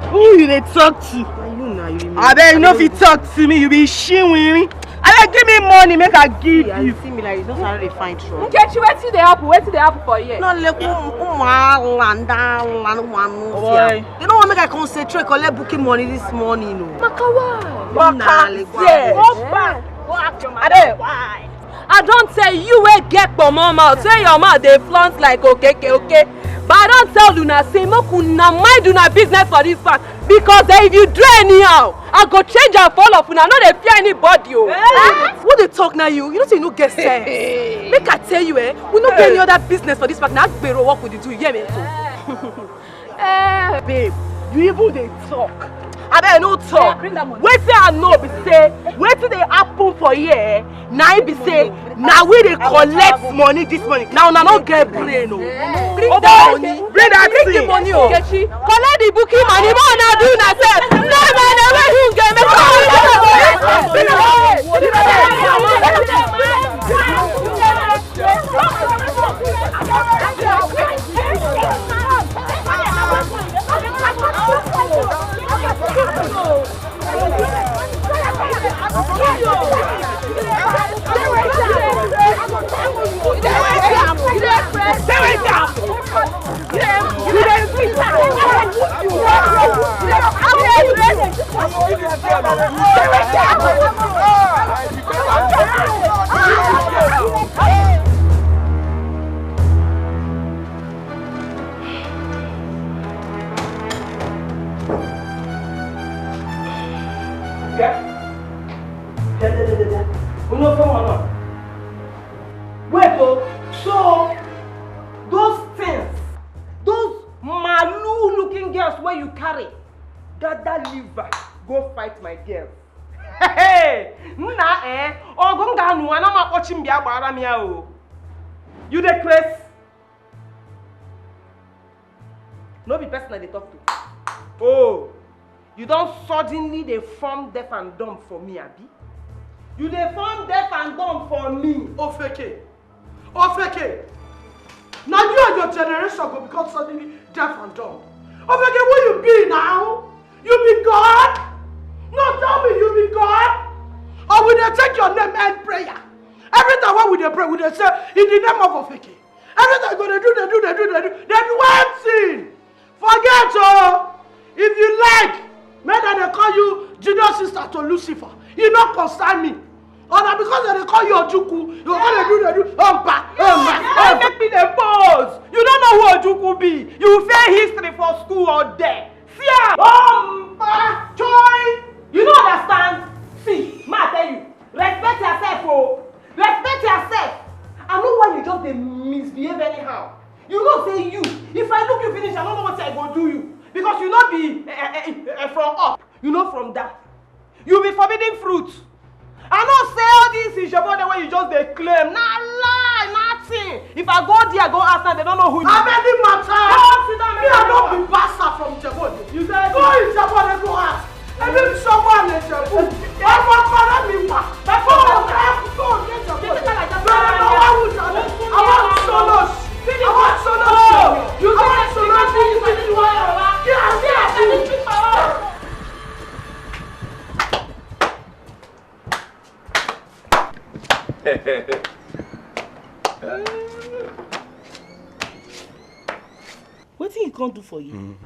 Who you dey talk to? Na you na, you remain. Abeg, you no fit talk to me, you be shiwiri. Abeg, give me money, make I give you. See me like this, no, I no dey find trouble. Nkechi, wetin dey happen? Wetin dey happen for here? No, like, um, um, ah, land, ah, land, um, ah, no, boy. You know what, make I concentrate, collect booking money this morning, no. Makawa. Waka there. Go back. Go ask your mother why. I don tell you wey get kpomo mouth, say your mouth dey flaunt like okeke, okay? But I don tell una say make una mind una business for this part, because eh, if you do anyhow, I go change am for all of una. No dey fear anybody o. Eh? Who dey talk na you? You know say you no get sense. Make I tell you, eh, we no get any other business for this part. Na agbero work we dey do, you hear me so? Eh, babe, you even dey talk. Abeg, no talk. Wetin I know be say, wetin dey happen for here, eh, na im be say, na we dey collect money this morning. Na una no get brain o. Bring that money. Bring that thing. Bring the money o. Nkechi, collect the booking money. Make una do una sef. No, no, no, wey you get, make una. Wait o, so those things, those malu looking girls wey you carry, gather liver go fight my girls. Hey, nna, eh, ọgụ m ga-anụ, ana m akpọchi m bịa gbara m ya o. You dey craze? No be person I dey talk to. Oh, you don suddenly dey form deaf and dumb for me, abi? You dey form deaf and dumb for me. Ofeke. Ofeke. Na you and your generation go become suddenly deaf and dumb. Ofeke, who you be now? You be God? No, tell me you be God? Or we dey take your name end prayer? Every time when we dey pray, we dey say, "In the name of Ofeke." Every time you go dey do, dey do, dey do, dey do, dey do one thing. Forget o. If you like, make dem dey call you junior sister to Lucifer. E no concern me. Or na because dem dey call you Ojukwu, you go dey do, dey do, ompa, ompa, ompa. Make me dey pose. You no know who Ojukwu be. You fail history for school or there. See am. Ompa, joy. You no understand. See, ma tell you, respect yourself o. Respect yourself. I know why you just dey misbehave anyhow. You know say you, if I look you finish, I no know wetin I go do you. Because you no be, eh, eh, eh, eh, from up, you no from down. You be forbidden fruit. I know say all these Ijebu Ode wey you just dey claim, na lie, nothing. If I go there, go ask them, they don't know who you are. How many matter? Come sit down, me, I no be bastard from Ijebu Ode. You say go Ijebu Ode, go ask. Ebi mi sọ fún àlejò ẹ̀kú. Ọmọ ọpọlọ mi wà. Bàbá ọ̀gá ẹ̀kú tó ní ìjọba. Bẹ̀rẹ̀ lọ́wọ́ àwùjọ. Àwọn sọ̀rọ̀ Can't do for you.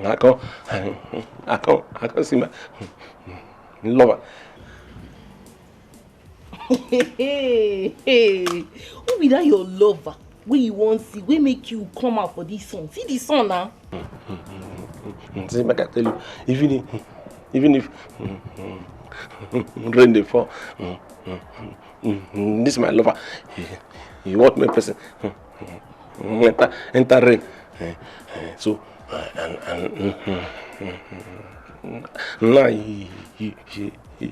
I can't, I can't, I can't see my lover. Hey, hey, hey. Who be that your lover? Wey you wan see, wey make you come out for this sun? See the sun now. See, make I tell you, even if, even if rain dey fall, this my lover, he, he want make person enter, enter rain. So, and, and now you, you, you, you,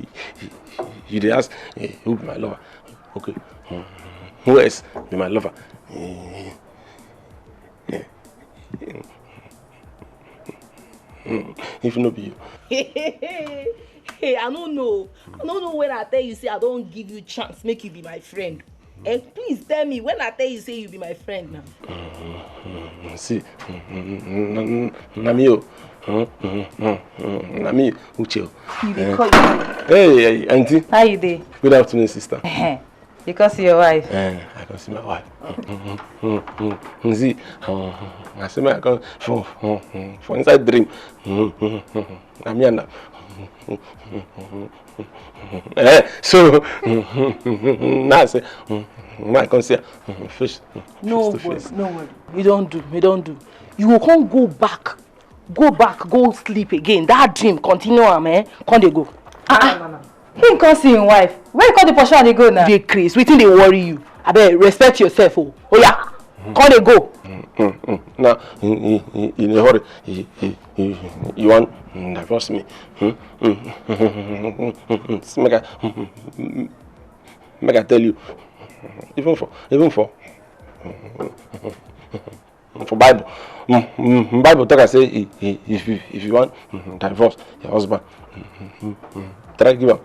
you dey ask, who be my lover? Okay. Who else be my lover? If no be you. Hey, I don't know. I don't know when I tell you say I don't give you chance, make you be my friend. Eh, please tell me when I tell you say you be my friend now. See, na me o. Na me, Uche. You dey call you. Hey, hey, auntie. How you dey? Good afternoon, sister. You can see your wife. Eh, I can see my wife. See, I see my account for, for inside dream. I mean, eh, so now I say, now I can see her face. No worry, no worry. You don't do, you don't do. You go come go back. Go back, go sleep again. That dream, continue am, eh? Come dey go. Ah, ah. Him come see him wife. Where you come dey pursue am dey go now? Dey craze. Wetin dey worry you? Abeg, respect yourself o. Oya, come dey go. Now, in, in, in a hurry, you, you, you, you wan divorce me? See, make I, make I tell you, even for, even for for Bible. Mm, mm, Bible talk and say, if you, if you want, mm, divorce your husband, mm, mm, mm, try give am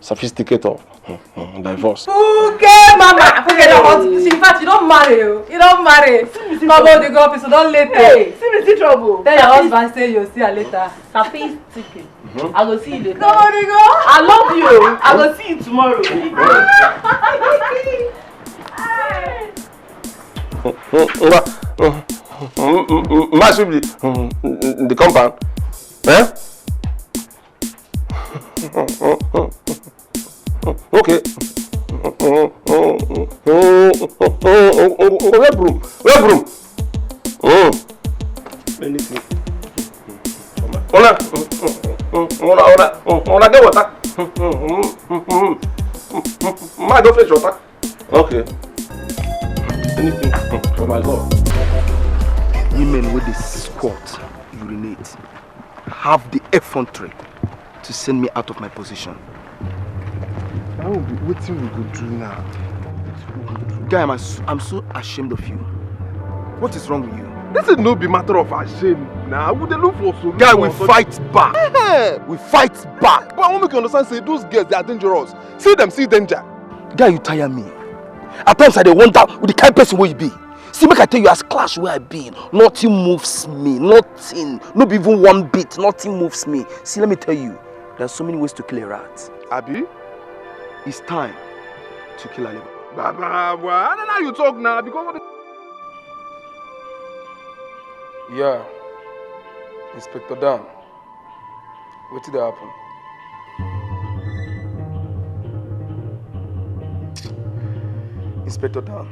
certificate of, mm, mm, divorce. Okay, mama. Okay, no, what? In fact, you don't marry. Oh. You don't marry. Come on, the girl, so don't let. Hey, see me see trouble. Tell your husband say you see her later. Certificate. Mm-hmm. I go see you later. Come on, the girl. I love you. I go see you tomorrow. Massive the compound. Eh? Okay. Where broom? Where broom? Mm. Anything. Una, una, una, una get water. Ma go fetch water. Okay. Anything for my love. Women with the squat, urinate, have the effrontery to send me out of my position. Now, wetin we go do now? Guy, I'm, as- I'm so ashamed of you. What is wrong with you? This is no be matter of ashamed. Now, we dey look for solution. Guy, we fight back. Eh, we fight back. But I want make you understand say those girls, they are dangerous. See them, see danger. Guy, you tire me. At times I dey wonder with the kind person wey you be. See, make I tell you, as clash wey I be, nothing moves me, nothing, no be even one bit, nothing moves me. See, let me tell you, there are so many ways to kill a rat. Abi? It's time to kill Aleba. Baba, boy, I don't know how you talk now because of the... Yeah, Inspector Dan, wetin dey happen? Inspector Dan,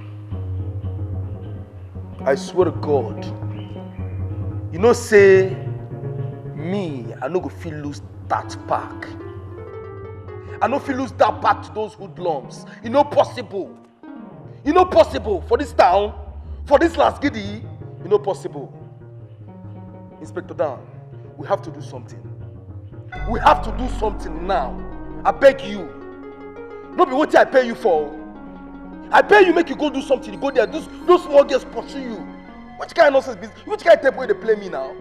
I swear to God, you know say me, I no go fit lose that pack. I no fit lose that pack to those hoodlums. E no possible. E no possible for this town, for this last gidi. E no possible. Inspector Dan, we have to do something. We have to do something now. I beg you. No be wetin I pay you for. I pay you make you go do something. You go there, those, those small girls pursue you. Which kind of nonsense be this? Which kind of tape wey dey play me now?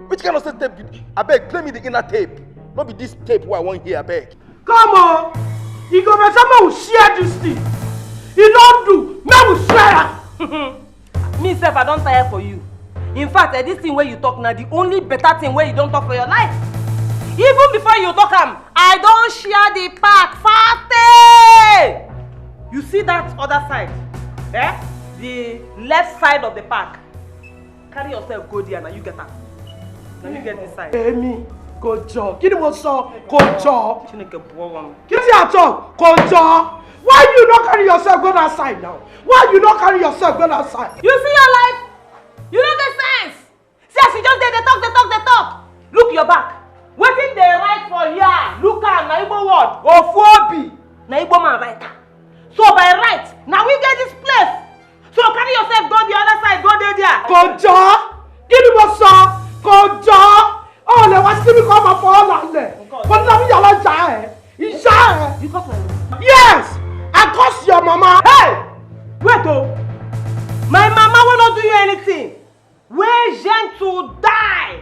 Which kind of nonsense tape be? Abeg, play me the inner tape. No be this tape wey I wan hear, abeg. Come on! E go better make we share this thing. E don do, make we share am. Me sef, I don tire for you. In fact, eh, this thing wey you talk na the only better thing wey you don talk for your life. Even before you talk am, I don share the park fast. You see that other side? Eh? The left side of the park. Carry yourself go there, na you get am. Na you get this side. Èmi kò jọ. Kí ni mo sọ? Kò jọ. Chineke bụọ m. Kí ni a sọ? Kò jọ. Why you no carry yourself go that side now? Why you no carry yourself go that side? You see your life? You no get sense. See as you just dey dey talk, dey talk, dey talk. Look your back. Wetin dey write for here? Look am, na Igbo word. Ofu obi. Na Igbo man write am. So by right, na we get this place. So carry yourself go the other side, go dey there. Kò jọ. Kí ni mo sọ? Kò jọ. Ó lè wá sí mi kó máa fọ́ ọ́ lálẹ́. Kò ní àwọn yàrá ìjà ẹ̀. Ìjà ẹ̀. You got my Yes, I curse your mama. Hey! Wait o! My mama wey no do you anything, wey gentle die,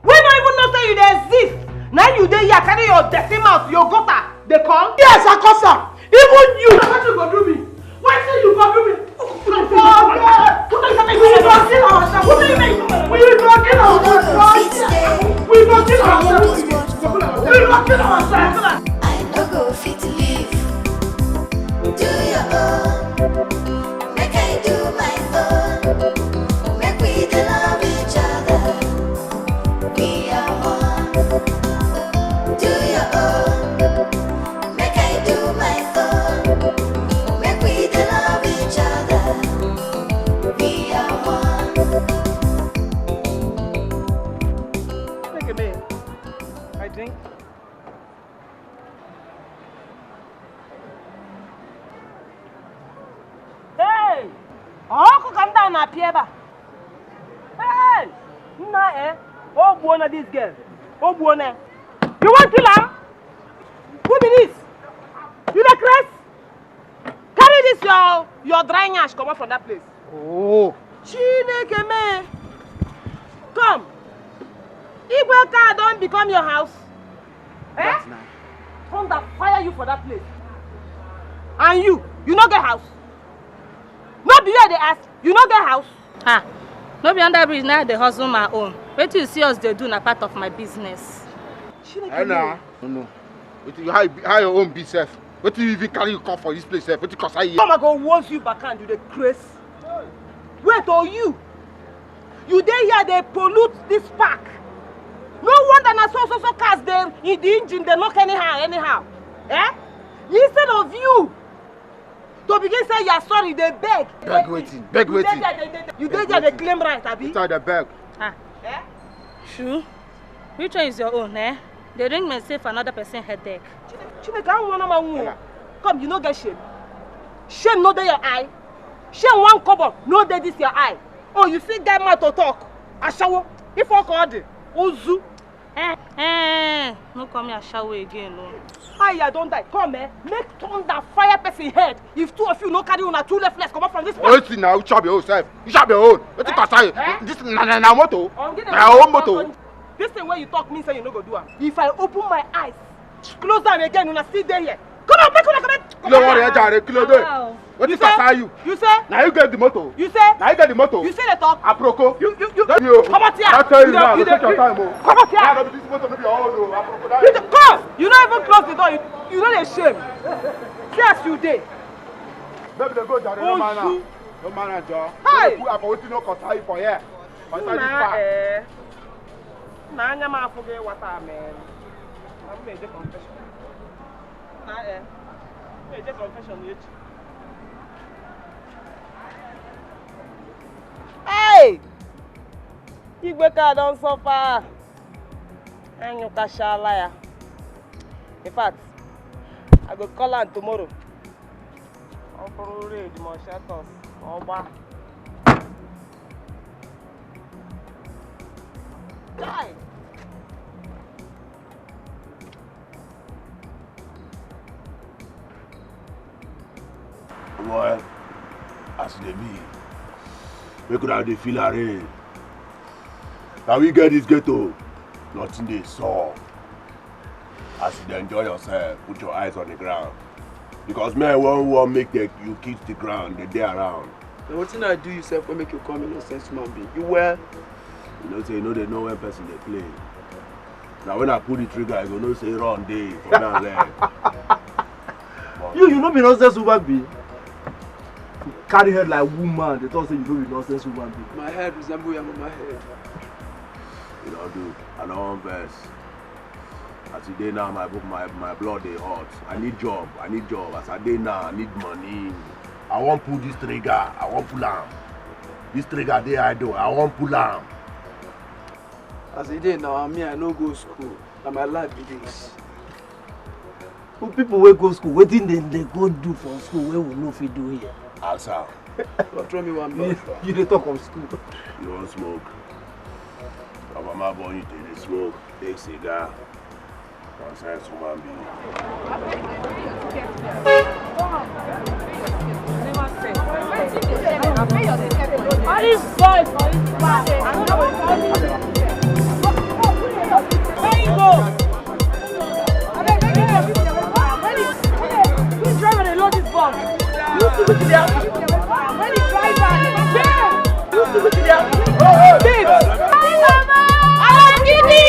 wey no even know say you dey exist, na you dey here carry your dirty mouth, your gutter dey come? Yes, I curse am. Even you. Wetin you go do me? Wetin you go do me? We go kill ourselves. We go kill ourselves. We go kill ourselves. We go kill ourselves. I no go fit live. Do your own, make I do my own. Make we dey love each other. We are one. Do your own, make I do my own. Make we dey love each other. We are one. Make a man. I drink. Hey! Ọkụ ka ndị a na-apịa ebe a. Hey! Nna eh, o gbuona this girl. O gbuona. You wan kill am? Who be this? You dey craze? Carry this your your dry nyash comot from that place. Oh. Chineke me. Come. Igwe car don become your house. Eh? Thunder fire you for that place. And you, you no get house. No be you I dey ask. You no get house. Ah, no be under bridge na I dey hustle my own. Wetin you see us dey do na part of my business. Chineke me. No, no. Wetin you how you be- how your own be sef? Wetin you even carry you come for this place sef? Wetin concern you? Come I go woz you back and you dey craze. Wait oh you. You dey here dey pollute this park. No wonder na so so so cars dey in the engine dey knock anyhow anyhow. Eh? Instead of you to begin say you are sorry, you dey beg. Beg wetin? Beg wetin? You dey there dey- dey- dey- You dey there dey claim right abi? Inside the beg. Ah. Eh? True. Which one is your own, eh? They ring me say for another person headache. Chineke, I wanna my wound. Come, you no get shame. Shame no dey your eye. Shame one kobo no dey this your eye. Oh, you see get mouth to talk. Ashawo. If I call the Ozu. Eh, eh, no call me Ashawo again, no. Fire don die. Come, eh? Make thunder fire person head. If two of you no carry una two left legs comot from this place. Wetin na? You chop your own sef. You chop your own. Wetin concern you? This na na na motor. Na your own motor. This thing wey you talk mean say you no go do am. If I open my eyes, close am again, una still dey here. Come on, make una come out. Kí ló wọ́n rẹ̀ jàre? Kí ló dé? Wetin concern you? You say? Na you get the motor. You say? Na you get the motor. You say the talk. Aproko. You you you. Don't you? Come out here. I tell you now. Take your time o. Come out here. This motor no be your own o. Aproko. You dey- Come. You no even close the door. You you no dey shame. See as you dey. Baby dey go jare no man am. No man am jọ. Hi. Put am for wetin no concern you for here. Concern this part. Na anya m afụghị ịwata a mee. Na m na-eje confession. Na eh. M na-eje confession echi. Hey! Igwe ka don suffer. Anyụkashala ya. In fact, I go call am tomorrow. Ọ bụrụ raid ma ọ shelters ma ọ gbaa. Chai! Boy, as e dey be, make una dey feel arraign. Na we get this ghetto, nothing dey sup. As you dey enjoy yourself, put your eyes on the ground. Because men wan wan make dem you kiss the ground, dey dey around. Na wetin I do you sef wey make you come innocent human being? You well? You know say you no dey know when person dey play. Na when I pull the trigger, you go know say run dey for me and leg. You, you no be nonsense human being. carry head like woman, dey talk say you no be nonsense woman being. My head resemble Yamama head. You don do. I no wan vex. As e dey now, my book, my my blood dey hot. I need job. I need job. As I dey now, I need money. I wan pull this trigger. I wan pull am. This trigger dey idle. I wan pull am. As e dey now, me, I no go school. Na my life be this. But people wey go school, wetin dem dey go do for school wey we no fit do here? Answer. But throw me one You ball. You dey talk of school. You wan smoke? Your mama born you to dey smoke, take cigar. Nonsense human being. All these boys for this park, I don't know what to do. Where you go? Abeg, make you go. Where the, where the, which driver dey load this bus? You see wetin dey happen? Where the driver? Yeah. You see wetin dey happen? Babes. Hi, Mama. Alagidi.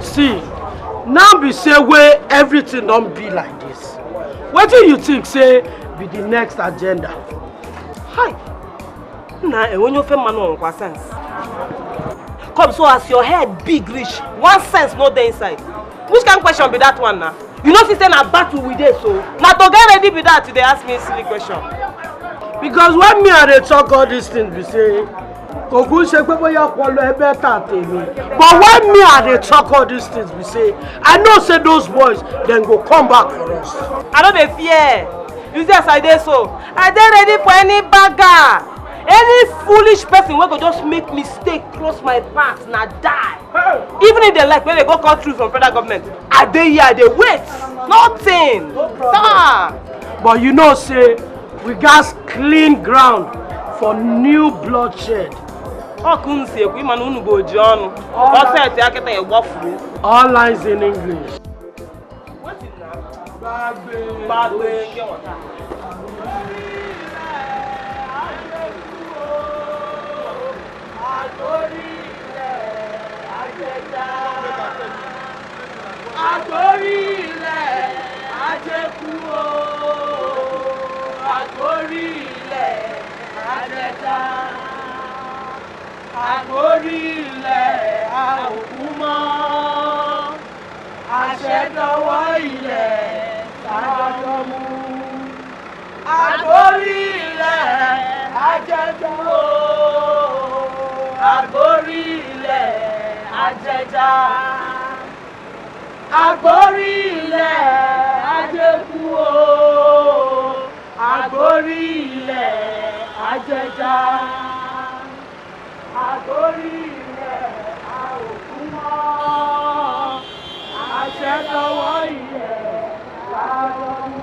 See, now be say wey everything don be like this, wetin you think say be the next agenda? Hi. Na enwenye ofe mmanụ ọnwụkwa sense. Come, so as your head big reach, one sense no dey inside. Which kind question be that one na? You know see say na battle we dey, so na to get ready be that you dey ask me silly question. Because when me I dey talk all these things be say kò kú ṣe pé bóyá ọpọlọ ẹ bẹ́tà tèmi, but when me I dey talk all these things be say I know say those boys dem go come back for us. I no dey fear. You see as I dey so, I dey ready for any bagger, any foolish person wey go just make mistake cross my path na die. Even if dem like make dem go cut through from federal government, I dey here I dey wait. Nothing. Sir. But you know say we gats clean ground for new bloodshed. Ọ ka unu si ekwu, ị ma na unu bụ oji ọnụ. Ọ set ya kịta, ị gbafuru. All lines in English. Gbagbe nke ọta. Àgbórí ilẹ̀ ajékú o, àgbórí ilẹ̀ ajẹja, àgbórí ilẹ̀ a ò kú mọ́, àṣẹ dọwọ́ ilẹ̀ tá a jọ mú. Àgbórí ilẹ̀ ajẹja o, àgbórí ilẹ̀ ajẹja. Àgbórí ilẹ̀ ajékú o, àgbórí ilẹ̀ ajẹja. Àgbórí ilẹ̀ a ò kú mọ́, àṣẹ lọ́wọ́ ilẹ̀ la lọ mú.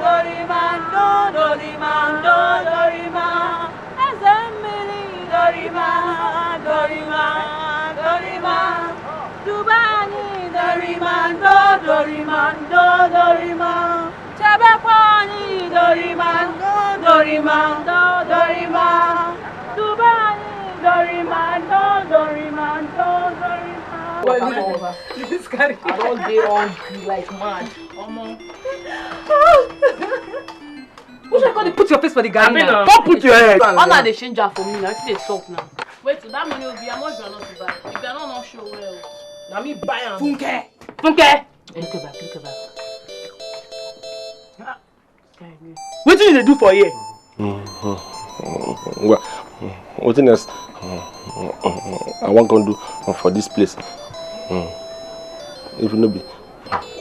Doriman, do, Doriman, do, Doriman. Eze mmiri, Doriman, Doriman, Doriman. Duba anyị, Doriman, do, Doriman, do, Doriman. Chebekwa anyị, Doriman, do, Doriman, do, Doriman. Duba anyị, Doriman, do, Doriman, do, Doriman. This guy. I don dey hungry like mad. Omo. Which I call dey put your face for the garri now? Come put your head. All na dey change am for me na. Wetin dey talk now? Wait, so that money will be how much groundnut you buy? If groundnut no show well. Na me buy am. Funke. Funke. Look at back, look at back. Wetin you dey do for here? Well, wetin else I wan come do for this place? If no be to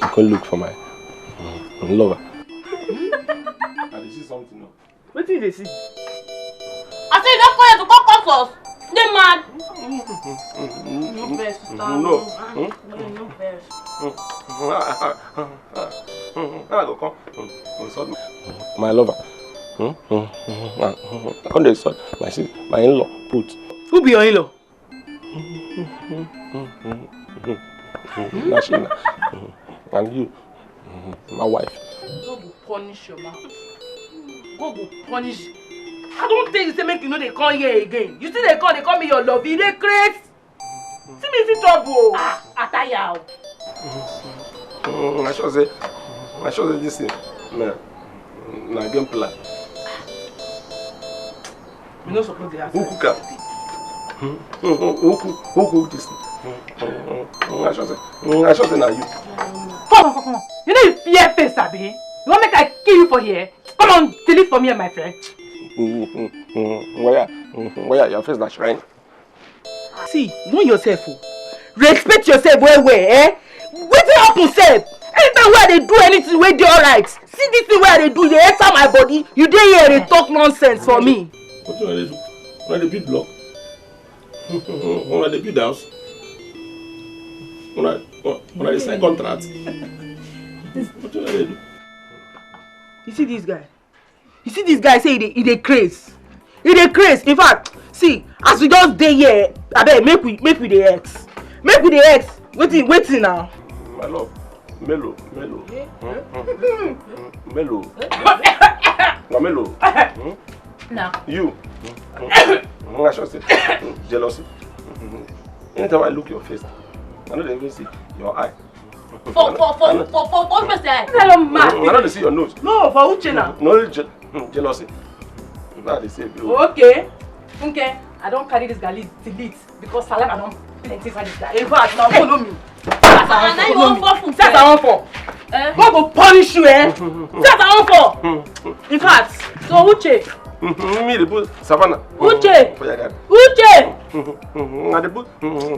come look for my lover. I dey see something now. Wetin you dey see? I say you don call here to come curse us. Dey mad. No vex, sister. No. No vex. I go come insult my lover. I come dey insult my sis, my in-law put. Who be your in-law? Na she na. And you, my wife. God go punish your mouth. God go punish. I don tell you say make you no dey come here again. You still dey come, dey call me your love. You dey craze. See me see trouble o. Ah, Ataya o. Mm, I sure say, I sure say this thing na, na game plan. You no suppose dey ask. Who cook am? Who cook, who cook this thing? I sure say, I sure say na you. Come on, come on, come on. You know you fear face, abi? You wan make I kill you for here? Come on, delete for me and my friend. Waya, waya, your face na shrine. See, know yourself o. Respect yourself well well, eh? Wetin happen sef? Anytime wey I dey do anything wey dey alright, see this thing wey I dey do, e dey enter my body. You dey here dey talk nonsense for me. Wetin una dey do? Una dey build block? Una dey build house? Una, una dey sign contract? Wetin una dey do? You see this guy? You see this guy say he dey, he dey craze. He dey craze. In fact, see, as we just dey here, abeg, make we, make we dey ex. Make we dey ex. Wetin, wetin now? My love, Melo, Melo. Melo. Na Melo. Na. You. I sure say jealousy. Anytime I look your face, I no dey even see your eye. For, for, for, for, for, for, for, for, I no dey see your nose. No, for Uche na. No, je-, jealousy. Na dey save you. Okay. Okay. I don carry this garri delete because saliva don plenty inside this garri. In fact, now follow me. As I wan fall. See as I wan fall. God go punish you, eh? See as I wan fall. In fact, so Uche. Me dey put savannah. Uche. Uche. I dey put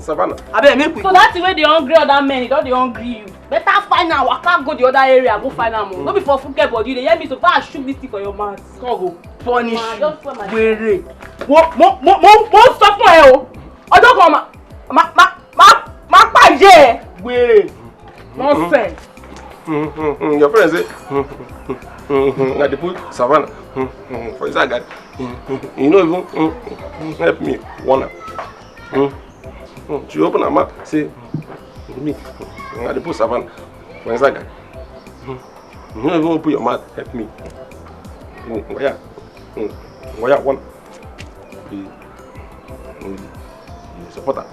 savannah. Abeg, make we. So that thing wey dey hungry other men, e don dey hungry you. Better find am, waka go the other area, go find am o. No be for Funke body, you dey hear me? So far, I shook this thing for your mouth. God go punish you. Wèrè. Mo, mo, mo, mo, mo sọ fún ẹ o. Ọjọ́ kan ma, ma, ma, ma, ma pàjẹ́ ẹ. Wèrè. Nonsense. Your friend say, I dey put savannah for inside garri. You no even help me warn am. She open her mouth say, me, I dey put savannah for inside garri. You no even open your mouth help me. Waya, waya, one. You, you support am.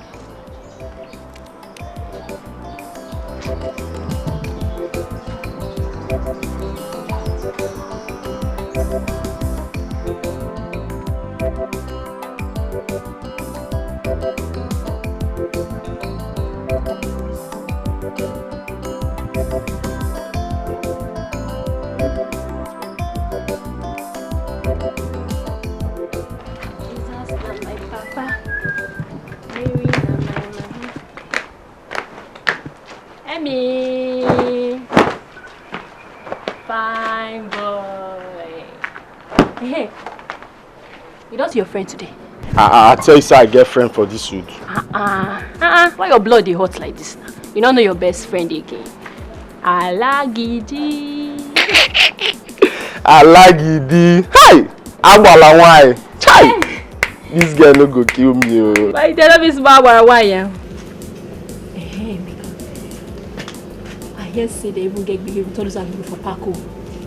Jesus na my papa, Mary na my mama. Emmy, fine boy. Hey, you don see your friend today? I, I, I tell you say I get friend for this wood. Uh-uh. Uh-uh. Why your blood dey hot like this now? You no know your best friend again. Alagidi. Alagidi. Hey! Agbala wine. Chai! This girl no go kill me o. But you tell me small agbala wine, yeah? Eh, because I hear say they even get big with all those people for park o.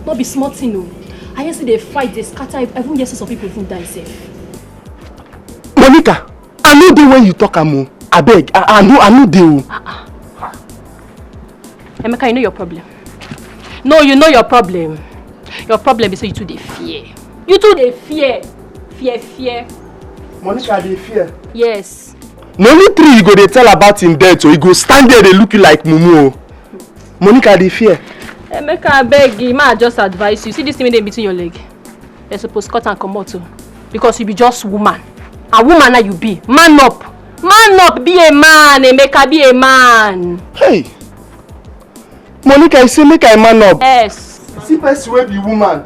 No be small thing o. I hear say they fight, they scatter, even hear say some people even die sef. Monica, I no dey when you talk am o. Abeg, I, I no, I no dey o. Emeka, you know your problem. No, you know your problem. Your problem is say you too dey fear. You too dey fear. Fear, fear. Monica dey fear. Yes. Na only three you go dey tell about him death, so he go stand there dey look you like mumu o. Monica dey fear. Emeka, abeg, ma just advise you. See this thing wey dey between your leg. Dem suppose cut am comot o, because you be just woman. A woman na you be. Man up. Man up, be a man, Emeka, be a man. Hey! Monica, you say make I man up. Yes. See person wey be woman.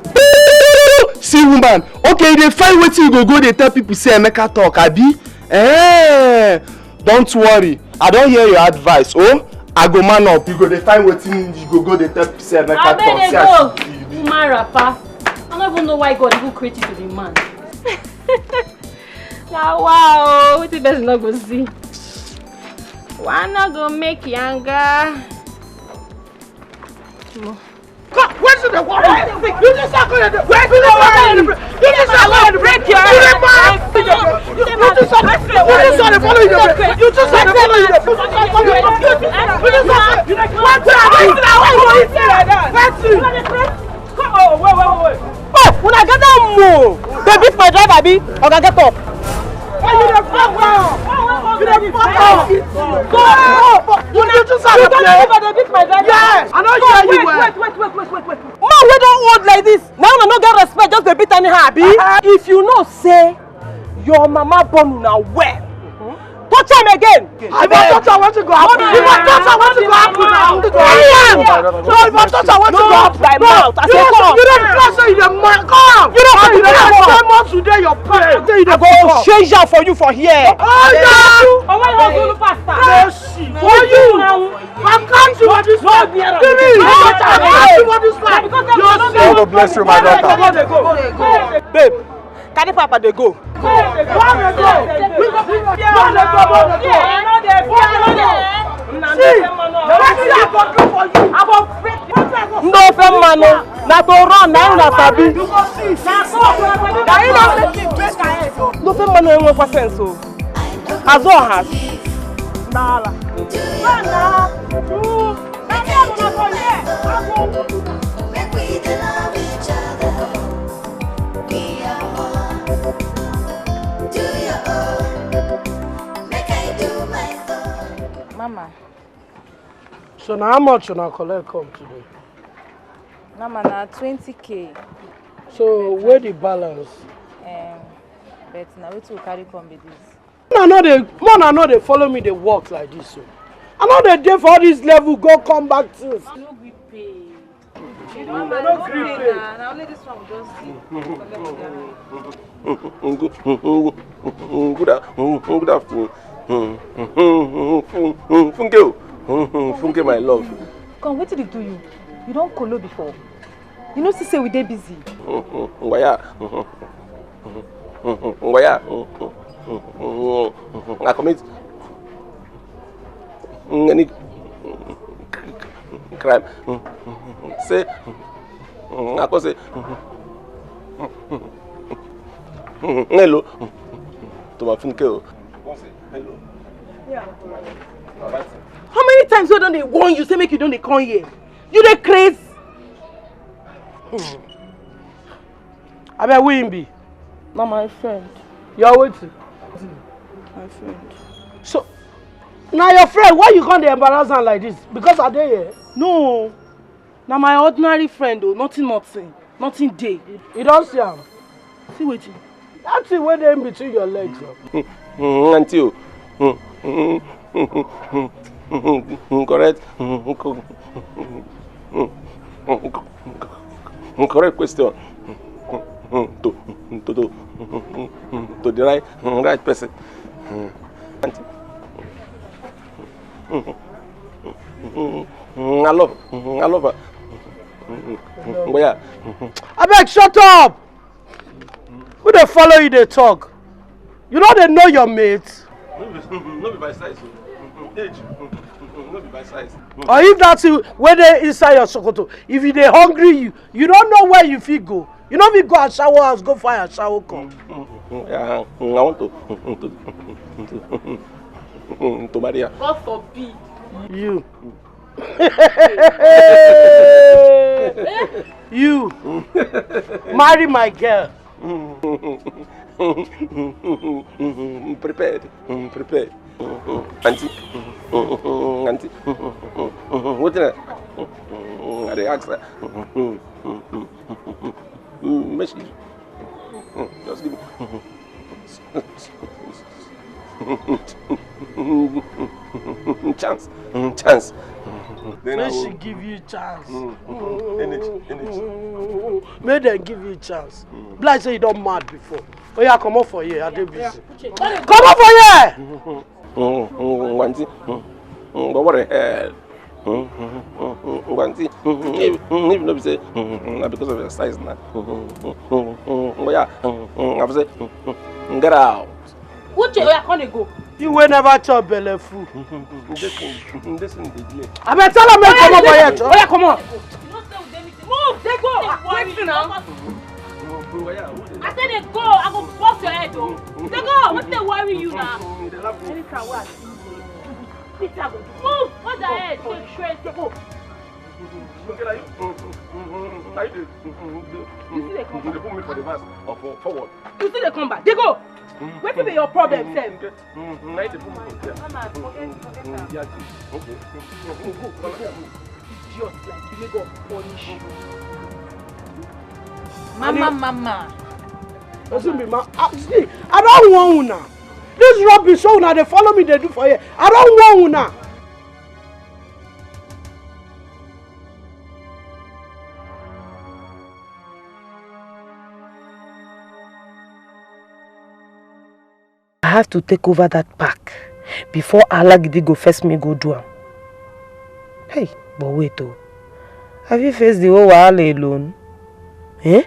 See woman. Okay, you dey find wetin you go go dey tell people say Emeka talk, abi? Eh, don't worry. I don hear your advice. Oh, I go man up. You go dey find wetin you go go dey tell people say Emeka talk. Abeg dey go. Woman rapper. I no even know why God even create you to be man. Na wow, wetin person no go see. Why no go make yanga? Come, where should I walk? You just not going to where should I walk? You just not going to break your head. You just not going to follow you. You just not going to follow you. You just not going to follow you. You just not going to. Where should I walk? Where should I walk? Oh, wait, wait, wait. Oh, una get that mo. They beat my driver, abi? Oga, get up. Why you dey fuck up? You dey fuck up. Go. You dey just you don't know if they beat my driver. Yes, I know you well. Wait, wait, wait, wait, wait, wait, wait. Man wey don old like this, now una no get respect, just dey beat anyhow, abi? If you know say your mama born una well, touch am again. If I touch am, wetin go happen? If I touch am, wetin go happen now? Carry am. No, if I touch am, wetin go happen? Thy mouth. I say come. You don't flash say you dey mad. Come. You don't flash say you dey mad. Ten months today, your parents say you dey fuck up. I go change am for you for here. Oh yeah. Owo na Zulu pastor. Mercy. For you. I catch you for this one. Give me. I catch you for this one. God will bless you, my daughter. Babe, carry papa dey go. See, wetin I go do for you? Ndị ofe mmanụ na to run na una sabi. Na you no. Ndị ofe mmanụ enwekwa sense o. Azụ ọha. N'ala. Make we dey love each other. Be our one. Do your own. Make I do my own. Mama. So na how much una collect come today? Mama, na twenty K. So where the balance? Um, but na wetin we carry come be this. Una no dey, una no dey follow me dey work like this o. I no dey dey for all this level go come back things. I no gree pay. You don no gree pay. Na only this one we just see. Good a-, good afternoon. Funke o. Funke, my love. Come, wetin dey do you? You don kolo before? You know, see say we dey busy. Ngwaya. Ngwaya. I commit any crime. Say, I come say, hello to my Funke o. Hello. How many times I don dey warn you, say make you don dey come here? You dey craze? Abeg, who him be? Na my friend. Your wetin? My friend. So, na your friend, why you come dey embarrass am like this? Because I dey here? No, na my ordinary friend o, nothing, nothing, nothing dey. You don see am? See wetin? That thing wey dey in between your legs. Auntie o. Correct. Correct question. To, to, to, to the right, right person. Auntie. I love, I love her. Ngwa ya. Abeg, shut up! Who dey follow you dey talk? You no dey know your mate? No be, no be by size o. Age. No be by size. Or if that thing wey dey inside your sokoto, if e dey hungry you, you don't know where you fit go. You no fit go ashawo house, go find ashawo come. Yeah, I want to, to, to, to marry her. God forbid. You. You. Marry my girl. Prepared. Prepared. Auntie. Auntie. What did I? I dey ask her. Make she just give me chance. Chance. Then I Make she will give you chance. Energy, energy. Make dem give you chance. Be like say you don mad before. Oya, comot for here. I dey busy. Comot for here. Auntie, but what the hell? Ngwa, auntie, if, if no be say, na because of your size na. Ngwa, yeah, I say, get out. Uche, oya, come dey go. You wey never chop belle full. This thing, this thing dey delay. Abeg, tell am make comot for here, chop. Oya, comot. Move, dey go. Ah, wait now. Ngwa, yeah, who dey I say dey go, I go bust your head o. Dey go, wetin dey worry you na? Anytime wey I see you, wetin I go do? Move, hold your head, take straight. Dey go. Okay, like, you, like, you dey, you dey put me for the verse of, uh, forward. You still dey come back. Dey go. Wetin be your problem sef? Like, you dey put me for the verse. Mama, forget, forget am. Yeah, okay. Idiot like you, make God punish you. Mama, mama. Person be ma-, ah, see, I don warn una. This rubbish wey una dey follow me dey do for here, I don warn una. I have to take over that park before Alagidi go first me go do am. Hey, but wait o. I fit face the whole wahala alone? Eh?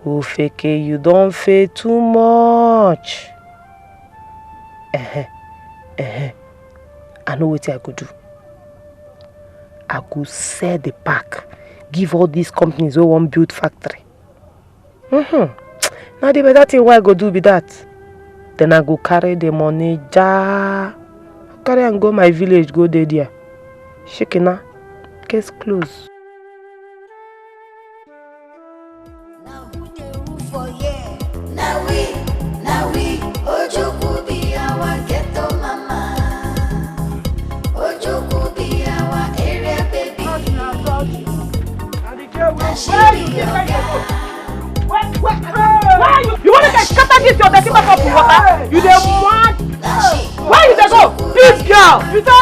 Ofeke, you don fail too much. Uh-huh. Uh-huh. I know wetin I go do. I go sell the park, give all these companies wey wan build factory. Mm-hmm. Na the better thing wey I go do be that. Then I go carry the money, ja. Carry am go my village, go dey there. Shikina, case close. Na who dey rule for here? Na we, na we. Ojukwu be our ghetto mama. Ojukwu be our area baby. Na she be your girl. Where, where, where are you? You want make I scatter this your dirty makeup with water? You dey mad? Where you dey go? This girl. You say,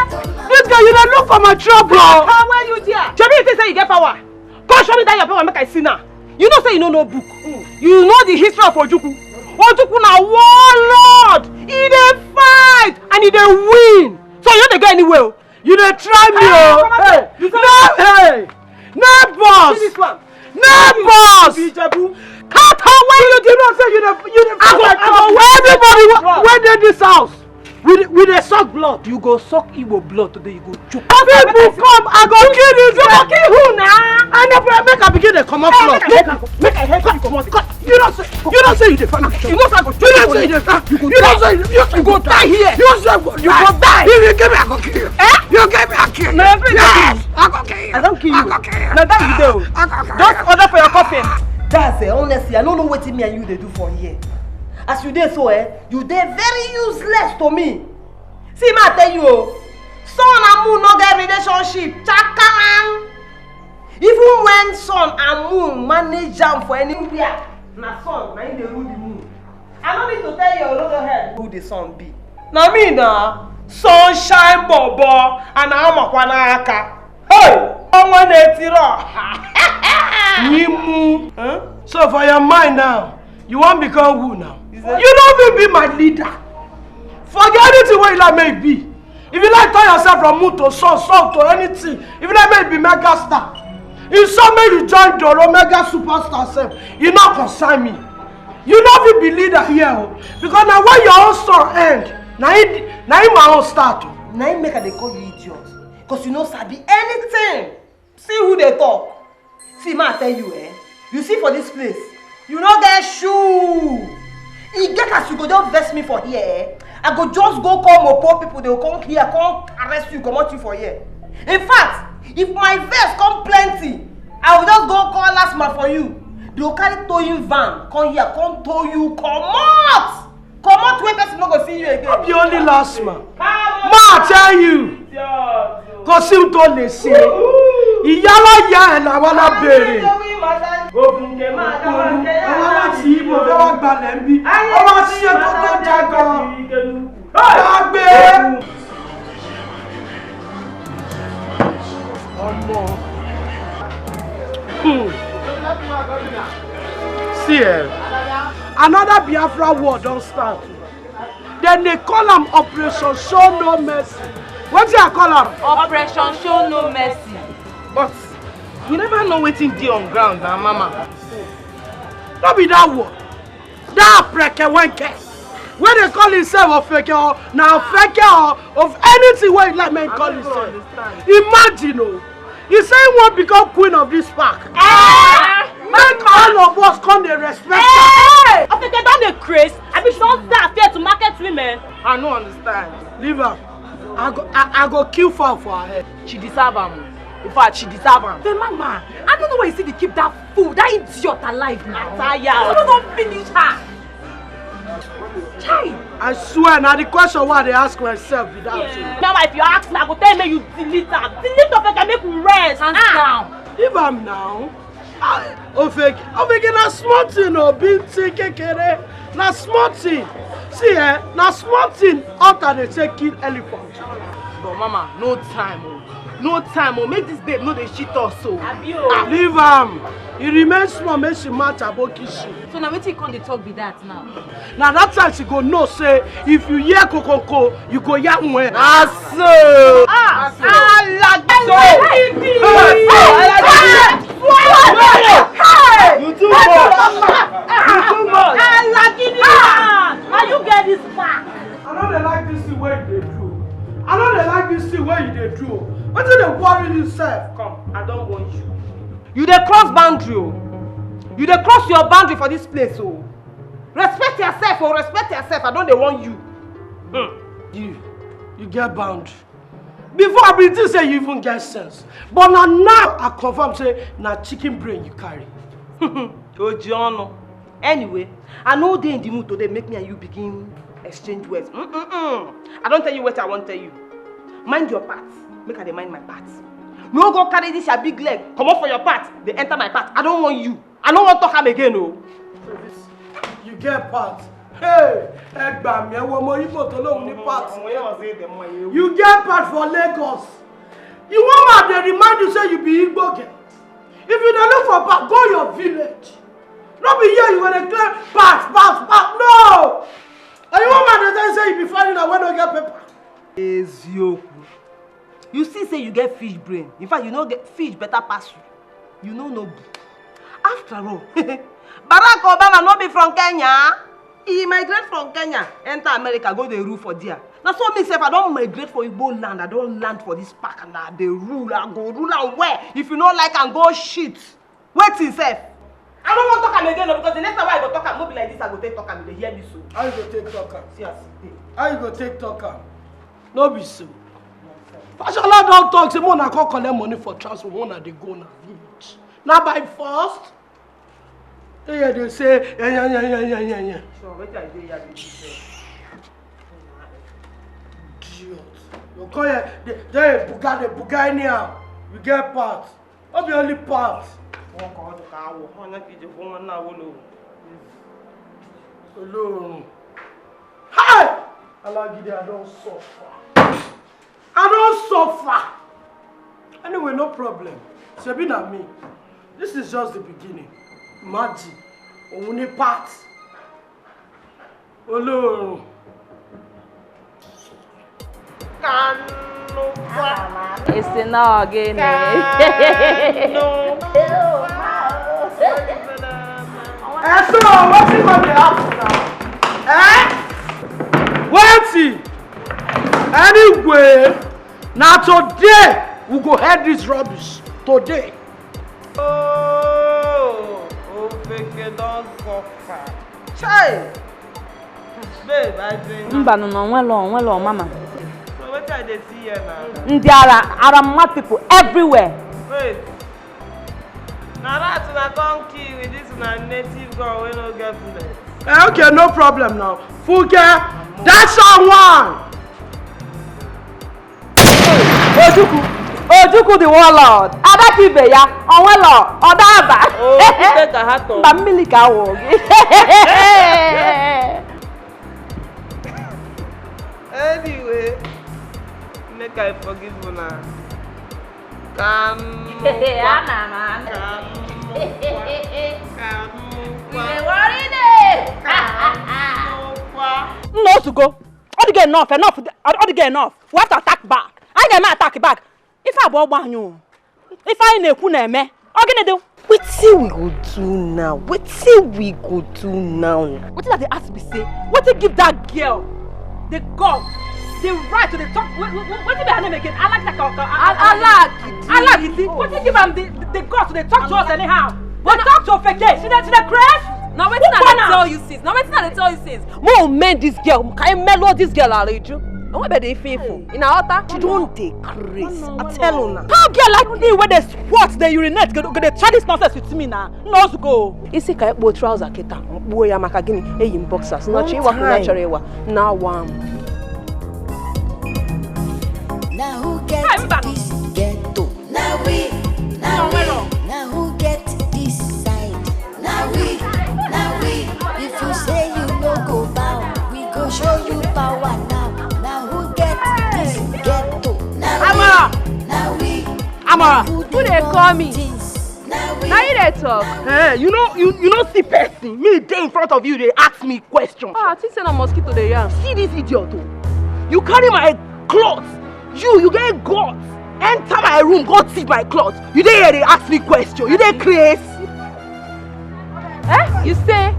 this girl, you dey look for my trouble. How were you there? Shebi you think say you get power? Come show me that your power, make I see now. You know say you no know book. You know the history of Ojukwu. Ojukwu na warlord. He dey fight and he dey win. So you no dey go anywhere o. You dey try me o. Hey, you say no, hey. No boss. See this one. No boss. You be Ijebu. Cut how when you dey know say you dey, you dey I go, fight I go, everybody wey, wey dey this house. We dey, we dey suck blood. You go suck Igbo blood today. You go choke. People come, I go kill this guy. You go kill who na? I no pray, make I begin dey comot blood. Make I help you comot. You know say, you know say you dey find. You know say I go, you know say you dey find. You go die. You know say you, you go die here. You know say you go die. If you give me, I go kill you. Eh? You give me, I kill you. No, every day. Yes, I go kill you. I don kill you. I go kill you. Na that you dey o. I go kill you. Just order for your coffin. That's it. Honestly, I no know wetin me and you dey do for here. As you dey so, eh, you dey very useless to me. See, ma tell you o, sun and moon no get relationship. Chakaman. Even when sun and moon manage am for anywhere, na sun na im dey rule the moon. I no need to tell your olodo head who the sun be. Na me na sunshine bobo and amakwa n'aka. Hey! Ọnwa na-etiri ọha. Nyimu. Huh? So for your mind now, you wan become who now? You no fit be my leader. Forget anything wey you like make e be. If you like turn yourself from moon to sun, sun to anything, if you like make you be mega star, You saw me, you join Doro Mega Superstar sef. You no concern me. You no fit be leader here o. Because na when your own store end, na him na him my own start o. Na him make I dey call you idiot. Because you no sabi anything. See who dey talk. See, ma tell you, eh? You see for this place, you no get shoe. E get as you go just vex me for here, eh? I go just go call Mopo people, they go come here, come arrest you, comot you for here. In fact, if my vex come plenty, I will just go call last man for you. They go carry towing van come here, come tow you comot. Comot where person no go see you again. No be only last man. Ma tell you. Kò sí ohun tó lè ṣe. Ìyálà ìyá ẹ̀ làwọn náà béèrè. Àwọn láti ibo fẹ́ wá gbalẹ̀ ń bí. Wọ́n máa ṣe kó tó jẹ gan. Gbàgbé. Ọmọ. Hmm. See, eh, another Biafra war don start. Dem dey call am Operation Show No Mercy. Wetin I call am? Operation Show No Mercy. But you never know wetin dey on ground na, mama. No be that one. That Preke Wenke wey dey call himself Ofeke, or na Ofeke, or of anything wey you like make him call himself. Imagine o. He say he wan become queen of this park. Eh? Make all of us come dey respect am. Ofeke don dey craze. Abi she don start fear to market women? I no understand. Leave am. I go, I, I go kill fowl for her head. She deserve am. In fact, she deserve am. The mama, I don't know why you still dey keep that fool, that idiot alive now. I tire. You no don finish her. Chai! I swear, na the question wey I dey ask myself be that. Yeah. Now, if you ask me, I go tell you make you delete am. Delete Ofeke, make we rest. Hands down. Leave am now. Ah, Ofeke, Ofeke na small thing o, big thing kekere. Na small thing. See, eh, na small thing. Hunter dey take kill elephant. But mama, no time o. No time o. Make this babe no dey cheat us o. Abi o. Ah, leave am. E remain small, make she match aboki shoe. So na wetin you come dey talk be that now? Na that time she go know say if you hear kokonko, you go hear nwe. Na so. Ah, alagidi. Alagidi. You too much. You too much. Alagidi. Ah, na you get this back. I no dey like this thing wey you dey do. I no dey like this thing wey you dey do. Wetin dey worry you sef? Come, I don warn you. You dey cross boundary o. You dey cross your boundary for this place o. Respect yourself o, respect yourself. I don dey warn you. Hmm. You, you get boundary. Before, I bin think say you even get sense. But na now I confirm say na chicken brain you carry. Oji ọnụ. Anyway, I no dey in the mood today make me and you begin exchange words. Mm-mm-mm. I don tell you wetin I wan tell you. Mind your part, make I dey mind my part. No go carry this your big leg comot for your part dey enter my part. I don warn you. I no wan talk am again o. You get part. Hey, ẹ gbà mí, ẹ wo ọmọ Igbo tó lóun ní part. You get part for Lagos. You wan ma dey remind you say you be Igbo girl. If you dey look for part, go your village. No be here you go dey claim part, part, part. No! And you wan ma dey tell you say you be foreigner wey no get paper. Eziokwu. You see say you get fish brain. In fact, you no get fish better pass you. You no know boo. After all, Barack Obama no be from Kenya. He migrate from Kenya, enter America, go dey rule for there. Na so me sef, I don migrate for Igbo land. I don land for this park and I dey rule. I go rule am well. If you no like am, go shit. Wetin sef? I no wan talk am again o, because the next time wey I go talk am, no be like this I go take talk am. You dey hear me so? How you go take talk am? See as e dey. How you go take talk am? No be so. Fashola don talk say make una come collect money for transport, make una dey go una village. Na by force? Dey hear dey say, eh, yeah, yeah, yeah, yeah, yeah, yeah. Sure, wetin I dey here dey do sef? Idiot. You come here, dey, dey buga, dey buga anyhow. You get part. No be only part. Wọn kọ ọdún ká wọ, wọn náà kì í jẹ fún wọn náà wọlé o. Olórun. Hi! Alagidi, I don suffer. I don suffer. Anyway, no problem. Shebi na me. This is just the beginning. Imagine. Òun ní part. Olórun. Can Ị sị na ọ gịnị? Eh, so wetin go dey happen now? Eh? Wetin? Anyway, na today we go head this rubbish. Today. Oh, Ofeke don suffer. Chai! Babe, I dey. Mba, no, no, nwelo, nwelo, mama. So wetin I dey see here now? There are, are mad people everywhere. Wait. Na rat una come kill with this una native gun wey no get bullet. Eh, okay, no problem now. Funke, that's our one. Ojukwu, Ojukwu the warlord. Ada ka ibe ya, ọ nwelo, ọ daba. Oh, Ofeke ka ha tọ. Mba, mmiri ka awụ gị. Anyway, make I forgive una. Ka m nụkwa. Ana m anụ. Ka m nụkwa. Ka m nụkwa. Ị na-ewere ide? Ka m nụkwa. Nna otugo, ọ dịgo enough, enough, ọ dịgo enough. We have to attack back. Anyị ga-eme attack back. Ife a bụ ọgbọ anyị o. Ife anyị na-ekwu na-eme. Ọ gịnị dị? Wetin we go do now? Wetin we go do now? Wetin I dey ask be say, wetin give that girl the guts, the right to dey talk? Wait, wait, wait, wetin be her name again? Alagita. Alagita. Wetin give am the the guts to dey talk to us anyhow? Dey talk to Ofeke. She dey she dey craze. Na wetin I dey tell you since. Na wetin I dey tell you since. Mo men this girl. Can you mellow this girl, Areju? And what about the faithful? In our altar? She don dey craze. I tell una. How girl like me wey dey squat, dey urinate, go go dey try this nonsense with me na? No go. Isi ka ekpo trouser kịta, mkpuo ya maka gịnị? Eyi m boxers. Na chi ịwa kwụ na chọrọ ịwa. Na wa m. Now who get this ghetto? Now we, now we, now who get this side? Now we, now we. If you say you no go bow, we go show you power now. Now who get this ghetto? Now we, now we. Amara. Who dey call me? Now you dey talk. Eh, you know, you you know see person. Me dey in front of you, dey ask me question. Ah, I think say na mosquito dey yarn. See this idiot o. You carry my cloth. You you get guts. Enter my room, go thief my cloth. You dey here dey ask me question. You dey craze. Eh? You say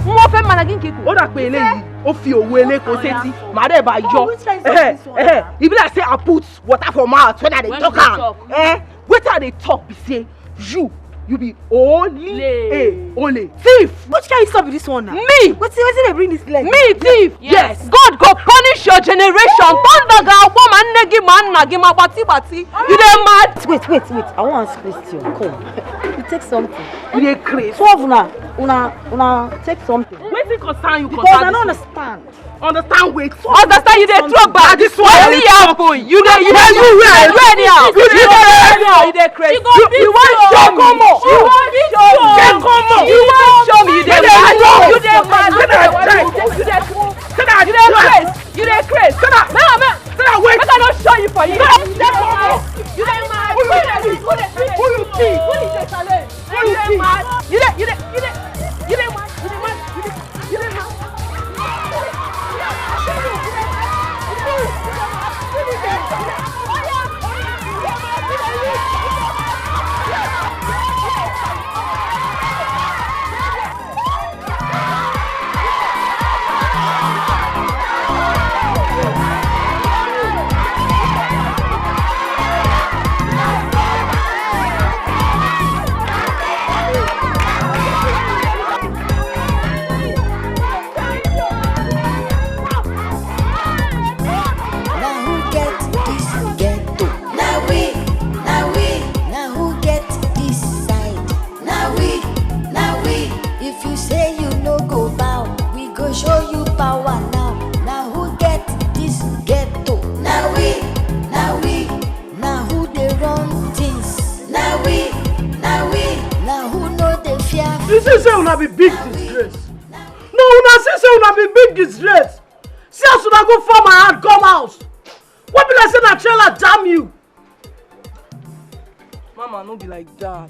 nwa ofe mma na gị nke ikwu? Ọ dakwa ele yi, o fi owu ele ka o seti, ma dey ba yọ. Eh, eh, e be like say I put water for mouth when I dey talk am. Eh? Wetin I dey talk be say you you be ole eh ole thief. Which kind insult be this one now? Me. Wetin wetin dey bring this leg? Me thief. Yes. God go punish your generation. Thunder ga-agba ma nne gị ma nna gị ma gbati gbati. You dey mad? Wait wait wait, I wan ask question. Come. You take something. You dey craze. Two of una una una take something. Wetin concern you? Because I no understand. Understand wetin? Understand you dey throw back. This one wetin happen? You dey you dey you dey do anyhow. You dey do anyhow. You dey craze. You you wan show me. You wan show me. You wan show me. You dey mad. You dey mad. You dey craze. You dey craze. Now now. Make I no show you for you. You dey mad. Who you be? Who you be? Who you dey challenge? You dey mad. You dey you dey you dey you dey mad. You dey mad. You dey you dey mad. You dey mad. Now who get this ghetto? Now we, now we, now who get this side? Now we, now we, if you say you no go bow, we go show you power now. Now who get this ghetto? Now we, now we, now who dey run things? Now we, now we, now who no dey fear? You see say una be big disgrace. No, una see say una be big disgrace. See as una go fall my hand come house. What be like say na trailer jam you? Mama, no be like that.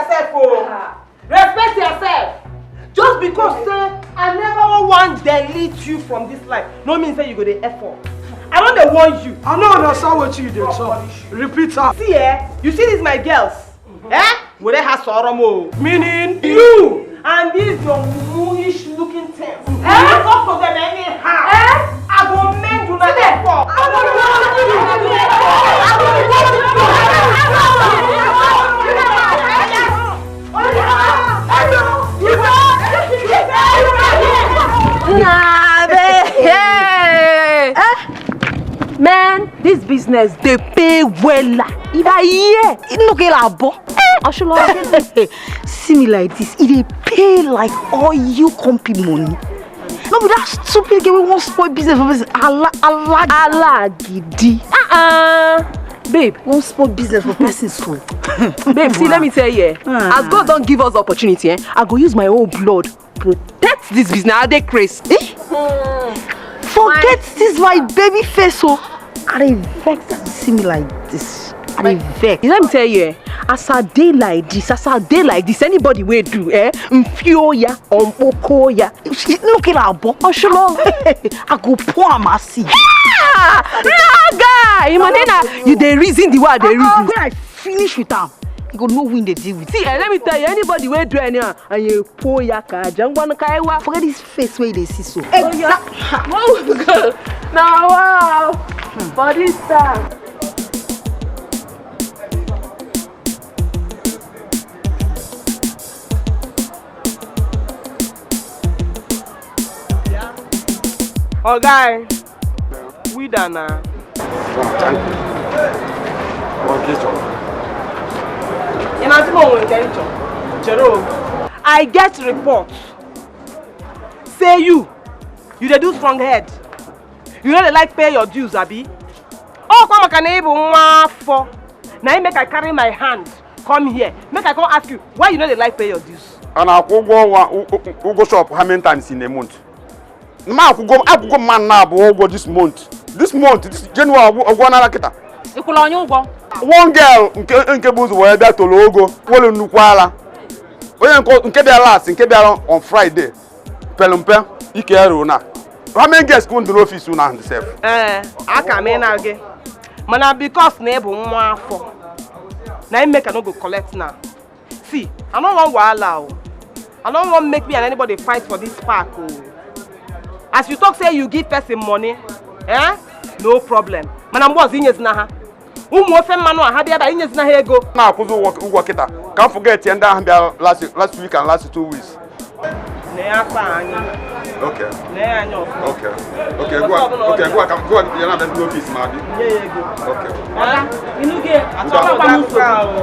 yourself o. Respect yourself. Just because say I never wan delete you from this life, no mean say you go dey effort. I don dey warn you. I no understand wetin you dey talk. Repeat am. See, eh, you see these my girls? Eh? Were ha sọrọ m o. Meaning? You and this your muish looking things. Eh? You talk to them anyhow. Eh? I go mend una effort. Nah, babe. Hey. Eh? Man, this business dey pay wella. If I hear, e no get abo. Eh, Oshulọ. See me like this, e dey pay like oil company money. No be that stupid girl wey wan spoil business for person. Ala, ala, alagidi. Uh-uh. Babe, wan spoil business for person school. Babe, see, let me tell you, eh, as God don give us the opportunity, eh, I go use my own blood protect this business. I dey craze. Eh? Forget this my baby face o. I dey vex as you see me like this. I dey vex. You let me tell you, eh? As I dey like this, as I dey like this, anybody wey do, eh? Mfio ya, ompoko ya. Look at her, bo. Oshulo. I go pour am acid. Ah! Raga! Imonena, you dey reason the way I dey reason. When I finish with am, you go know who dey deal with. See, eh, let me tell you, anybody wey do anyhow, and you pour ya kaja, ngwanu kaiwa. Forget this face wey you dey see so. Exactly. Now, wow. For this time. Oga, we done now. Thank you. I get report. Say you, you dey do strong head. You no dey like pay your dues, abi? Oh, come on, can even one for. Now you make I carry my hand come here. Make I come ask you why you no dey like pay your dues. And I go go one, go, go shop how many times in a month? Ma, I go, I go man now, but go this month. This month, this January, I go, I go another kita. Ị kwụrụ onye ụgwọ? One girl, nke, nke bụ ụzọ wee bịa toro ogo, wolu nnukwu ala. Onye nke, nke bịara last, nke bịara on Friday, pere mpe, ike ya ruru na. How many girls come to the office now and self? Eh, aka m ị na-agị. Mana because na ị bụ nwa afọ, na ị make I no go collect now. See, I no wan wahala o. I no wan make me and anybody fight for this park o. As you talk say you give person money, eh? No problem. Mana mgbe ọzọ inyezina ha. Ụmụ ofe mmanụ a ha bịa ebe a inyezina ha ego. Na-akwụzi ụgwọ, ụgwọ kịta. Ka m forget ya ndị ahụ bịa last, last week and last two weeks. Lee aka anyị. Okay. Lee anya ọfụma. Okay. Okay, go on. Okay, go on. Go on. You're not in the office, man. Nye ya ego. Okay. Ada, ị nụghị? Achọkwa m nsogbu.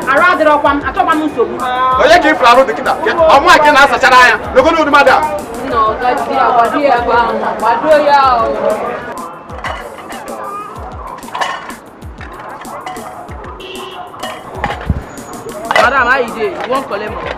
Arụ adịrọkwa m, achọkwa m nsogbu. Onye ka ị fụrụ arụ dị kịta? Ọ mụ aka na-asachara anya. Logo n'ụdị mmadụ a. Nna, ọ gaji ya, gbado ya ebe ahụ, gbado ya o. Madam, how you dey? You wan collect money?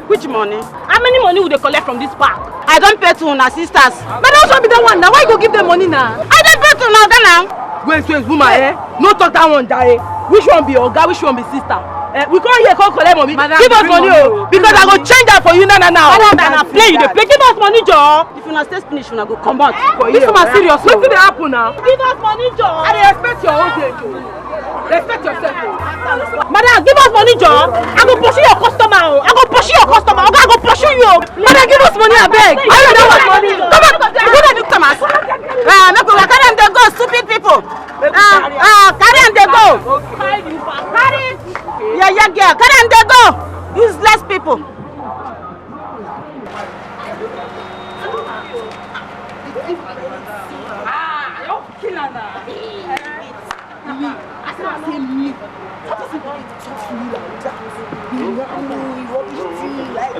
Which money? How many money we dey collect from this park? I don pay to una sisters. Madam, which one be that one now? Why you go give them money now? I don pay to una oga now. Wait, wait, woman, eh? No talk that one, jare. Which one be oga? Which one be sister? Eh, we come here, come collect money. Madam, give us money, oh, because I go change that for you now, now, now. Madam, na play you dey play. Give us money, joor. If una stay finish, una go comot for here. This woman serious o. Wetin dey happen now? Give us money, joor. I dey expect your own day, joor. Respect yourself o. Madam, give us money, joor. I go pursue your customer o. I go pursue your customer. Oga, I go pursue you o. Madam, give us money, abeg. I don't want money. Come on, come on, come on, Thomas. Uh, make we carry am dey go, stupid people. Uh, uh, carry am dey go. Carry, yeah, yeah, girl, carry am dey go. Useless people. Ah, I don kill am na. Me, I say na say me. What is it wey dey talk to you like that? You wan know rubbish thing like.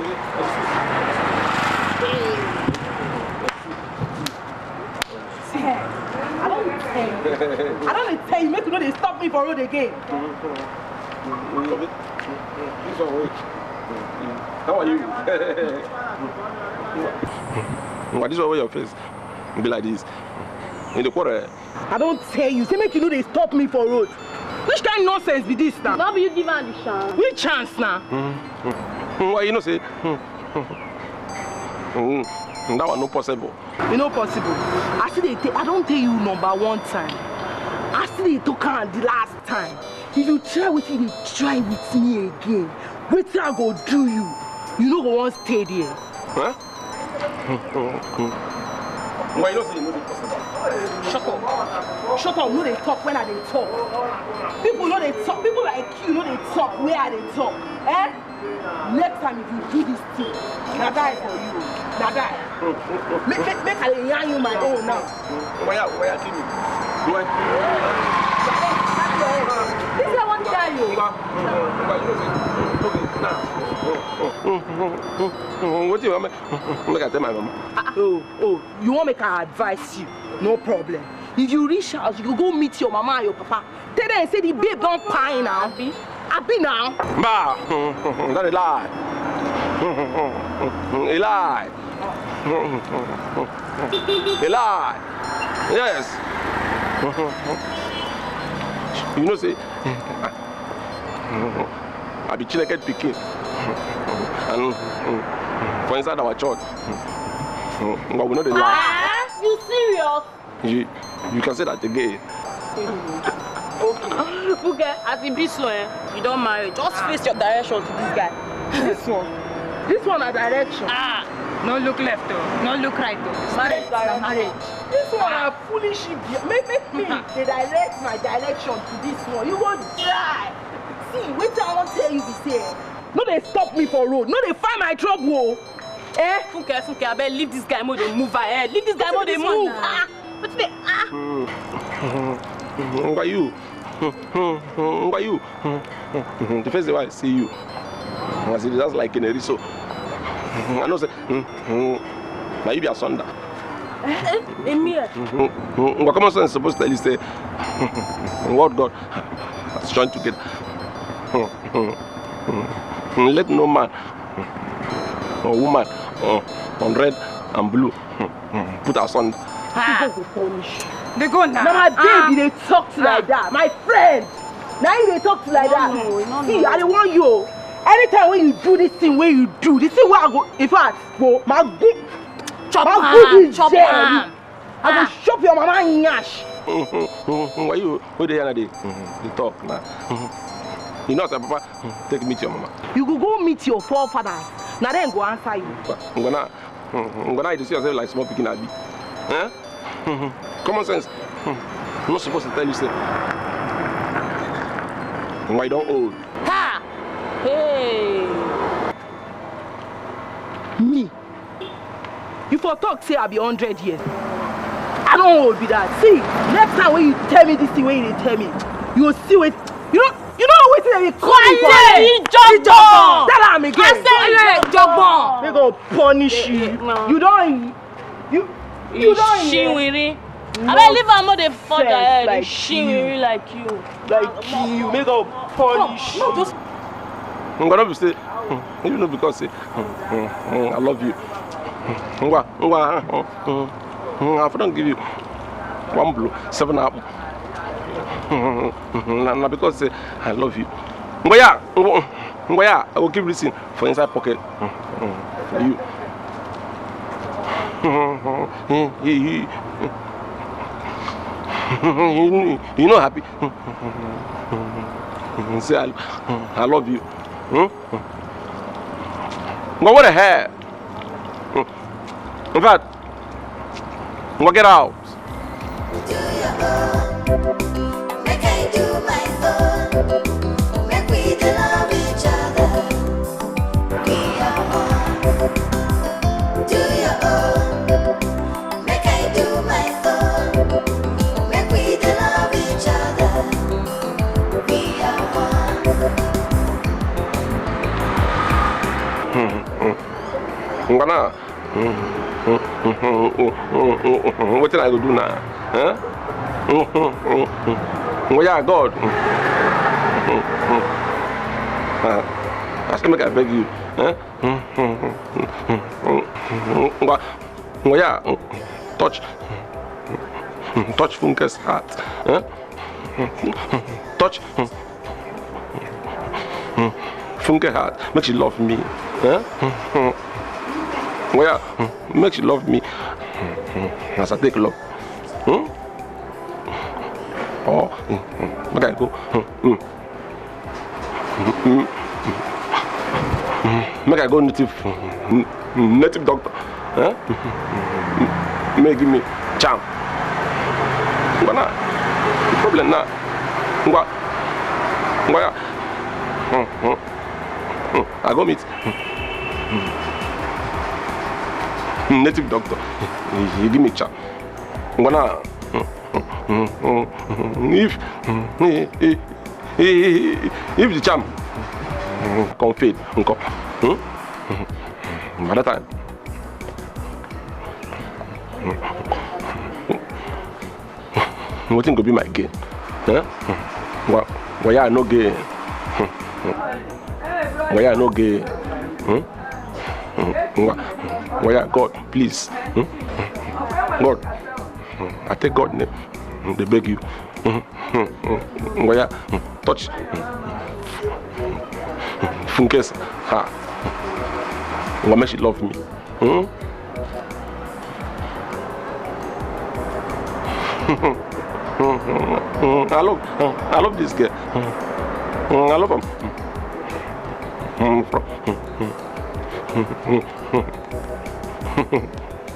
I don tell you. I don dey tell you, make you no dey stop me for road again. This one wey. How are you? Why this one wey your face be like this? You dey quarrel? I don tell you, say make you no dey stop me for road. Which kind nonsense be this now? No be you give am the chance. Which chance now? Mm, mm. Mm, why you know say, mm, mm, mm, that one no possible. E no possible. I still dey tell, I don tell you number one time. I still dey talk am the last time. If you try wetin you dey try with me again, wetin I go do you? You no go wan stay there. Huh? Why you no say you no dey possible? Shut up. Shut up, no dey talk when I dey talk. People no dey talk. People like you no dey talk where I dey talk. Eh? Next time if you do this thing, na die for you. Na die. Make, make, make I dey yarn you my own now. Oya, oya, kill me. Oya. This guy wan kill you. Ngwa, ngwa, you know say, okay, now. Wetin you want make, make I tell my mama? Oh, oh, you wan make I advise you? No problem. If you reach house, you go go meet your mama and your papa. Tell them say the babe don kpai now. Abi? Abi now. Bah, that a lie. A lie. A lie. Yes. You know say I be Chineke pikin. And for inside our church, but we no dey lie. Ah, you serious? You, you can say that again. Okay. Funke, as e be so, eh, you don marry. Just face your direction to this guy. This one. This one na direction. Ah, no look left o, no look right o. Marriage na marriage. This one na foolish idiot. Make, make me dey direct my direction to this one. You go die. See, wetin I wan tell you be say, eh, no dey stop me for road. No dey find my trouble o. Eh? Funke, Funke, abeg leave this guy, make we dey move ahead. Leave this guy, make we dey move. Ah, wetin dey, ah. Ngwa you. Ngwa you. The first day wey I see you, as it is just like in a so. I know say, na you be asunder. Eh, eh, Emir. Ngwa, common sense suppose tell you say, what God has joined together, let no man or woman, uh, on red and blue, put asunder. Ah. They go punish you. They go now. Na my baby dey talk to like that. My friend. Na him dey talk to like that. No, no, no, see, no. I dey warn you o. Anytime when you do this thing, when you do this thing, wey I go, in fact, go, my good, chop my am, good is chop there. Am. I go chop your mama nyash. Why you, who dey here na dey, dey talk na? You know as your papa take meet your mama. You go go meet your forefathers. Na dem go answer you. Ngwa na, ngwa na, you dey see yourself like small pikin, abi? Eh? Common sense no suppose to tell you say, ngwa, you don old. Ha! Hey! Me? You for talk say I be hundred years. I don old be that. See, next time when you tell me this thing, when you dey tell me, you go see wetin, you know, you know wetin dem dey call me for. Quiet! Ijogbon! Tell am again. I say ijogbon. Make God punish you. Eh, eh, no. You don, you, you don hear? Shiwiri. Abeg leave am, no dey further. Like you. Shiwiri like you. Like you, make God punish you. No, just. Ngwa, no be say, hmm, you know, because say, hmm, hmm, hmm, I love you. Ngwa, ngwa, hmm, hmm, hmm, I for don give you one blow, seven apple. Hmm, hmm, hmm, na, na because say I love you. Ngwa ya, ngwa, ngwa ya, I go keep this thing for inside pocket. Hmm, hmm, for you. Hmm, hmm, hmm, hmm, hmm, hmm, hmm, you, you no happy? Say, I, I love you. Hmm? But what the hell? In fact, go get out. Do your own. Make I do my own. Make we dey love each other. We are one. Do your own. Make I do my own. Make we dey love each other. We are one. Ngwa na. Wetin I go do now? Eh? Ngwa ya, God. Ah, I say make I beg you. Eh? Ngwa, ngwa ya, touch, touch Funke's heart. Eh? Touch Funke heart. Make she love me. Eh? Ngwa ya, make she love me as I take love. Hmm? Or make I go. Make I go native, native doctor. Eh? Make give me charm. But now, the problem now. Ngwa, ngwa ya. I go meet native doctor. He give me charm. Ngwa now. If, if the charm come fail, nko. By that time, wetin go be my gain? Eh? Ngwa, ngwa ya, I no gain. Ngwa ya, I no gain. Hmm? Ngwa, ngwa ya, God, please. Hmm? God, I take God name. They beg you. Ngwa ya, touch. Funkes, ha. Ngwa, make she love me. Hmm? I love, I love this girl. I love him.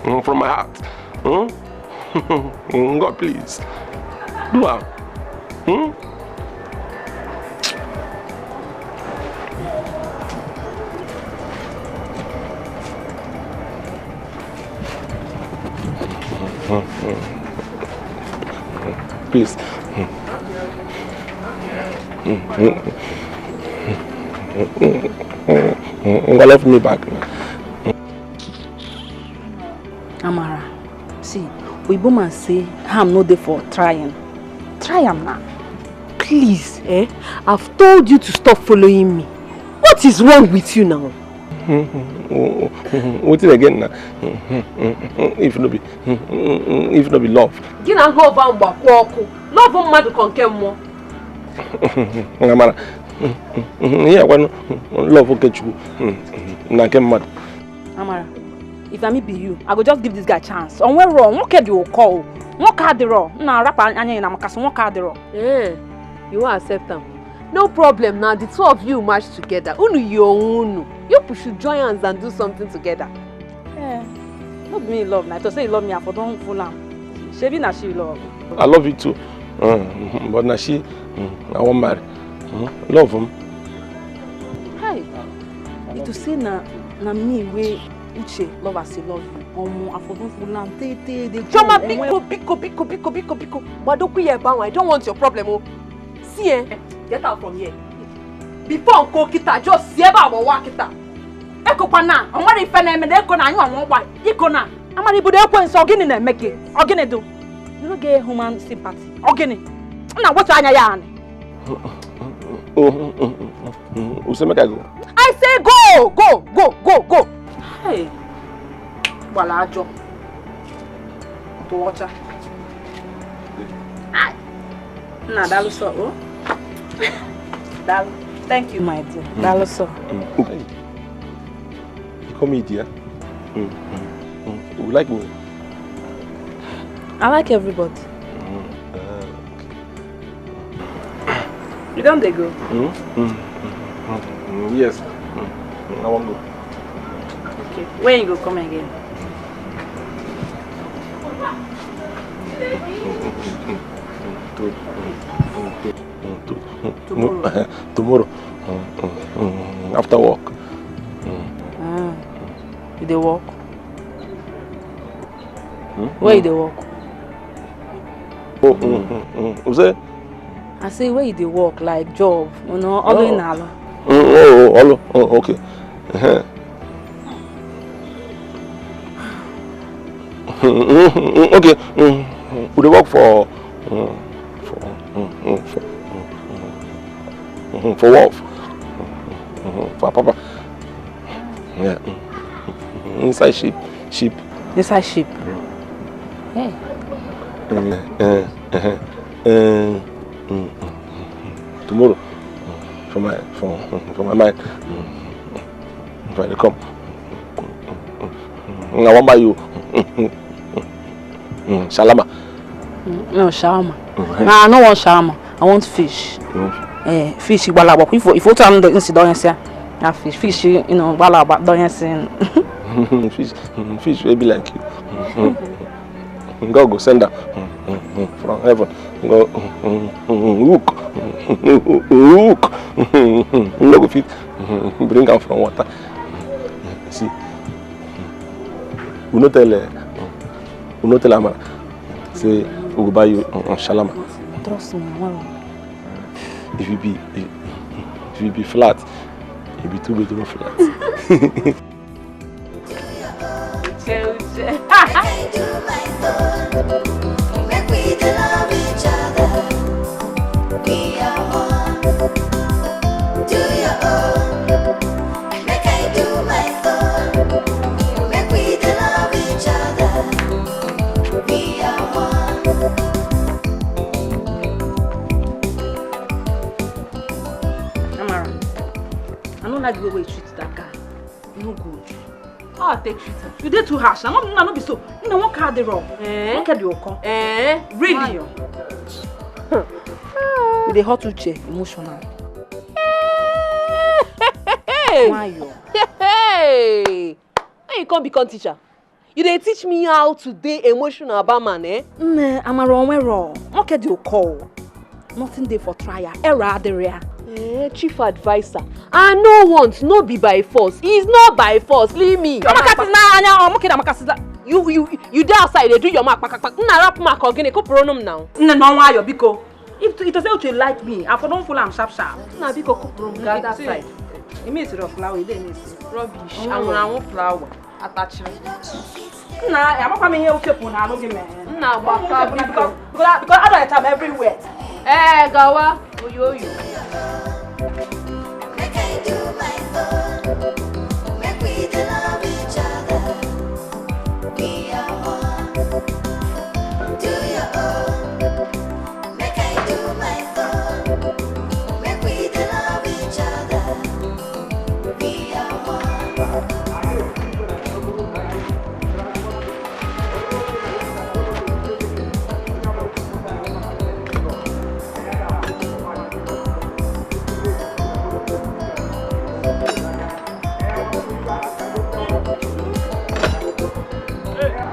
From, from my heart. Hmm? God, please. Do am. Hmm? Please. Ngwa, love me back. Amara, see, Oyibo man say harm no dey for trying. Try am now. Please, eh? I've told you to stop following me. What is wrong with you now? Wetin again na? If no be, if no be love. Gị na love ahụ gbakwa ọkụ. Love mmadụ kọ nke mmụọ. Amara, ihe akwanụ love nke Chukwu na nke mmadụ. Amara, if na me be you, I go just give this guy chance. Onwe wrong, nwoke dị ụkọ o. Nwoke adịrọ, na arapa anya ya na makasị nwoke adịrọ. Eh, you wan accept am? No problem na, the two of you match together. Unu yi onwe unu. You people should join hands and do something together. Eh, no be me love na. To say you love me, I for don fool am. Shebi na she you love. I love you too. Mm, but na she, mm, I wan marry. Mm, love him. Hi. It to say na, na me wey Uche love as he love you. Omo, I for don fool am tey tey dey go. Chioma, biko, biko, biko, biko, biko, biko. Gbadokwu ya ebe ahụ. I don't want your problem o. See, eh? Get out from here. Before nko kita, just si ebe a gbawa kita. Ekokwa na, o nwere ife na-eme na eko na anyị nwa ụgba. Iko na. Amara, ibodo ekwensu, ọ gịnị na-eme gị? Ọ gịnị do? You no get human sympathy. Ọ gịnị? Na wetu anya ya anị. Usemeka go. I say go, go, go, go, go. Hey. Gbala ajọ. Tụ ọcha. Ai. Nna, daalụ sọ, o. Daalụ. Thank you, my dear. Daalụ sọ. Mm. You call me dear? Mm, mm, mm. You like me? I like everybody. Mm, uh, okay. You don dey go? Mm, mm, mm, mm, mm, yes. Mm, mm, I wan go. Okay. When you go come again? To, to, to, to, Tomorrow. Tomorrow. Mm, mm, mm, after work. Mm. Ah, you dey work? Hmm? Where you dey work? Oh, mm, mm, mm. You say? I say where you dey work, like job, you know, all in all. Mm, oh, oh, all, oh, okay. Uh-huh. Mm, mm, mm, okay. Mm, mm. We dey work for, mm, for, mm, mm, for, mm, mm, mm, for work. Mm, mm, for papa. Yeah. Mm, mm, mm. Inside ship, ship. Inside ship. Mm. Hey. Mm, eh, eh, eh. Mm, mm, mm, mm. Tomorrow, mm, for my, for, mm, for my mind, mm, mm, if I dey come, mm, mm, mm, mm, I wan buy you, mm, mm, mm, mm, shawarma. Mm, no, shawarma. Mm-hmm. Nah, I no want shawarma. I want fish. Mm. Eh, fish, igbalagba. If, if you tell me the incident, you say, ah, fish, fish, you know, igbalagba, don't you say? Fish, mm, fish wey be like you. Mm, mm. God go send am, mm, mm, mm, from heaven. Go, mm, mm, mm, look, mm, look. You no go fit, mm, bring am from water. See, we no tell, eh, we no tell Amara say we go buy you, mm, mm, shawarma. Trust me, I won't. If you be, if you be flat, you be two bedroom flat. Uche, Uche. Make we dey love each other. We are one. Do your own. Make I do my own. Make we dey love each other. We are one. Don't like the way you treat that guy. No good. How I take treat am? You dey too harsh. Na no, na no be so. Na one car dey wrong. Eh? One car dey wrong. Eh? Really? Ayo. You dey hurt Uche emotional. Hey! Why you? Hey! When you come become teacher, you dey teach me how to dey emotional about man, eh? Nne, amara onwe ro. Nwoke dị ụkọ o. Nothing dey for trial. Error adịrị ya. Eh, chief adviser. I no want, no be by force. It's not by force. Leave me. Amaka sị na anya, ọ mụ kịda Amaka sị na you, you, you dey outside, dey do your mark, kpakakpak. Nna rap mark, ọ gịnị? Kụpụrụ ọnụ m now. Nne, na ọnwa ayọ, biko. If, if to say you like me, I for don follow am sharp sharp. Nna, biko, kụpụrụ m gaa that side. You miss your flower, you dey miss. Rubbish. Anwụrụ anwụ flower. Atachiri. Nna, amakwa m ihe Uche kwuru na anụ gị mere. Nna, gbaka, biko. Because, because, because adult time everywhere. Eh, gawa. Oyo, oyo. Make I do my own. Make we dey love each other. We are one. Do your own. Make I do my own. Make we dey love each other. We are one.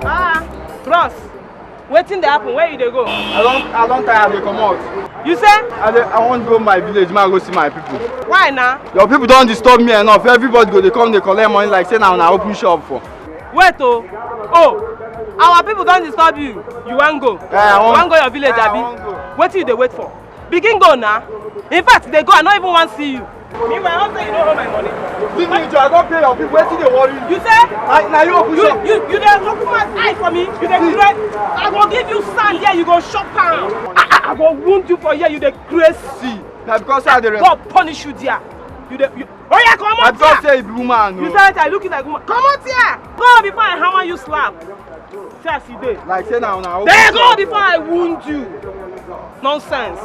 Ah, bros, wetin dey happen? Where you dey go? I don, I don tire, I dey comot. You say? I dey, I wan go my village, make I go see my people. Why na? Your people don disturb me enough. Everybody go dey come dey collect money like say na una open shop for. Wait o. Oh, our people don disturb you. You wan go? Eh, I wan, you wan go your village, eh, abi? I wan go. Wetin you dey wait for? Begin go na. In fact, dey go, I no even wan see you. Meanwhile, I say you no owe my money. Leave me, Joe. I don pay your people. Wetin dey worry you? You say? I, na you open shop. You, you, you dey open my eye for me. You dey craze. I go give you sand here, you go chop am. I, I, I go wound you for here, you dey craze. See, na because I dey rest. God punish you there. You dey, you, oh yeah, comot here. I because say you be woman. You say I look you like woman. Comot here. Go before I hammer you slap. See as e dey. Like say na una open. Dey go before I wound you. Nonsense.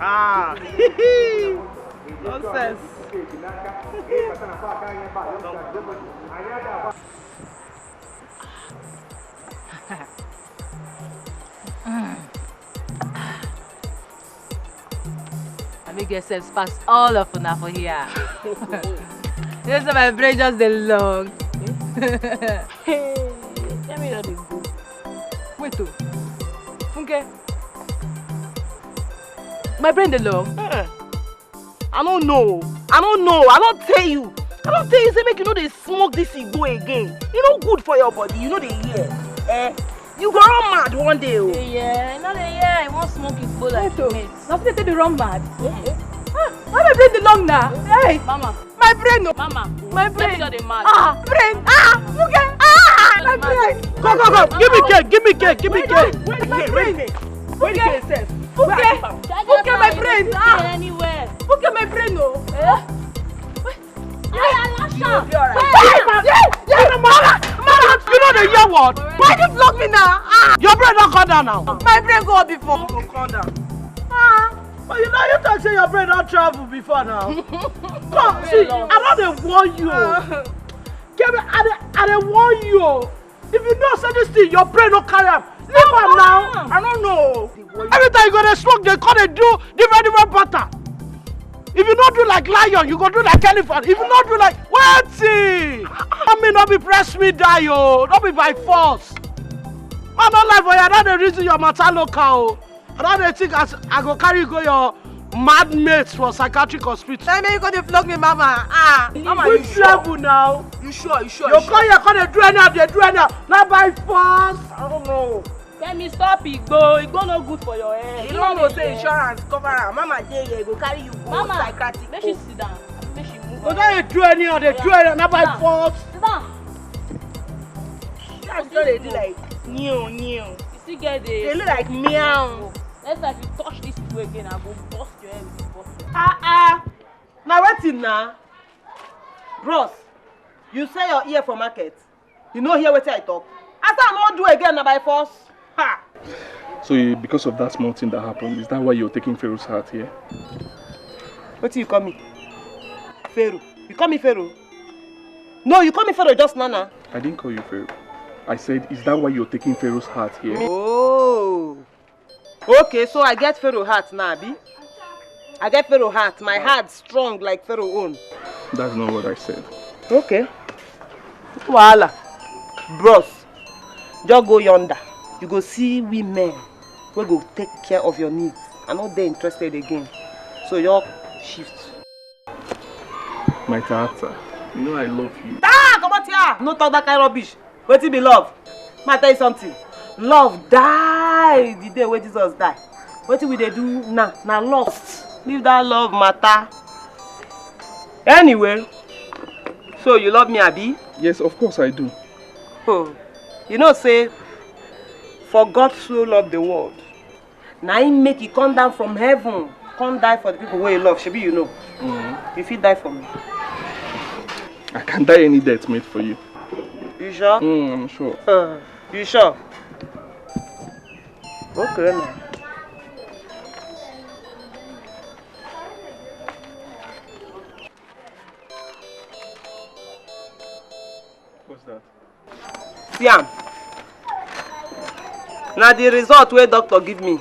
Ah. Nonsense. I make yourself pass all of una for here. You know say my brain just dey long. Hey, tell me how dey go. Wait o. Funke. My brain dey long. Eh. I no know. I no know. I don tell you. I don tell you say make you no dey smoke this igbo again. E no good for your body. You no dey hear. Eh? You go run mad one day o. Yeah, I no dey hear. I wan smoke igbo like mate. Na so dey take dey run mad. Ah, why my brain dey long na? Hey. Mama. My brain o. Mama. My brain. Just dey mad. Ah, brain. Ah, Funke. Ah, my brain. Come, come, come. Give me cake. Give me cake. Give me cake. Wait, wait, wait. Funke. Funke, my brain. Ah. Funke, my brain o. Eh? You dey lash am. Mama, mama, you no dey hear word? Why you flog me now? Ah. Your brain don come down now. My brain go up before. Go come down. Ah. But you know you talk say your brain don travel before now. Come, see, I don dey warn you. Ah. Kemi, I dey, I dey warn you. If you know say this thing, your brain no carry am, leave am now. I no know. Every time you go dey smoke, dey come dey do different, different pattern. If you no do like lion, you go do like elephant. If you no do like, wetin? I mean, no be press me die o, no be by force. Man, no lie for you, I don dey reason your matter local o. I don dey think as I go carry you go your mad mates for psychiatric hospital. Tell me you go dey flog me, mama. Ah, mama, you sure? Which level now? You sure? You sure? You come here, come dey do anyhow, dey do anyhow. Na by force. I don't know. Kemi, stop igbo. Igbo no good for your head. You no know say insurance cover am. Mama dey here, go carry you go psychiatric. Mama, make she sit down. Make she move. Go dey do anyhow, dey do anyhow. Na by force. Sit down. That's what they do, like, new, new. You still get the. They look like meow. Next time if you touch these people again, I go bust your head with the bottle. Ah, ah. Na wetin na? Bros, you sell your ear for market. You no hear wetin I talk. I say I no do again, na by force. Ha! So you, because of that small thing that happened, is that why you're taking Pharaoh's heart here? What do you call me? Pharaoh. You call me Pharaoh? No, you call me Pharaoh just now, now. I didn't call you Pharaoh. I said, is that why you're taking Pharaoh's heart here? Oh. Okay, so I get Pharaoh heart now, abi? I get Pharaoh heart. My heart strong like Pharaoh own. That's not what I said. Okay. Wahala. Bros, just go yonder. You go see women wey go take care of your needs. I no dey interested again. So your shift. My daughter, you know I love you. Ah, come out here! No talk that kind rubbish. Wetin be love? Ma tell you something. Love die the day wey Jesus die. Wetin we dey do now? Na lust. Leave that love matter. Anyway, so you love me, abi? Yes, of course I do. Oh, you know say, for God so loved the world, na him make he come down from heaven, come die for the people wey he love. Shebi you know. Mm. You fit die for me. I can die any death made for you. You sure? Mm, I'm sure. Uh, you sure? Okay, now. What's that? See am. Na the result wey doctor give me.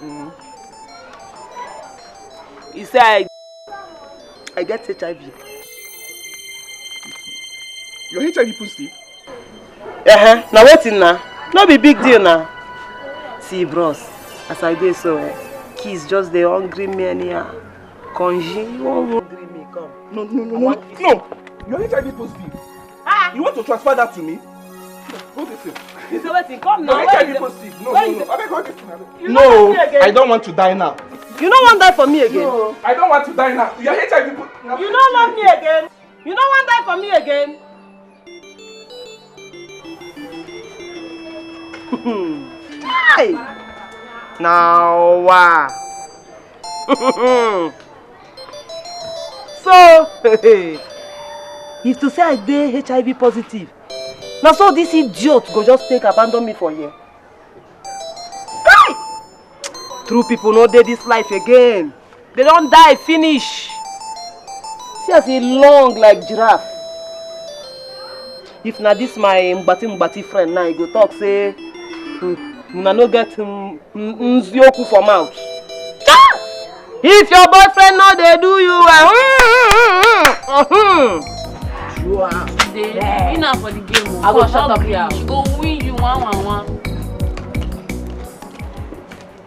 Mm. He say I, I get H I V. You're H I V positive? Uh-huh. Na wetin na? No be big deal na. See, bros, as I dey so, eh, kids just dey hungry me anyhow. Konji, you wan hungry me, come. No, no, no, no, no. You're H I V positive. Ah. You want to transfer that to me? Hold this thing. You say wetin? Come now. You're H I V positive. No, no, no. Abeg, hold this thing, abeg. No, I don't want to die now. You no wan die for me again? No, I don't want to die now. You're H I V positive. You no love me again? You no wan die for me again? Hi! Now, wow. So, if to say I dey H I V positive, na so this idiot go just take abandon me for here. Kai! True people no dey this life again. They don die finish. See as e long like giraffe. If na this my mgbati mgbati friend now, e go talk say, "Hmm, una no get, hmm, n-, nziokwu for mouth." Cha! If your boyfriend no dey do you well, hmm, hmm, hmm, hmm, hmm. Today, you na for the game o. I go shut up here. She go win you one one one.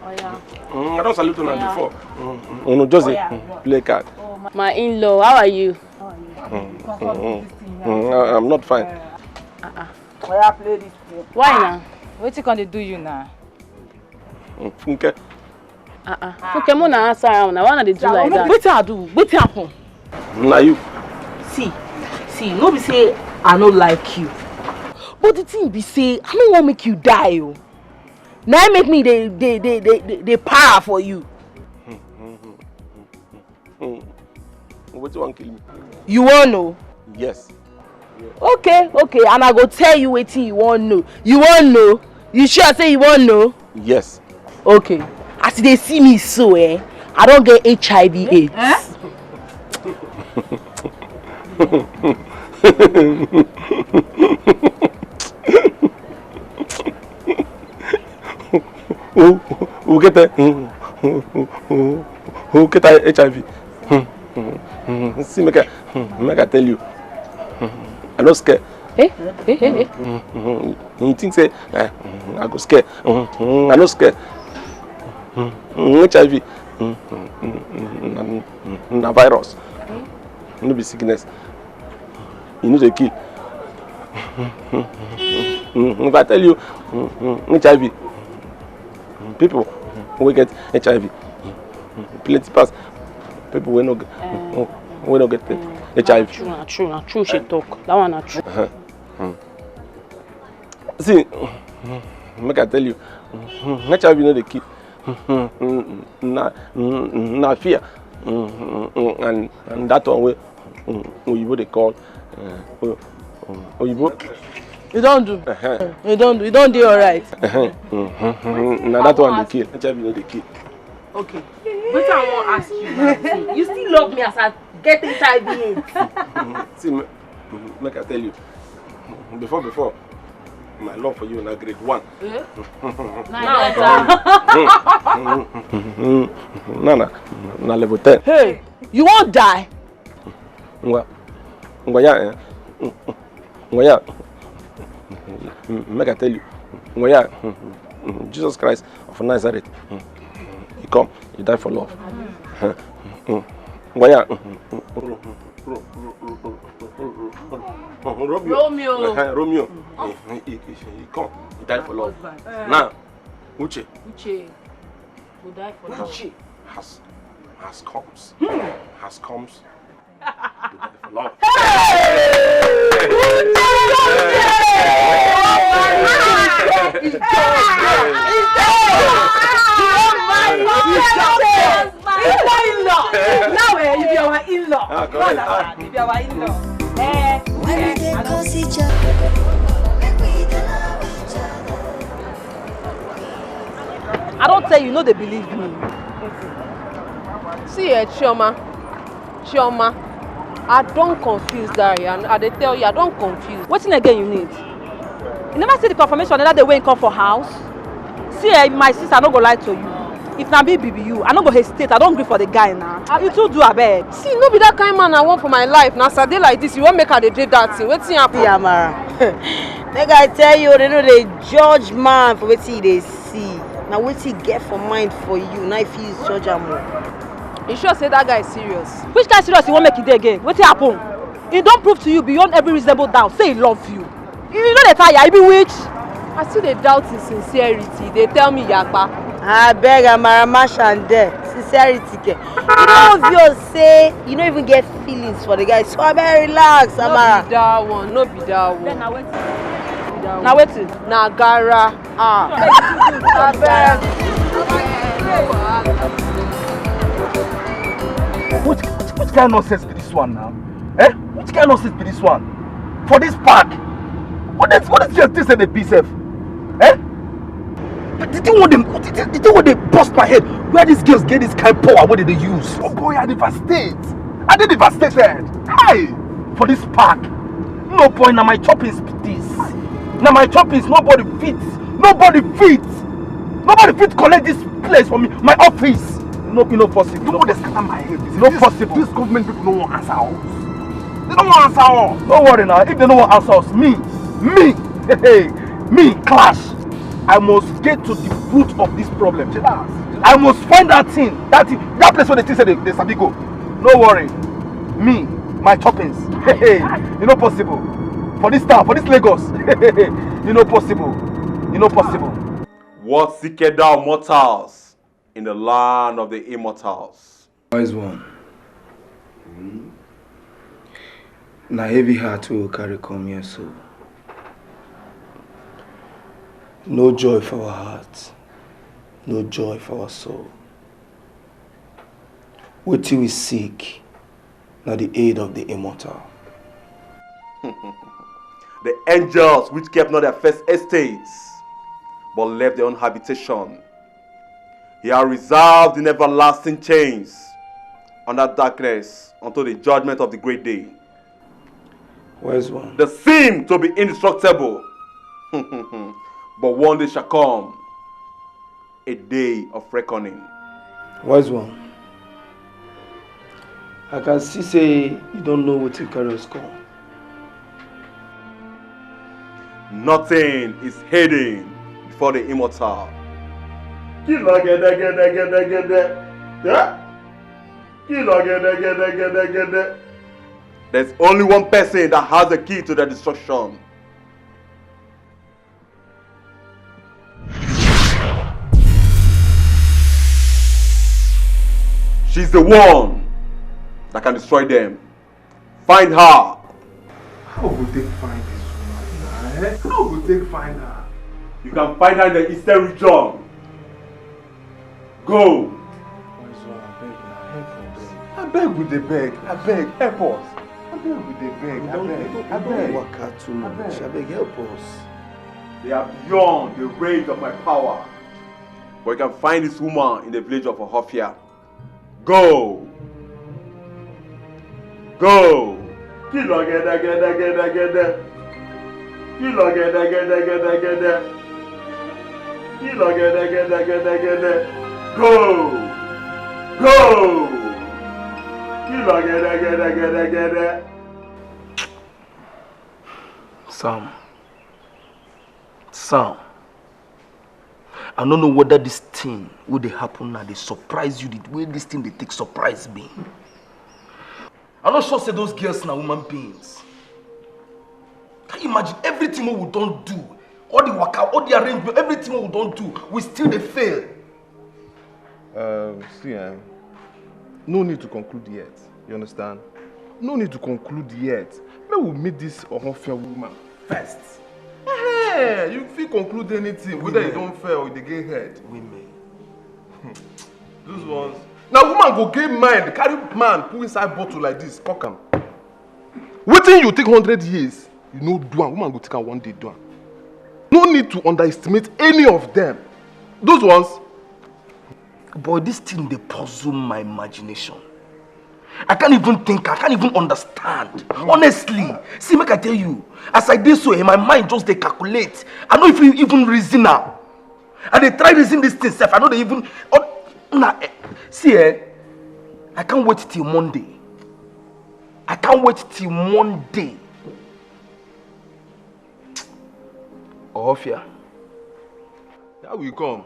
Oh, yeah. Mm, I don salute una before. Mm, mm. Unu just dey, mm, play card. My in-law, how are you? Mm, mm, mm, mm, I, I'm not fine. Uh-uh. Oya, play this game. Why na? Wetin come dey do you na? Mm, Funke. Uh-uh. Funke, mo na answer am na. Why una dey do like that? Wetin I do? Wetin happen? Na you. See, see, no be say I no like you. But the thing be say, I no wan make you die o. Na im make me dey, dey, dey, dey, dey, dey para for you. Hmm. Wetin wan kill me? You wan know? Yes. Okay, okay, and I go tell you wetin you wan know. You wan know? You sure say you wan know? Yes. Okay. As you dey see me so, eh, I don get H I V AIDS. Eh? Who, who get a, who, who, who, who get a H I V? Hmm, hmm, hmm. See, make I, hmm, make I tell you. Hmm. I no scare. Eh? Eh, eh, eh. Hmm, hmm. You think say, eh, hmm, I go scare? Hmm, hmm, I no scare. Hmm, hmm, H I V. Hmm, hmm, hmm, hmm, hmm, na, hmm, na virus. No be sickness. You no dey kill. If I tell you, H I V, people wey get H I V plenty pass people wey no get, wey no get H I V. Na true, na true, na true she talk. That one na true. Uh-huh. Hmm. See, make I tell you, H I V no dey kill. Na, na fear. And, and that one wey, um, oyibo dey call, uh, o-, um, oyibo. You don't do. Uh-huh. You don't do. You don't do alright. Uh-huh. Mm-hmm. Now that one they kill. H I V no dey kill. Okay. Wetin I wan ask you now? You still love me as I get H I V AIDS? See, ma- make I tell you. Before, before, my love for you na grade one. Eh? Now, No, no, na level ten. Hey, you wan die? Ngwa, ngwa ya, eh? Ngwa ya. Make I tell you. Ngwa ya. Jesus Christ of Nazareth. He come, he die for love. Ngwa ya. Romeo. Romeo. Eh, Romeo. He, he, he, he come, he die for love. Now, Uche Uche go die for love. Has, has comes. Has comes. He die for love. Now, eh, you be our in-law. Ah, correct. Ah. You be our in-law. Eh, When we dey cause each other, make we dey love each other. I don tell you, no dey believe me. See, eh, Chioma, Chioma, I don confuse that, and I dey tell you, I don confuse. Wetin again you need? You never see the confirmation the other day wey he come for house? See, eh, my sister, I no go lie to you. If na me be you, I no go hesitate. I don gree for the guy now. You too do, abeg. See, no be that kind man I want for my life. Na as I dey like this, you wan make I dey do that thing. Wetin happen? See, Amara, make I tell you, they no dey judge man for wetin he dey see. Na wetin he get for mind for you, na if he judge am o. You sure say that guy is serious? Which kind serious you wan make e dey again? Wetin happen? He don prove to you beyond every reasonable doubt say he love you. You no dey tire, you be witch. I still dey doubt his sincerity. Dey tell me yapa. Abeg, Amara, mash am there. Sincerity ke. You no obvious say you no even get feelings for the guy. So abeg, relax, No Amara. Be that one, no be that one. Then na wetin? Na wetin? Na gara. Ah. Abeg. Which, which, which kind of nonsense be this one now? Eh? Which kind of nonsense be this one? For this park? What is what is your thing say they be safe? Eh? But the thing what them the thing what they bust my head. Where these girls get this kind of power? What did they use? Oh boy, I devastate. I dey devastated. Hey, for this park. No boy, na my choppings be this. Na my choppings. Nobody fit. Nobody fit. Nobody fit collect this place for me. My office. No, e no possible. No, they scatter my head. No possible. This government people no wan answer us. They no wan answer us. No worry now. If they no wan answer us, me, me, hey, me, clash. I must get to the root of this problem. I must find that thing, that thing, that place where they think say they, they sabi go. No worry. Me, my choppings. Hey, e no possible. For this town, for this Lagos. E no possible. E no possible. What seeketh thou mortals in the land of the immortals? Wise one. Na heavy heart we will carry come here so. No joy for our heart, no joy for our soul. Wetin we seek na the aid of the immortal. The angels which kept not their first estate, but left their own habitation. He are reserved in everlasting chains under darkness until the judgment of the great day. Wise one. They seem to be indestructible, but one day shall come, a day of reckoning. Wise one. I can see say you don't know what you carry us come. Nothing is hidden before the immortal. Kilo gede gede gede gede. Yeah? Kilo gede gede gede gede. There's only one person that has the key to the destruction. She's the one that can destroy them. Find her. How we go take find this woman now? Eh? How we go take find her? You can find her in the eastern region. Go. Wise one, abeg na, help us. Abeg, we dey beg. Abeg, help us. Abeg, we dey beg, abeg, abeg. Waka too much. Abeg, help us. They are beyond the range of my power. But you can find this woman in the village of Ohofia. Go! Go! Kìlọ̀ gẹ́dẹ́gẹ́dẹ́gẹ́dẹ́. Kìlọ̀ gẹ́dẹ́gẹ́dẹ́gẹ́dẹ́. Kìlọ̀ gẹ́dẹ́gẹ́dẹ́gẹ́dẹ́. Go! Go! Kìlọ̀ gẹ́dẹ́gẹ́dẹ́gẹ́dẹ́. Sam. Sam. I no know whether this thing wey dey happen now dey surprise you the way this thing dey take surprise me. I no sure say those girls na human beings. Can you imagine everything wey we don do, all the waka, all the arrangement, everything wey we don do, we still dey fail. Um, see, eh, no need to conclude yet. You understand? No need to conclude yet. Make we meet this Ohofia woman first. Hey, you fit conclude anything, whether you don fail or you dey get head. Women. Those ones. Now woman go get mind, carry man put inside bottle like this, cock am. Wetin you take hundred years, you no do am, woman go take am one day do am. No need to underestimate any of them. Those ones. But this thing dey puzzle my imagination. I can't even think, I can't even understand. Honestly, see, make I tell you, as I dey so, eh, my mind just dey calculate. I no fit even reason am. I dey try reason this thing sef. I no dey even. Oh, na, eh, see, eh, I can't wait till Monday. I can't wait till Monday. Ohofia. How we come?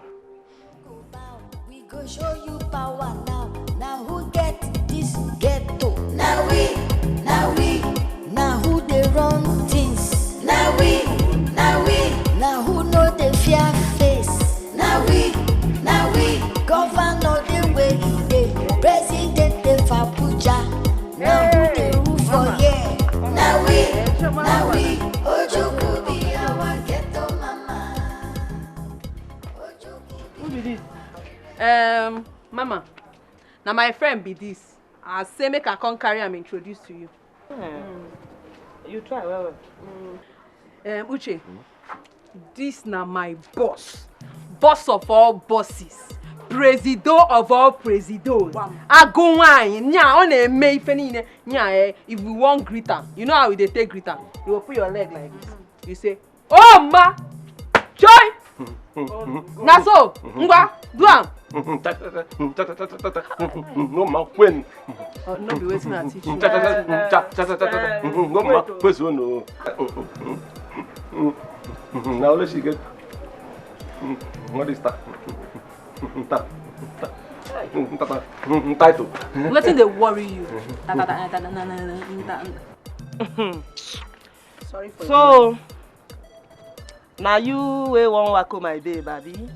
We go show you power now. Now who get this ghetto? Now we, now we. Now who dey run things? Now we, now we. Now who no dey fear face? Now we, now we. Governor dey where he dey. President dey for Abuja. Now who dey rule for here? Now we, now we. Ojukwu be our ghetto mama. Who be this? Um, mama, na my friend be this. I say make I come carry am introduce to you. You try well well. Um, Uche, this na my boss. Boss of all bosses. Presido of all presidos. Agunwanyi, nya, ọ na-eme ife niile. Nya, eh, if we wan greet am, you know how we dey take greet am? You go put your leg like this. You say, "Oh, ma!" Joy! Na so, ngwa, do am. No ma kwen. Oh, no be wetin I teach you. No ma kwezo no. Na only she get. What is that? Title. Wetin dey worry you? Sorry for So, na you wey wan wako my babe, abi?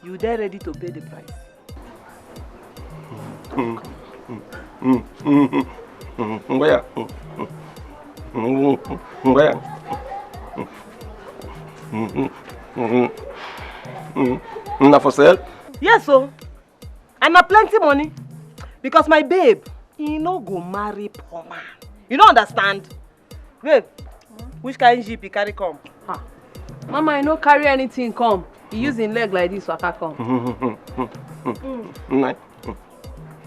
You dey ready to pay the price? Ngwaya. Ngwaya. Na for sale? Yes o. And na plenty money. Because my babe, he no go marry poor man. You no understand? Babe, which kind jeep you carry come? Ah. Mama, I no carry anything come. He use him leg like this waka come. Na,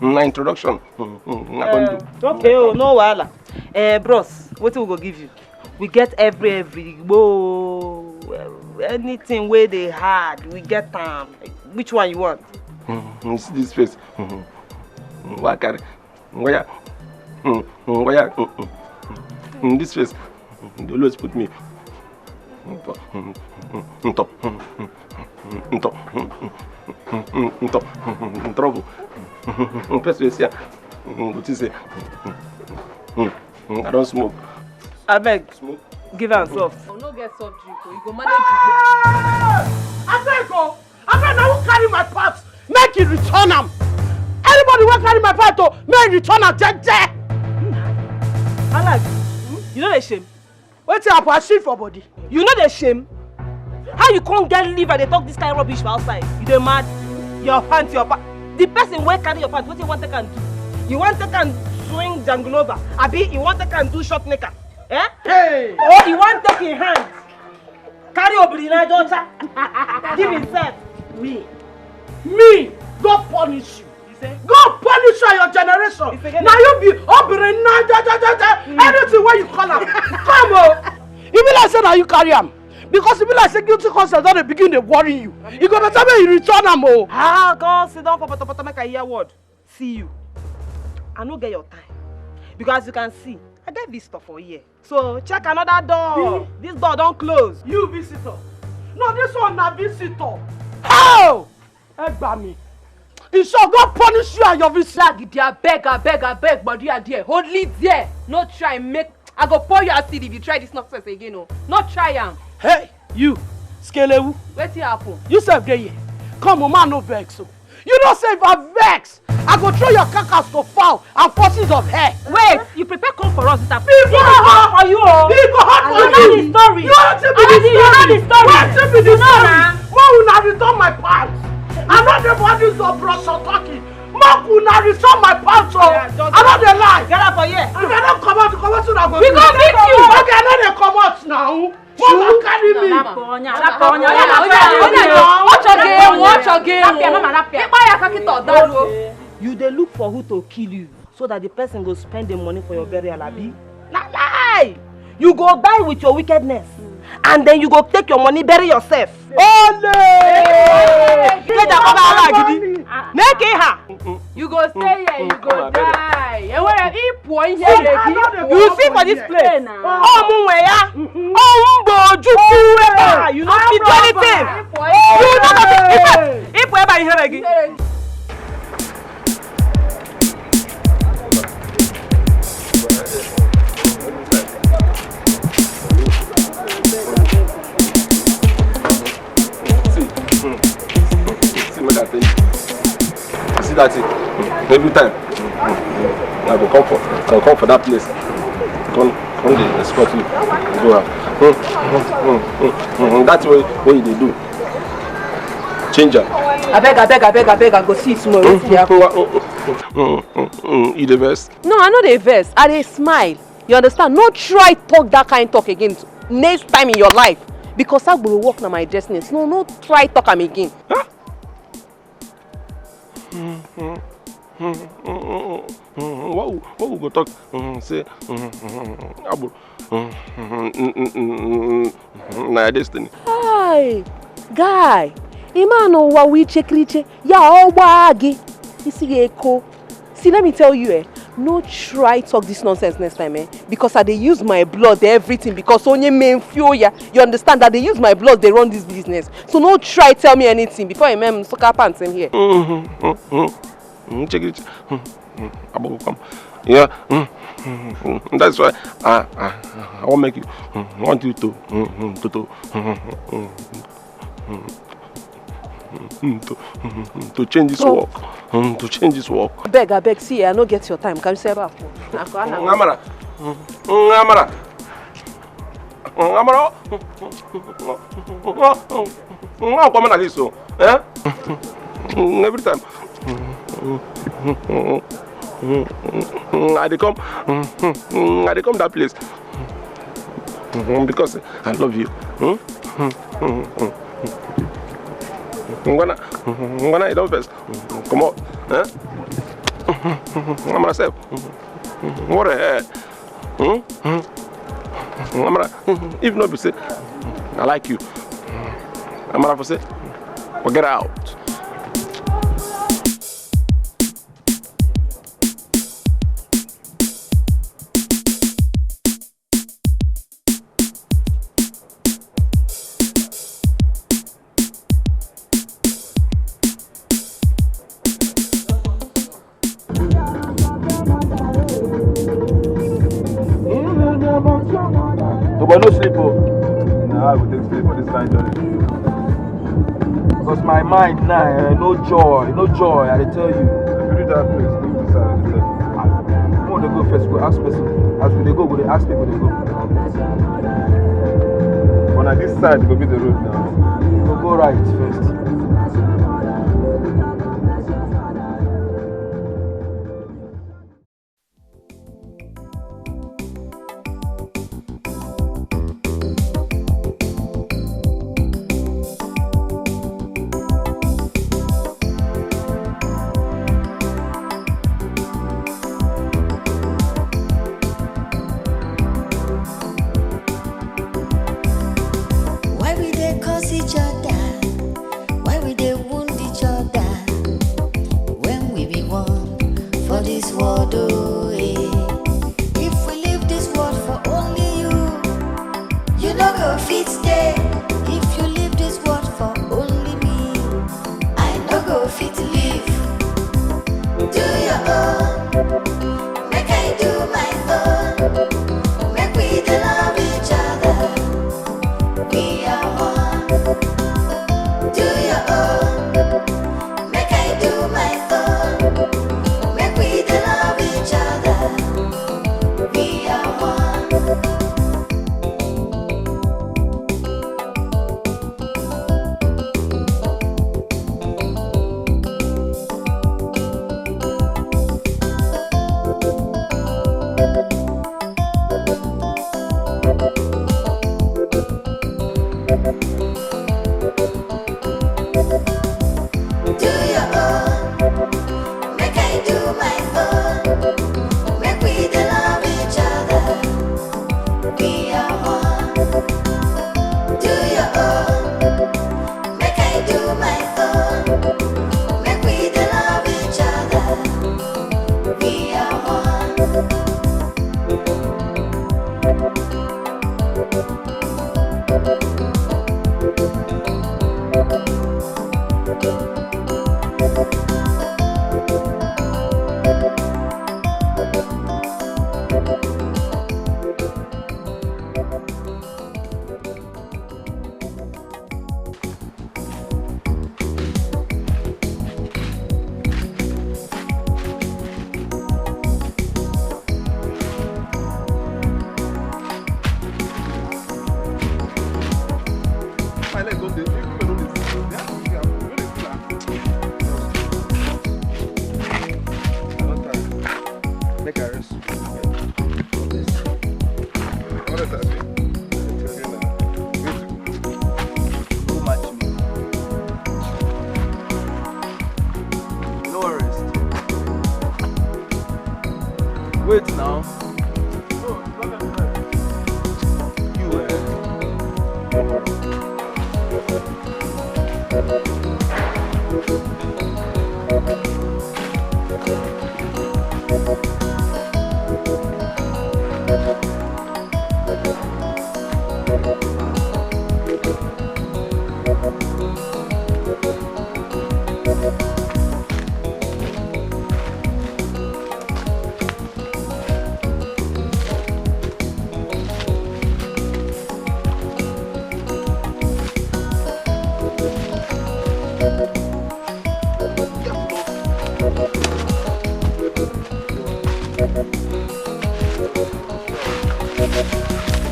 na introduction. Na bundle. Okay, oh, no wahala. Eh, bros, wetin we go give you? We get every, every, whoa, anything wey dey hard, we get am. Which one you want? You see this face? Waka. Ngoya. Ngoya. This face. They always put me. Top. Top. Top. Trouble. First face here. What is it? I don't smoke. Abeg, smoke. Give am soft. I no get soft drink o. You go manage. Abeg o. Abeg, na who carry my pot? Make you return am. Anybody wey carry my pot o, make you return am jeje. Alex, you no dey shame? Wetin happen? I shit for body. You no dey shame? How you come get liver dey talk this kind rubbish for outside? You dey mad? Your pant, your pa. The person wey carry your pant, wetin you wan take am do? You wan take am swing jangulova. Abi he wan take am do short knicker? Eh? Hey! Oh, he wan take him hand, carry obiri na jocha, give himself. Me, me, God punish you. God punish you and your generation. Now you be obiri na jocha, jocha, anything wey you call am. Come o. E be like say na you carry am, because e be like say guilty conscience don dey begin dey worry you. E go better make you return am o. Ah, God, sit down for potopoto, make I hear word. See you. I no get your time. Because as you can see, I get visitor for here. So check another door. This door don close. You visitor? No, this one na visitor. How? Ẹ gbà mí. E sure God punish you and your visitor. Gidi, abeg, abeg, abeg, gbadu ya there. Hold it there. No try make I go pour you acid if you try this nonsense again o. No try am. Hey, you, Skelewu. Wetin happen? You sef dey here. Come o, man, no vex o. You know say if I vex, I go throw your carcass to fowl and forces of hell. Wait, you prepare come for us this afternoon. E go hot for you o. E go hot for you. You know the story. You know the story. Wetin be the story? Wetin be the story? Make una return my pants. I no dey for this your brush talking. Make una return my pants o. I no dey lie. Get out for here. If I no comot, comot una go. We go beat you. Okay, I no dey comot now. Mama carry me. Ọ chọghị ịnwụ, ọ chọghị ịnwụ. Ịkpa ya aka kịta, ọ daruo. You dey look for who to kill you so that the person go spend the money for your burial, abi? Na lie! You go die with your wickedness, and then you go take your money, bury yourself. Ole! Make that cover ala gidi. Make it ha. You go stay here, you go die. Enwere ịpụọ ihe gị. You see for this place. Ọ mụ nwe ya. Ọ mụ bụ Ojukwu ebe a. You no fit do anything. You no fit. Ịpụ ebe a, ihere gị. See, hmm, see what I think. You see that thing? Hmm, every time, hmm, I go come for, I go come for that place. Come, come dey escort you. Go out. Hmm, hmm, hmm, hmm, hmm. That's what, what you dey do. Change am. Abeg, abeg, abeg, abeg, I go see you tomorrow. Wetin dey happen? Hmm, hmm, hmm, hmm, hmm. You dey vex? No, I no dey vex. I dey smile. You understand? No try talk that kind talk again next time in your life. Because agboro work na my destiny. No, no try talk am again. Huh? What we, what we go talk? Mm, say, mm, mm, agboro. Mm, mm, mm, mm, mm, mm, na your destiny. Hi, guy. Ị ma na ụwa wụ ichekiriche, ya ọ gbaa gị, isi gị eko. See, let me tell you, eh, no try talk this nonsense next time, eh, because I dey use my blood, everything, because onye me feel ya, you understand that they use my blood, they run this business. So no try tell me anything before I mem sucker pants in here. Mm-hmm. Mm-hmm. Mm, check it. Mm, mm, mm. Abogo come. Yeah. Mm, mm, mm, mm. That's why I, I, I want make you, mm, want you to, mm, mm, to, to, mm, mm, mm, mm, mm, to, mm, mm, to change this work. Mm, to change this work. Abeg, abeg, see, I no get your time. Can you say about? Ngamara. Mm, Ngamara. Ngamara. Ngamara kwa mana liso. Eh? Every time. I dey come. I dey come that place. Because I love you. Hmm? Ngwana, ngwana, I don vex. Come on. Eh? I'm myself. What the hell? Hmm? Hmm? Amara, if not be say, I like you. Amara for say, forget out. But no sleep o. Na how I go take sleep for this kind journey? Because my mind now, eh, no joy, no joy, I dey tell you. If you reach that place, leave this side, I dey tell you. Make we dey go first, go ask person. As we dey go, we dey ask people dey go. But na this side go be the road now. We go right first. Do your own, make I do my own. Make we dey love each other. We are one. Do your own, make I do my own. Make we dey love each other. We are one. My leg don dey, you people don dey see. They have to see am. You no dey see am. I don tire. Make I rest. What else I say? I dey tell you now. Wait. No match me. You no wan rest. Wait now. You, eh?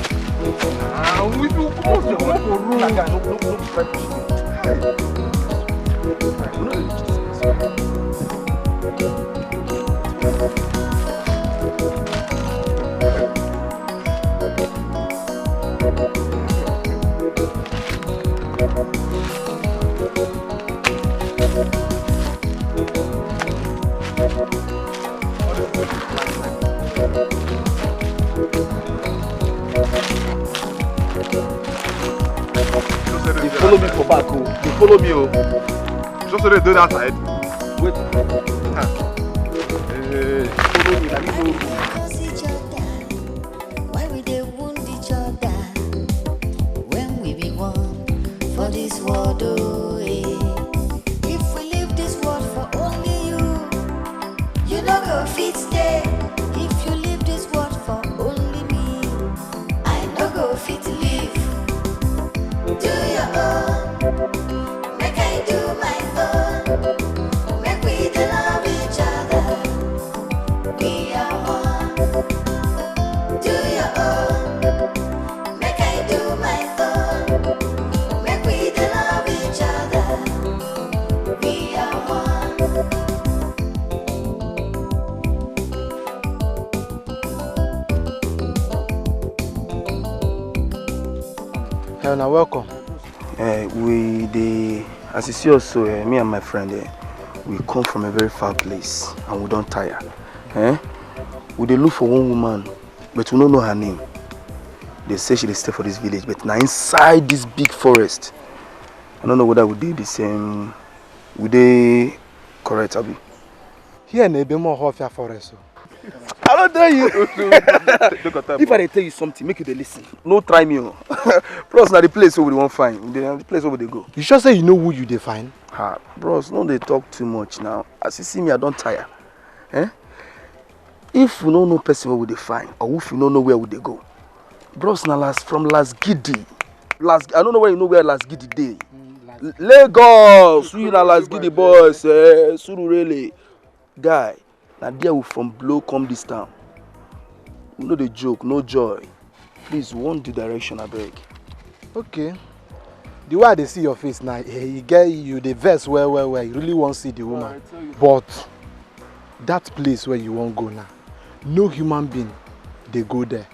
Ah, we do comot for road. Like, I no, no, no, try push me. Hey. We no dey reach this place. They follow me for back, oh. They follow me, oh. Just so they do that side. Wait. Huh. Eh, follow me, let me go. Why we dey wound each other when we be one for this world, oh, eh? If we leave this world for only you, you no go fit stay. If you leave this world for only me, I no go fit live. Do your own, make I do my own. Make we dey love each other. We are one. Do your own, make I do my own. Make we dey love each other. We are one. Hey, una welcome. Eh, we dey, as you see us so, eh, me and my friend, eh, we come from a very far place and we don tire. Eh? We dey look for one woman, but we no know her name. They say she dey stay for this village, but na inside this big forest. I no know whether we dey the same, we dey correct, abi? Here na ebe more Ohafia forest o. I don tell you. Take your time. If I dey tell you something, make you dey listen. No try me o. Bros, na the place wey we wan find. Na the place wey we dey go. You sure say you know who you dey find? Ha, bros, no dey talk too much now. As you see me, I don tire. Eh? If we no know person wey we dey find, or if we no know where we dey go, bros, na last, from Las Gidi. Last, I no know where you know where Las Gidi dey. Lagos, we na Las Gidi boys, eh, Surulere. Guy, na there we from blow come this town. We no dey joke, no joy. Please, we wan the direction, abeg. Okay. The way I dey see your face now, eh, you get, you dey vex well, well, well. You really wan see the woman. But that place where you wan go now, no human being dey go there.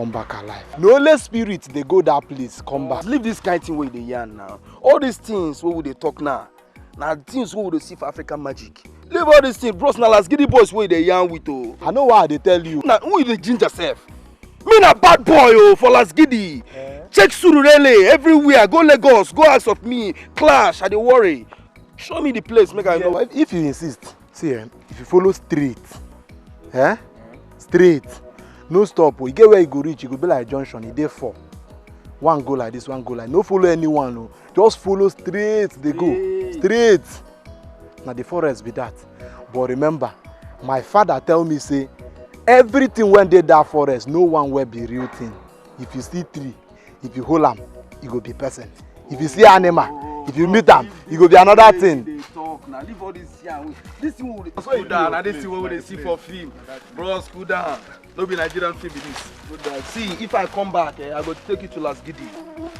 Come back alive. No let spirit dey go that place, come back. Leave this kind thing wey you dey yarn now. All these things wey we dey talk now, na things wey we dey see for African Magic. Leave all these things, bros. Na Las Gidi boys wey you dey yarn with o. I know why I dey tell you. Na who you dey ginger sef? Me na bad boy o for Las Gidi. Eh? Check Surulere everywhere. Go Lagos, go ask of me. Clash, I dey worry. Show me the place, make I know. If, if you insist, see, eh, if you follow straight, eh, straight, no stop o. You get where you go reach, you go be like junction, e dey four. One go like this, one go like. No follow anyone o. Just follow straight, dey go. Straight. Straight. Na the forest be that. But remember, my father tell me say everything wey dey that forest, no one wey be real thing. If you see tree, if you hold am, e go be person. If you see animal, if you meet am, e go be another thing. Dey talk now. Leave all this yarn. This thing wey we dey, cool down. Na this thing wey we dey see for film. Bros, cool down. No be Nigerian film be this. Cool down. See, if I come back, eh, I go take you to Las Gidi.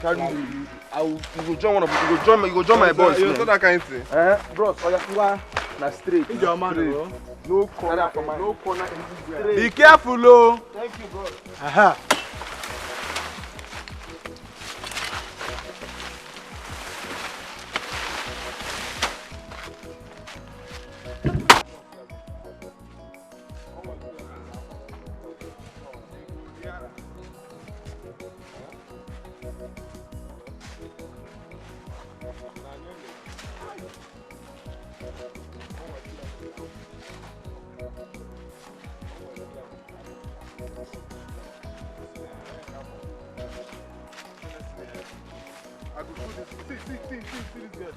Carry you. I will, you go join one of, you go join, you go join my boys. You know that kind thing. Eh, bros, oya, na straight. He's your man, bro. No corner, no corner in this. Be careful o. Thank you, bro. Aha. I go show this. See, see, see, see, see this girl, eh?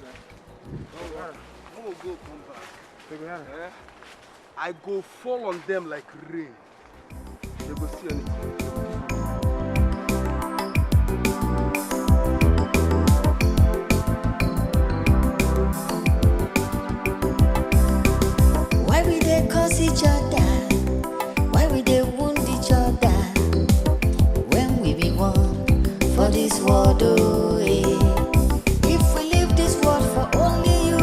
No, no, no, go come back. They go here. Eh? I go fall on them like rain. They go see anything. Why we dey curse each other? Why we dey wound each other? When we be one for this world, oh, eh. If we leave this world for only you,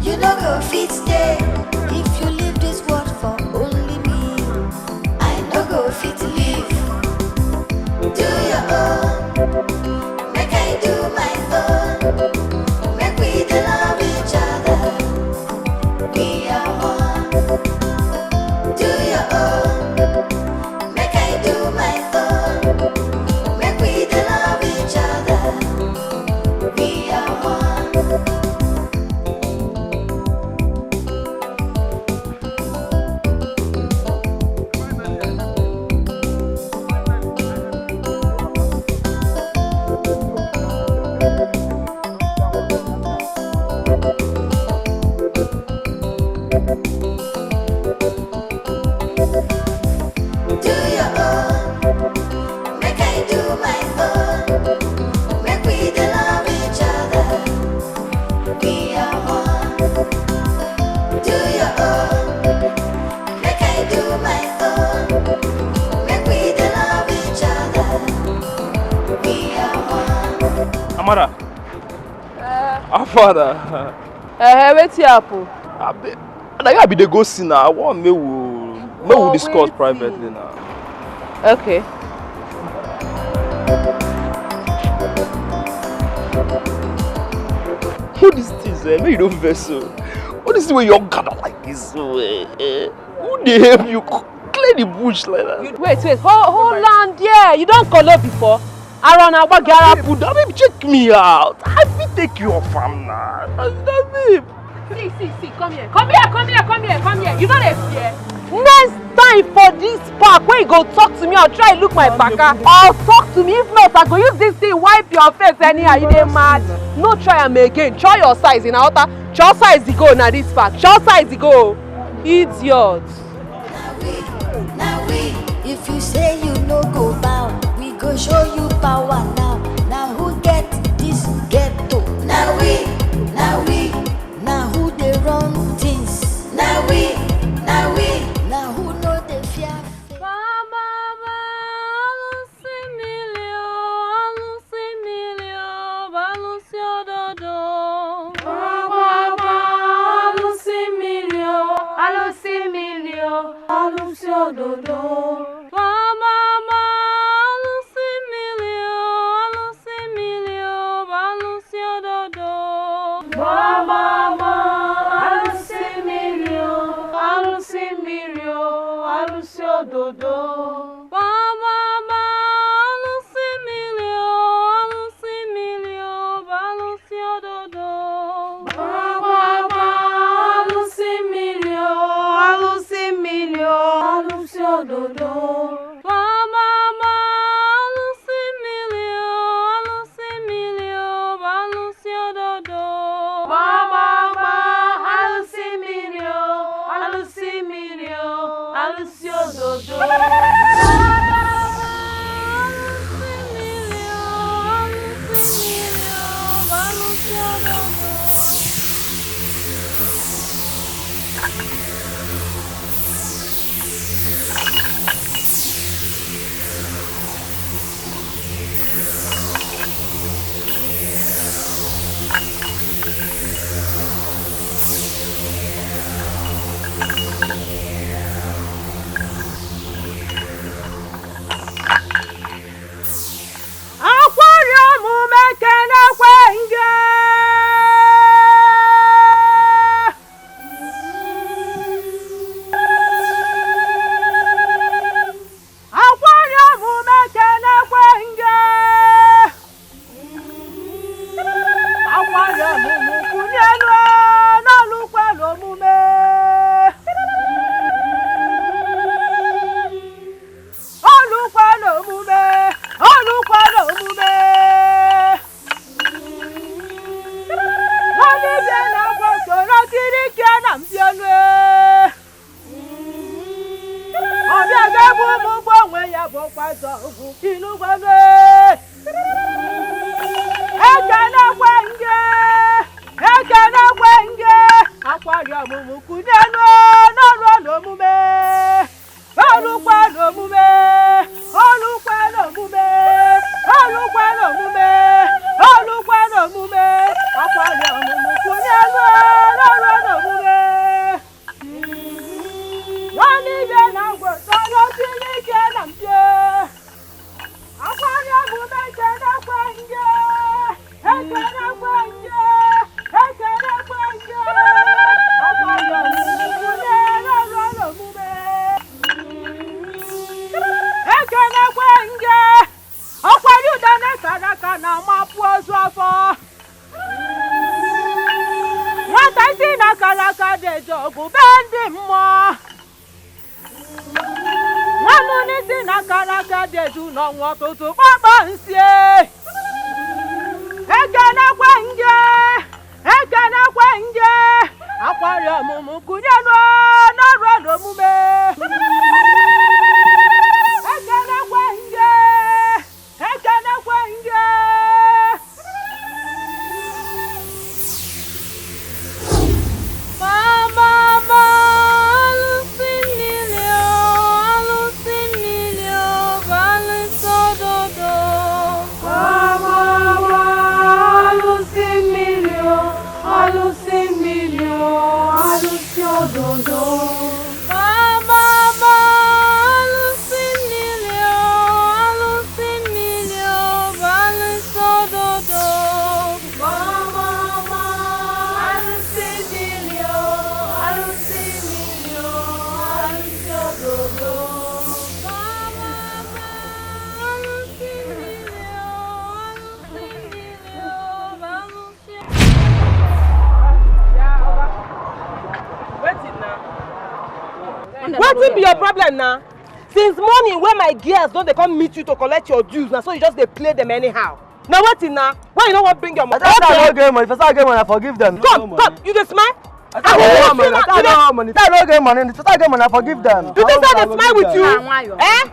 you no go fit stay. If you leave this world for only me, I no go fit leave. Do your own, make I do my own. Make we dey love each other. We are one. Do your own, make I do my own. Make we dey love each other. We are one. Do your own, make I do my own. Make we dey love each other. We are one. Do your own, make I do my own. Make we dey love each other. We are one. Amara. Eh. How far na? Eh, wetin happen? Abi, na you I be dey go see na. I wan make we, make we discuss privately na. Okay. Who these things, eh? Make you no vex o. All this thing wey you gather like this so, eh, eh? Who dey help you c-, clear the bush like that? Wait, wait, hold, hold on there. You don kolo before? Arona Wagara. Babe, babe, check me out. I fit take you off am na. Na, na, babe. See, see, see, come here. Come here, come here, come here, come here. You no dey fear? Next time for this park, when you go talk to me or try look my baka, or talk to me. If not, I go use this thing wipe your face anyhow. You dey mad? No try am again. Try your size in outer. Try size the go na this park. Try size the go. Idiot. Na we, na we. If you say you no go bow, we go show you power now. Na who get this ghetto? Na we, na we. Na who dey run things? Na we, na we. Na who no dey fear fate? Ba, ba, ba, Alusi Milio, Alusi Milio, Alusi Ododo. Ba, ba, ba, Alusi Milio, Alusi Milio, Alusi Ododo. Ba, ba, ba, Gbamgbam, alụsị mmiri o, alụsị mmiri o, alụsị ododo. Gbamgbam, alụsị mmiri o, alụsị mmiri o, bụ alụsị ododo. Gbamgbam, alụsị mmiri o, alụsị mmiri o, alụsị ododo. Gbamgbam, alụsị mmiri o, alụsị mmiri o, bụ alụsị ododo. Gbamgbam, alụsị mmiri o, alụsị mmiri o, alụsị ododo. Gbamgbam, alụsị mmiri o, alụsị mmiri o, bụ alụsị ododo. Akwari omume kenekwe nge. Akwari omume kenekwe nge. Akwari omume kunienu n'olukwala omume. Olukwala omume, olukwala omume. Nwanne bịa na agwa soro kiri ike na mbiolue. Ọbịa ga-egbu ụmụ ụgwọ onwe ya bụ kwazọ ugwu inugweme. Ekenekwe nge, ekenekwe nge. Akwari omume kunienu n'olukwala omume. Olukwala omume, olukwala omume, olukwala omume, olukwala omume. Akwari omume kunienu n'olukwala omume. Nwanne bịa na agwa soro kiri ike na mpio. Akwari omume kenekwe nge, ekenekwe nge, ekenekwe nge. Akwari omume kunienu n'olukwala omume. Ekenekwe nge. Ọkwari udene kara aka na-amapụ ozu afọ. Nwata isi na kara aka dị eje ọgụ be ndị mmụọ. Nwanụ n'isi na kara aka dị eju n'ọnwa ọtụtụ kpọkpọ nsie. Ekenekwe nge, ekenekwe nge. Akwari omume kunienu n'olukwala omume. Ekenekwe nge, ekenekwe nge. Mama, mama, alụsị mmiri o, alụsị mmiri o, bụ alụsị ododo. Mama, mama, alụsị mmiri o, alụsị mmiri o, alụsị ododo. Mama, mama, alụsị mmiri o, alụsị mmiri o, bụ alụsị ododo. Mama, mama, alụsị mmiri o, alụsị mmiri o, alụsị ododo. Mama, mama, alụsị mmiri o, alụsị mmiri o, bụ alụsị Wetin be your problem na? Since morning wey my girls don dey come meet you to collect your dues, na so you just dey play them anyhow. Na wetin na? Why you no wan bring your money? I tell you, I no get money. If I say I get money, I forgive them. Come, come, you dey smile? I tell you, I no get money. I tell you, I no get money. If I say I get money, I forgive them. You think say I dey smile with you? Eh?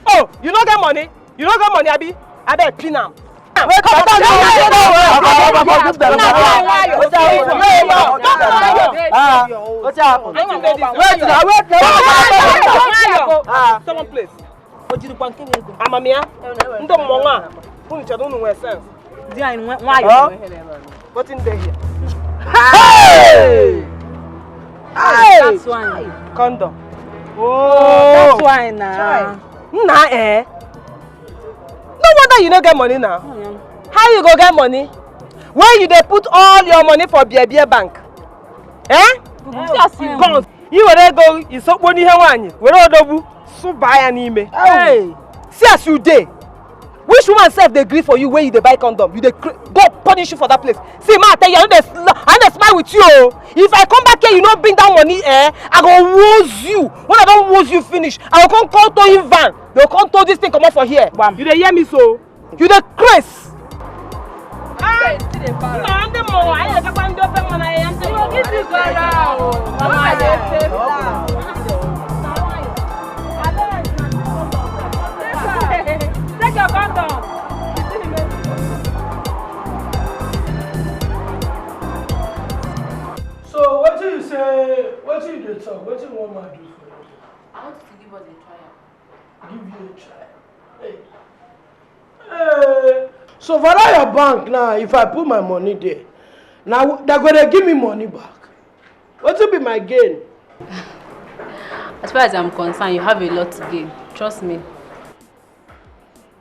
Oh, you no get money? You no get money, abi? Abeg, pin am. Wait, I tell you, I no get money. I forgive them. Wetin happen? Ah, wetin happen? Wait, na wait, na wait. Ah, someone please. Amamiya, ndị mmọnwụ a, unu chere unu nwere sense? Di anyị nwa- nwayọ. Wetin dey here? Hey! Hey! That's why. Condom. Oh, that's why na. Nna eh. No wonder you no get money now. How you go get money? Where you dey put all your money for beer beer bank? Eh? See as you gone. You were go isokpo n'ihe nwaanyị were odogwu sụba ya n'ime. Hey. See as you dey. Which woman sef dey gree for you wey you dey buy condom? You dey cr- God punish you for that place. See, ma, I tell you, I no dey sl- I no dey smile with you o. If I come back here, you no bring down money, eh? I go woz you. When I don woz you finish, I go come call towing van. They go come tow this thing comot for here. Wham. You dey hear me so? You dey craze. Ah! Nna ndị mmụọ, anyị na-agakwa ndị ofe mmanụ ahịa ndị mmụọ. Ndị gara ahụ. Mama, I dey save now. Take your condom. So wetin you say, wetin you dey talk, wetin you wan ma do for you? I want you to give us a trial. Give you a try. Hey. Hey. So for that your bank now, if I put my money there, now they go dey give me money back. Wetin be my gain? As far as I'm concerned, you have a lot to gain. Trust me.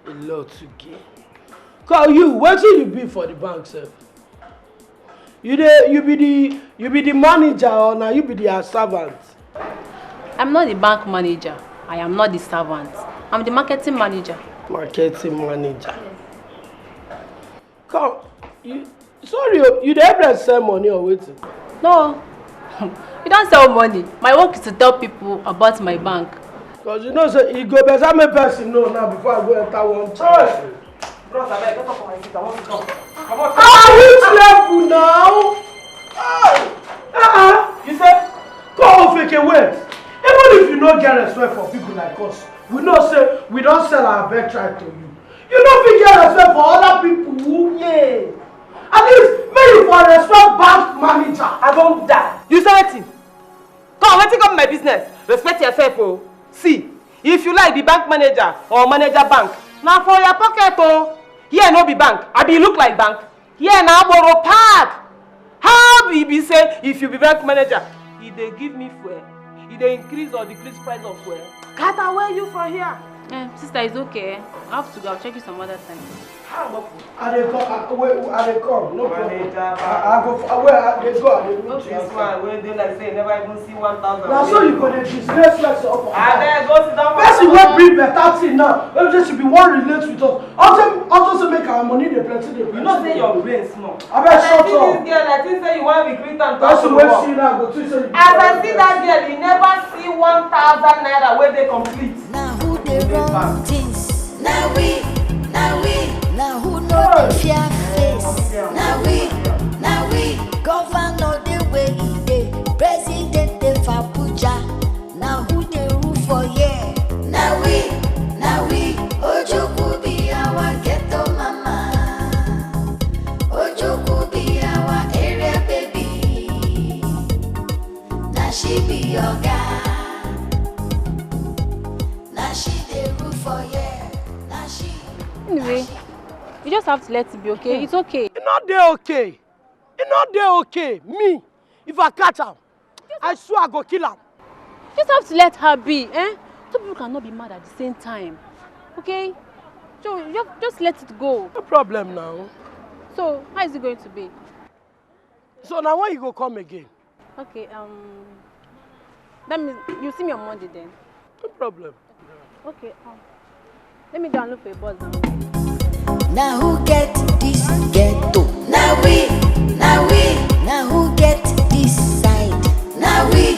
A lot to gain. Call you, wetin you be for the bank sef? You dey, you be the, you be the manager or na you be their servant? I'm not the bank manager. I am not the servant. I'm the marketing manager. Marketing manager. Come, you, sorry o, you dey help dem sell money or wetin? No. You don sell money. My work is to tell people about my bank. Cause you know say e go better make person know now before I go enter one church. Bros, abeg, get up for my seat. I want to talk. Comot. Ah, which level now? Ah, ah, you say, come off again, wait. Even if you no get respect for people like us, we know say we don sell our birthright to you. You no fit get respect for other people. Yeah. At least make you for respect bank manager. I don die. You say wetin? Come, wetin come my business? Respect yourself o. See, if you like be bank manager or manager bank, na for your pocket o. Here no be bank. Abi e look like bank? Here na Agboro Park. How e be say if you be bank manager, e dey give me fuel, e dey increase or decrease price of fuel? Cut away you from here. Eh, sister, it's okay. I have to go. I'll check you some other time. I dey come. I, wait, I dey come. No problem. Manager, I, I go. I, wait, I dey go. I dey reach. This one wey dey like say you never even see one thousand. Na so you go dey disgrace yourself. Abeg, go sit down. Person wey bring better thing now, wey just should be one relate with us. Unto, unto say make our money dey plenty, dey plenty. You know say your brain small. Abeg, shut up. As I see this girl, I think say you wan recruit am to work. Person wey see now go think say you. As I see that girl, you never see one thousand naira wey dey complete. Na who dey run things? Na we, na we. Na who no dey fear face? Na we, na we. Governor dey where he dey, president dey for Abuja. Na who dey rule for here? Na we, na we. Ojukwu be our ghetto mama. Ojukwu be our area baby. Na she be oga. Na she dey rule for here. Na she. Anyway, you just have to let it be, okay? It's okay. E no dey okay. E no dey okay. Me, if I catch am, I swear I go kill am. You just have to let her be, eh? Two people cannot be mad at the same time, okay? So you just, just let it go. No problem now. So how is it going to be? So now when you go come again? Okay, um, let me, you see me on Monday then. No problem. Okay, um, let me download for a bus now. Na who get this ghetto? Na we, na we. Na who get this side? Na we,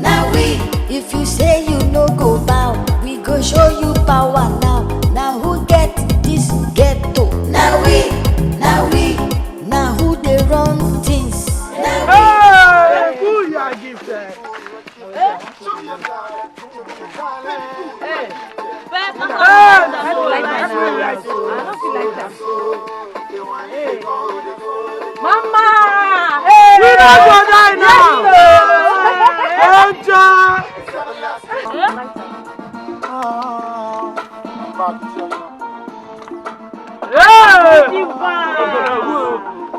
na we. If you say you no go bow, we go show you power now. Na who get this ghetto? Na we, na we. Na who dey run things? Na we. Hey, who you are gifted? Mama! Hey! We no go die now! Enjoy!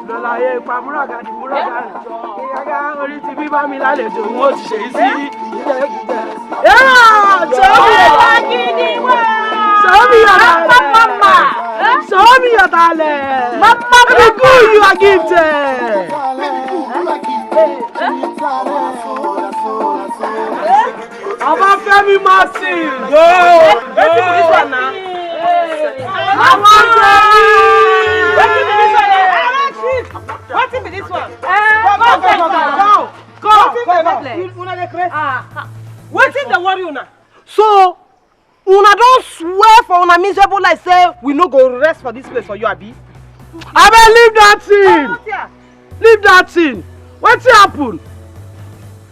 Lọ́láyé ipa múràgà ni múràgà. Ìyága orí ti bí bá mi lálejò, wọ́n ti ṣe é sí. Show me your talent. Show me your talent. Mama, be good. You are gifted. Obafemi Martin. Go. Wetin be this one now? Wetin be this one? Come, come, come, come, come. Come, come, come. Una dey craze. Wetin dey worry una? So, una don swear for una miserable life say we no go rest for this place for you, abi? Abeg, leave that thing. Leave that thing. Wetin happen?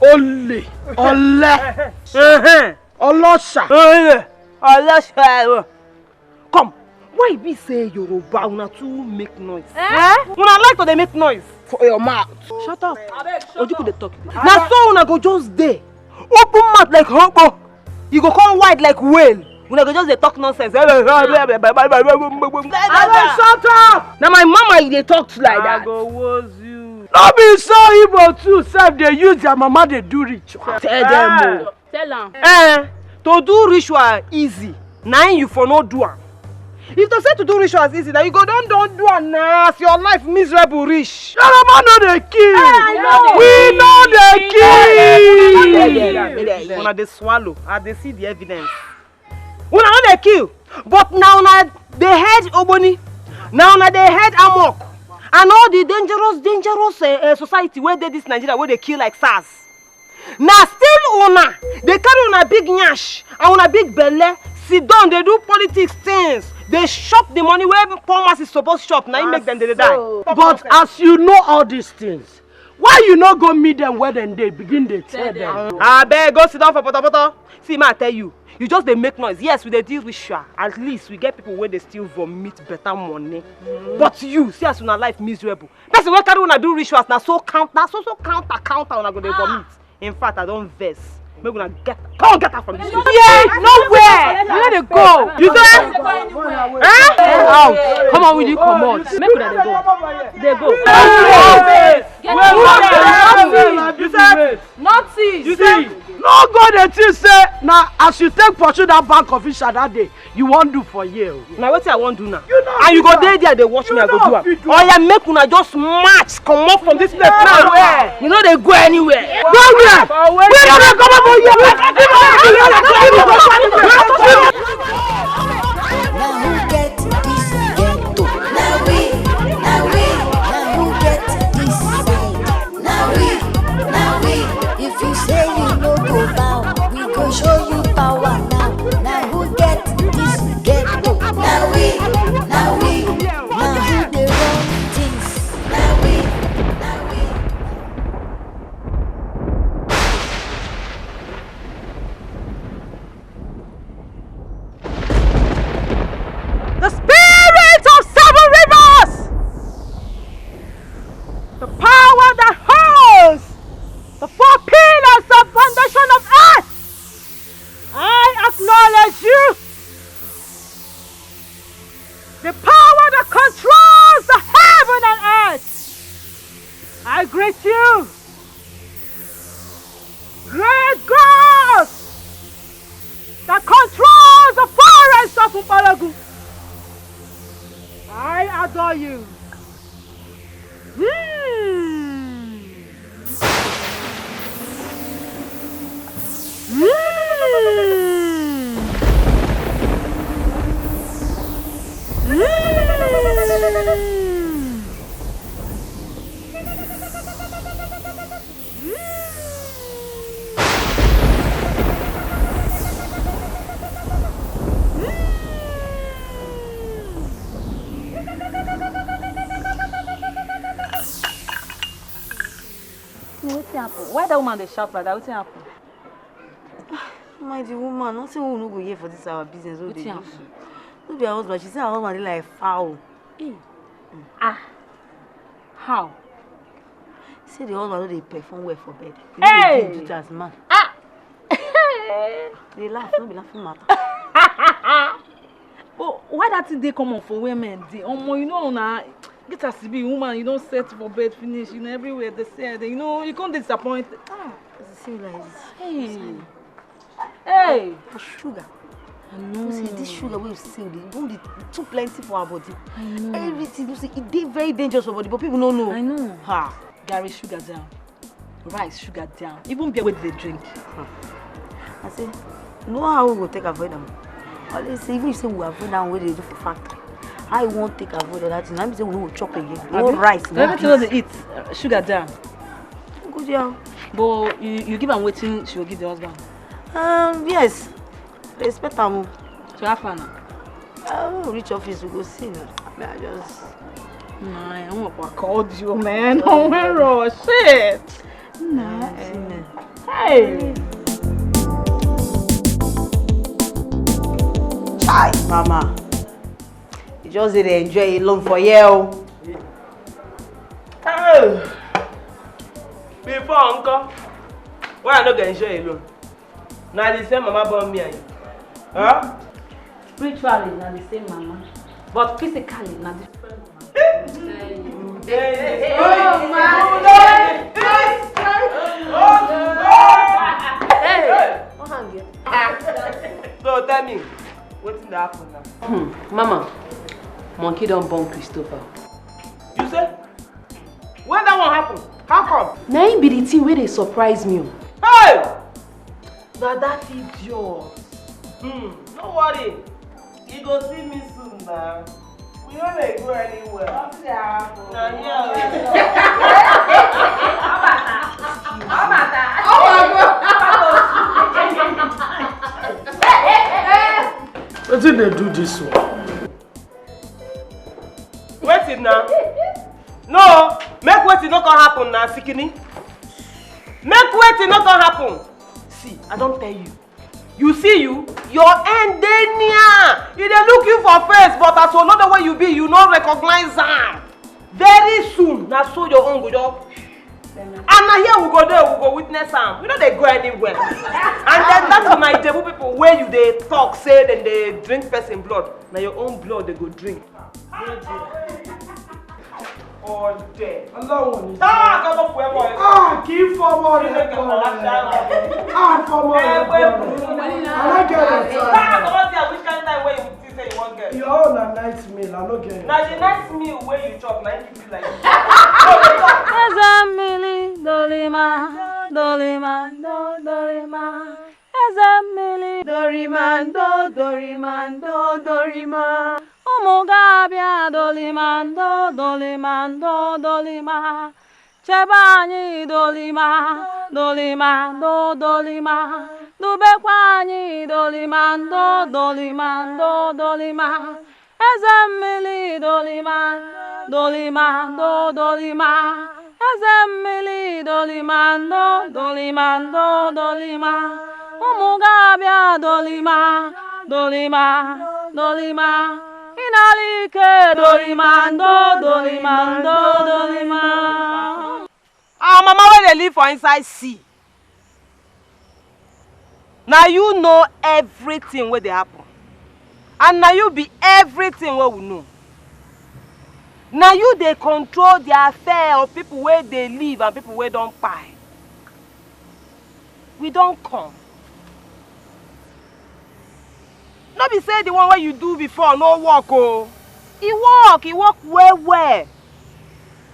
Ole, ole, uh-huh, olosha. Olosha. Come, why e be say Yoruba una too make noise? Eh? Una like to dey make noise. For your mouth. Shut up. Ojukwu dey talk. Na so una go just dey open mouth like hobo. You go come wide like whale. Una go just dey talk nonsense. Abeg, shut up. Na my mama you dey talk to like that. I go woz you. No be so Igbo too sef dey use their mama dey do ritual. Tell them o. Tell am. Eh, to do ritual easy. Na im you for no do am. If to say to do rituals easy, na you go don don do am na as your life miserable reach. Yoruba no dey kill. Eh, I know. We no dey kill. Una dey swallow. I dey see the evidence. Una no dey kill, but na una dey head ogboni, na una dey head amok, and all the dangerous, dangerous eh, eh, society wey dey this Nigeria wey dey kill like SARS. Na still una dey carry una big nyash and una big belle sit down dey do politics things, dey chop the money wey poor masses suppose chop, na im make dem dey die. But as you know all these things, why you no go meet them where dem dey begin dey tell them? Abeg, go sit down for potopoto. See, ma, I tell you, you just dey make noise. Yes, we dey deal with sha. At least we get people wey dey still vomit better money. But you, see as una life miserable. Person wey carry una do rituals na so count, na so so counter counter una go dey vomit. In fact, I don vex. Make una get, come get out from this place. Yeah, nowhere. You no dey go. You say? Eh? Out. Come on, will you come out? Make una dey go. Dey go. You say? Nothing. You say? No go dey think say na as you take pursue that bank official that day, you wan do for here o. Na wetin I wan do now? And you go dey there dey watch me, I go do am. Oya, make una just march comot from this place now. We no dey go anywhere. Go where? We no dey comot for here. Now who get this ghetto? Now we, now we, now who get this side? Now we, now we. If you say you no go bow, we go show you power now. Now who get this ghetto? Now we, now we, now who dey run things? Now we, now we. The spirit of seven rivers, the power that holds the four pillars of foundation of earth, I acknowledge you. The power that controls the heaven and earth, I greet you. Great God that controls the forest of Upalagu, I adore you. Hmm. Hmm. Hmm. Wetin happen? Why that woman dey shout like that? Wetin happen? Mind the woman, nothing we no go hear for this our business wey we dey do so. No be her husband, she say her husband dey like fowl. Ah, how? Say the husband no dey perform well for bed. He no dey do duty as man. Ah! Dey laugh, no be laughing matter. But why that thing dey common for where men dey? Omo, you know na get as e be, woman, you don set for bed finish, you know everywhere dey say, you know, you come dey disappointed. Ah, as you see me like this. Hey. Hey. Na sugar. I know. You see, this sugar wey you see, e don dey too plenty for our body. I know. Everything, you see, e dey very dangerous for body, but people no know. I know. Ha! Garri, sugar down. Rice, sugar down. Even beer wey dey drink. Hmm. I say, you know how we go take avoid am? Always say, even if say we avoid that one wey dey do for factory, how you wan take avoid that thing? Na be say we no go chop again. No rice, no beans. Everything wey dey eat, uh, sugar down. Good, yeah. But you, you give am wetin she go give the husband? Um, yes. Respect am o. So how far now? I will reach office, we go see now. I mean, I just... Nah, I won't call you, man. Oh, my rush. Shit. Nah. Hey. Chai, mama. You just dey enjoy alone for here o. Oh. Before, uncle, why I no go enjoy alone? Na the same mama born me and you. Huh? Spiritually, na the same mama, but physically, na different mama. Oh my God! Hey! No hang you. So tell me, wetin dey happen now? Hmm, mama, monkey don born Christopher. You say? When that one happen? How come? Na him be the thing wey dey surprise me o. Hey! Na that idiot. Hmm, no worry. You go see me soon now. We no dey go anywhere. Nothing dey happen. Na here o. Wetin dey do this one? Wetin na? No, make wetin no come happen na, Sikini. Make wetin no come happen. See, I don tell you. You see you, your end dey near. E dey look you for face, but as another way you be, you no recognize am. Very soon, na so your own go just. And na here we go dey, we go witness am. We no dey go anywhere. And then that of my Ijebu people wey you dey talk say dem dey drink person blood, na your own blood dem go drink. Ọdẹ. Ọlọ́run ò ní jẹ́. Táà kọ́kọ́ fún ẹ bọ̀ ẹ. Ah, kì í fọmọ rẹ bọ̀ rẹ. Ah, fọmọ rẹ bọ̀ rẹ. I no get your time. Táà kọ́kọ́ tí a which kind time wey you think say you wan get? Your own na night meal, I no get your time. Na the night meal wey you chop na him keep you like this. Eze mmiri dolima, dolima, do, dolima. Eze mmiri dorimando, dorimando, dorima. Ụmụ ga-abịa dolimando, dolimando, dolima. Chebe anyị dolima, dolimando, dolima. Dubekwa anyị dolimando, dolimando, dolima. Eze mmiri dolima, dolimando, dolima. Eze mmiri dolimando, dolimando, dolima. Ụmụ ga-abịa dolima, dolima, dolima. Ịnara ike dolimando, dolimando, dolima. Our mama wey dey live for inside sea. Na you know everything wey dey happen. And na you be everything wey we know. Na you dey control the affair of people wey dey live and people wey don kpai. We don come. No be say the one wey you do before no work o. E work, e work well well.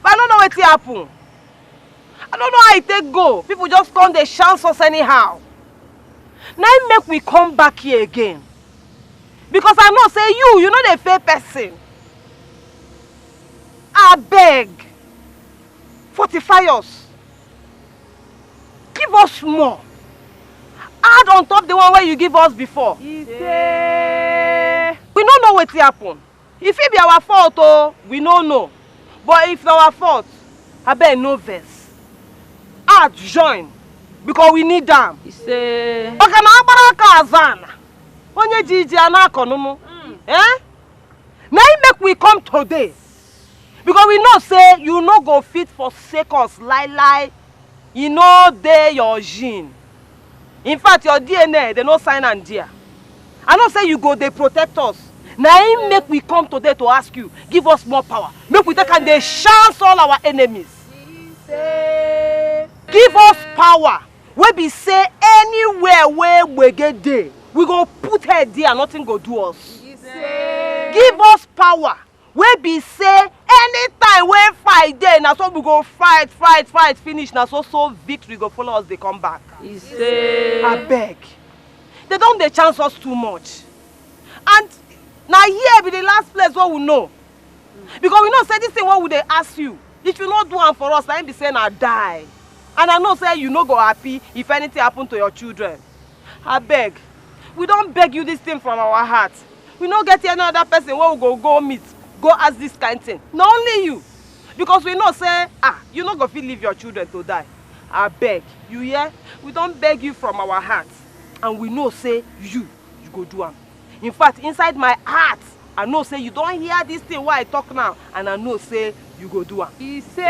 But I no know wetin happen. I no know how e take go. People just come dey chance us anyhow. Na im make we come back here again. Because I know say you, you no dey fail person. Abeg, fortify us. Give us more. Add on top the one wey you give us before. Ise. We no know wetin happen. E fit be our fault o, we no know. But if na our fault, abeg no vex. Add join because we need am. Ise. Maka na agbara aka azụ ana, onye ji ji a na-akọ n'ụmụ. Mm. Eh? Na im make we come today. Because we know say you no go fit forsake us lie lie. E no dey your gene. In fact, your D N A, they no sign am there. I know say you go dey protect us. Na im make we come today to ask you, give us more power. Make we take am dey chance all our enemies. Give us power wey be say anywhere wey gbege dey, We go put head there, nothing go do us. Give us power wey be say anytime wey fight dey, na so we go fight, fight, fight finish, na so so victory go follow us dey come back. Abeg, they don dey chance us too much, and na here be the last place wey we know, because we know say this thing wey we dey ask you, if you no do am for us, na im be say na die. And I know say you no go happy if anything happen to your children. Abeg, we don beg you this thing from our heart. We no get any other person wey we go go meet, go ask this kind thing. Na only you. Because we know say, ah, you no go fit leave your children to die. Abeg, you hear? We don beg you from our heart. And we know say you, you go do am. In fact, inside my heart, I know say you don hear this thing wey I talk now, and I know say you go do am. He say,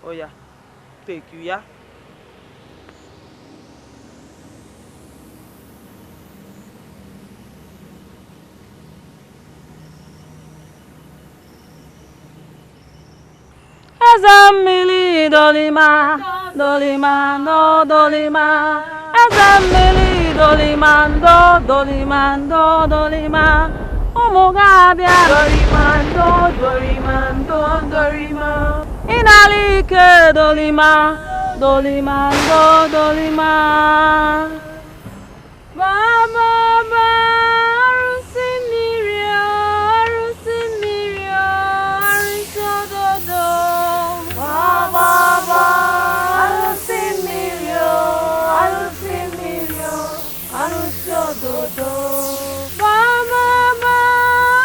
oh yeah, take you, yeah. Eze mmiri dolima, dolima, ndo dolima. Eze mmiri dolima, ndo dolima, ndo dolima. Ụmụ ga-abịa. Dorima, ndo, dorima, ndo, dorima. Ị na-ala ike dolima, dolima, ndo dolima. Baba, ba, arụsị mmiri o, arụsị mmiri o, arụsị ododo. Baba, ba, arụsị mmiri o, arụsị mmiri o, arụsị ododo. Baba, ba,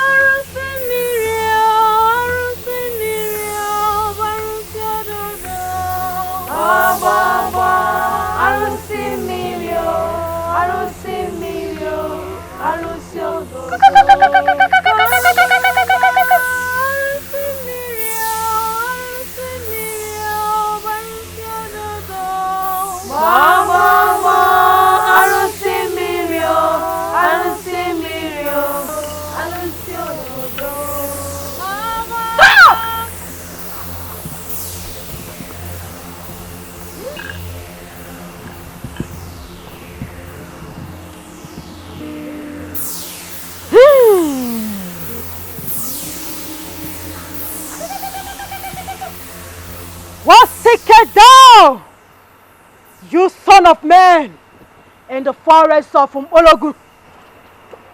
arụsị mmiri o, arụsị mmiri o, arụsị ododo. Baba, ba, arụsị mmiri o, arụsị mmiri o, arụsị ododo. Arụsị mmiri o, arụsị mmiri o, arụsị ododo. Baba, ba, arụsị mmiri o, arụsị mmiri o, arụsị ododo. Baba, ba, What seekest thou, you son of man, in the forest of Umologu?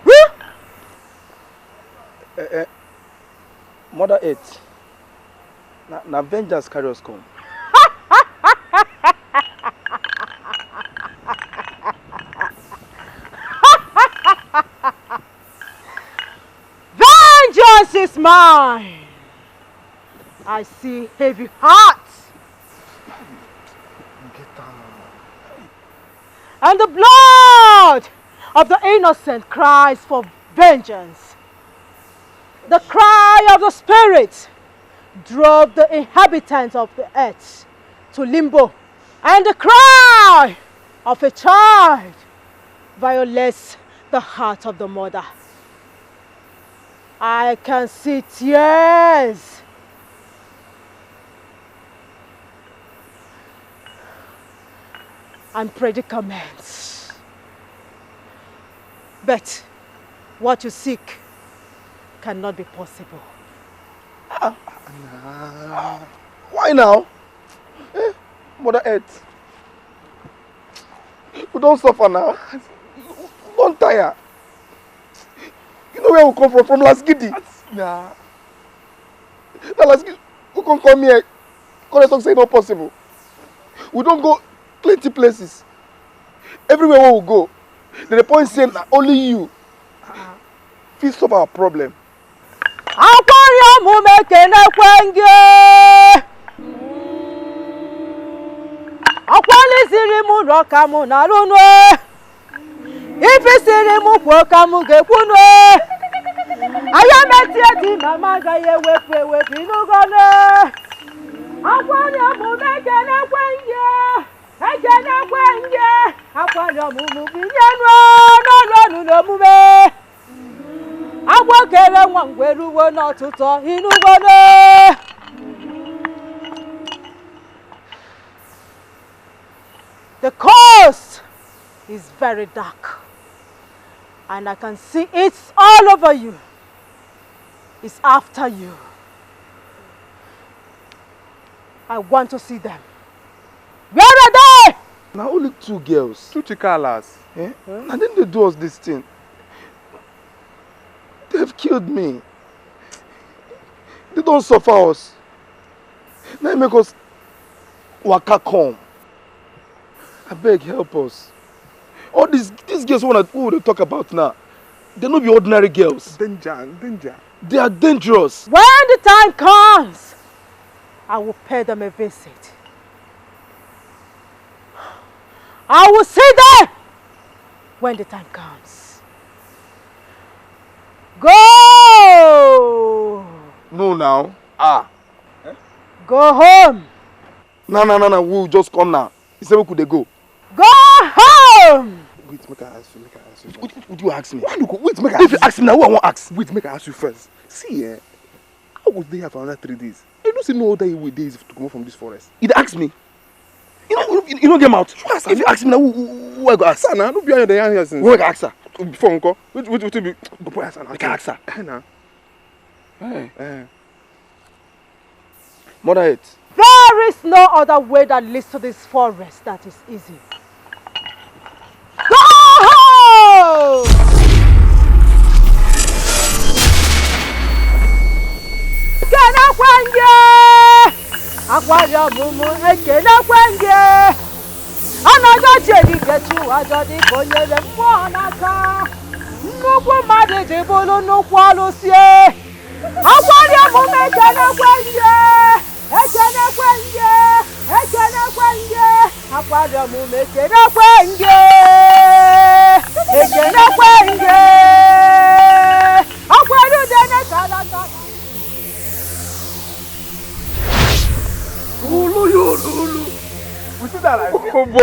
Huh? Eh, eh, Mother Earth, na, na vengeance carry us come. Vengeance is mine. I see heavy hearts. And the blood of the innocent cries for vengeance. The cry of the spirit drove the inhabitants of the earth to limbo, and the cry of a child violates the heart of the mother. I can see tears and predicaments. But what you seek cannot be possible. Ah, nah. Why now? Eh? Mother Earth. We don suffer now. We don tire. You know where we come from? From Las Gidi. Nah. Na Las Gidi we come come here. Come dey talk say e no possible. We don go plenty places. Everywhere wey we go, dem dey point say na only you fit solve our problem. Akwari omume kenekwe nge. Akwali siri mu roka mu na runwe. Ife siri mu kwo ka mu ga-ekwunu. Aya metie di mama agaghị ewepụ ewepụ inugo ne. Akwari omume kenekwe nge. Ekenekwe nge. Akwari omume binye nu n'ọrụ ọnụ n'omume. Agwọ kere nwa ngwere uwe n'ọtụtụ inugo ne. The curse It's very dark. And I can see it all over you. It's after you. I want to see them. Where are they? Na only two girls. Two chikalas. Eh? Na dem dey do us this thing. They've killed me. They don suffer us. Na im make us waka come. Abeg, help us. All these these girls wey una, wey we dey talk about now, they no be ordinary girls. Danger, danger. They are dangerous. When the time comes, I will pay them a visit. I will see them when the time comes. Go! No now. Ah. Go home. Na na na na, we just come now. You say make we dey go. Go home! Wait, make I ask you, make I ask you. What, what do you ask me? Why you go? Wait, make I ask you. If you ask me now, who I wan ask? Wait, make I ask you first. See, eh, how go dey here for another three days? You know say no other way dey easy to comot from this forest. You dey ask me? You no, you, you no get mouth. You ask her. If you ask me now, who, who, who I go ask? Ask her now. No be you dey yarn here since. Who I go ask her? Before nko, which, which, which be? Go put ask her now. Make I ask her. Eh, na. Eh. Eh. Mother earth. There is no other way that leads to this forest that is easy. Go home! Kenekwe nge! Akwari ọmụmụ ekenekwe nge! Anaghị ọchị erike chụ ajọ dịka onye le mmụọ n'aka. Nnukwu mmadụ ji bụrụ nnukwu ọlụsie. Akwari ọmụmụ ekenekwe nge! Ekenekwe nge! Ekenekwe nge! Akwari ọmụmụ ekenekwe nge! Ekenekwe nge! Akwari udene kalaka. Ulu, ulu, ulu. We see that like, oh boy.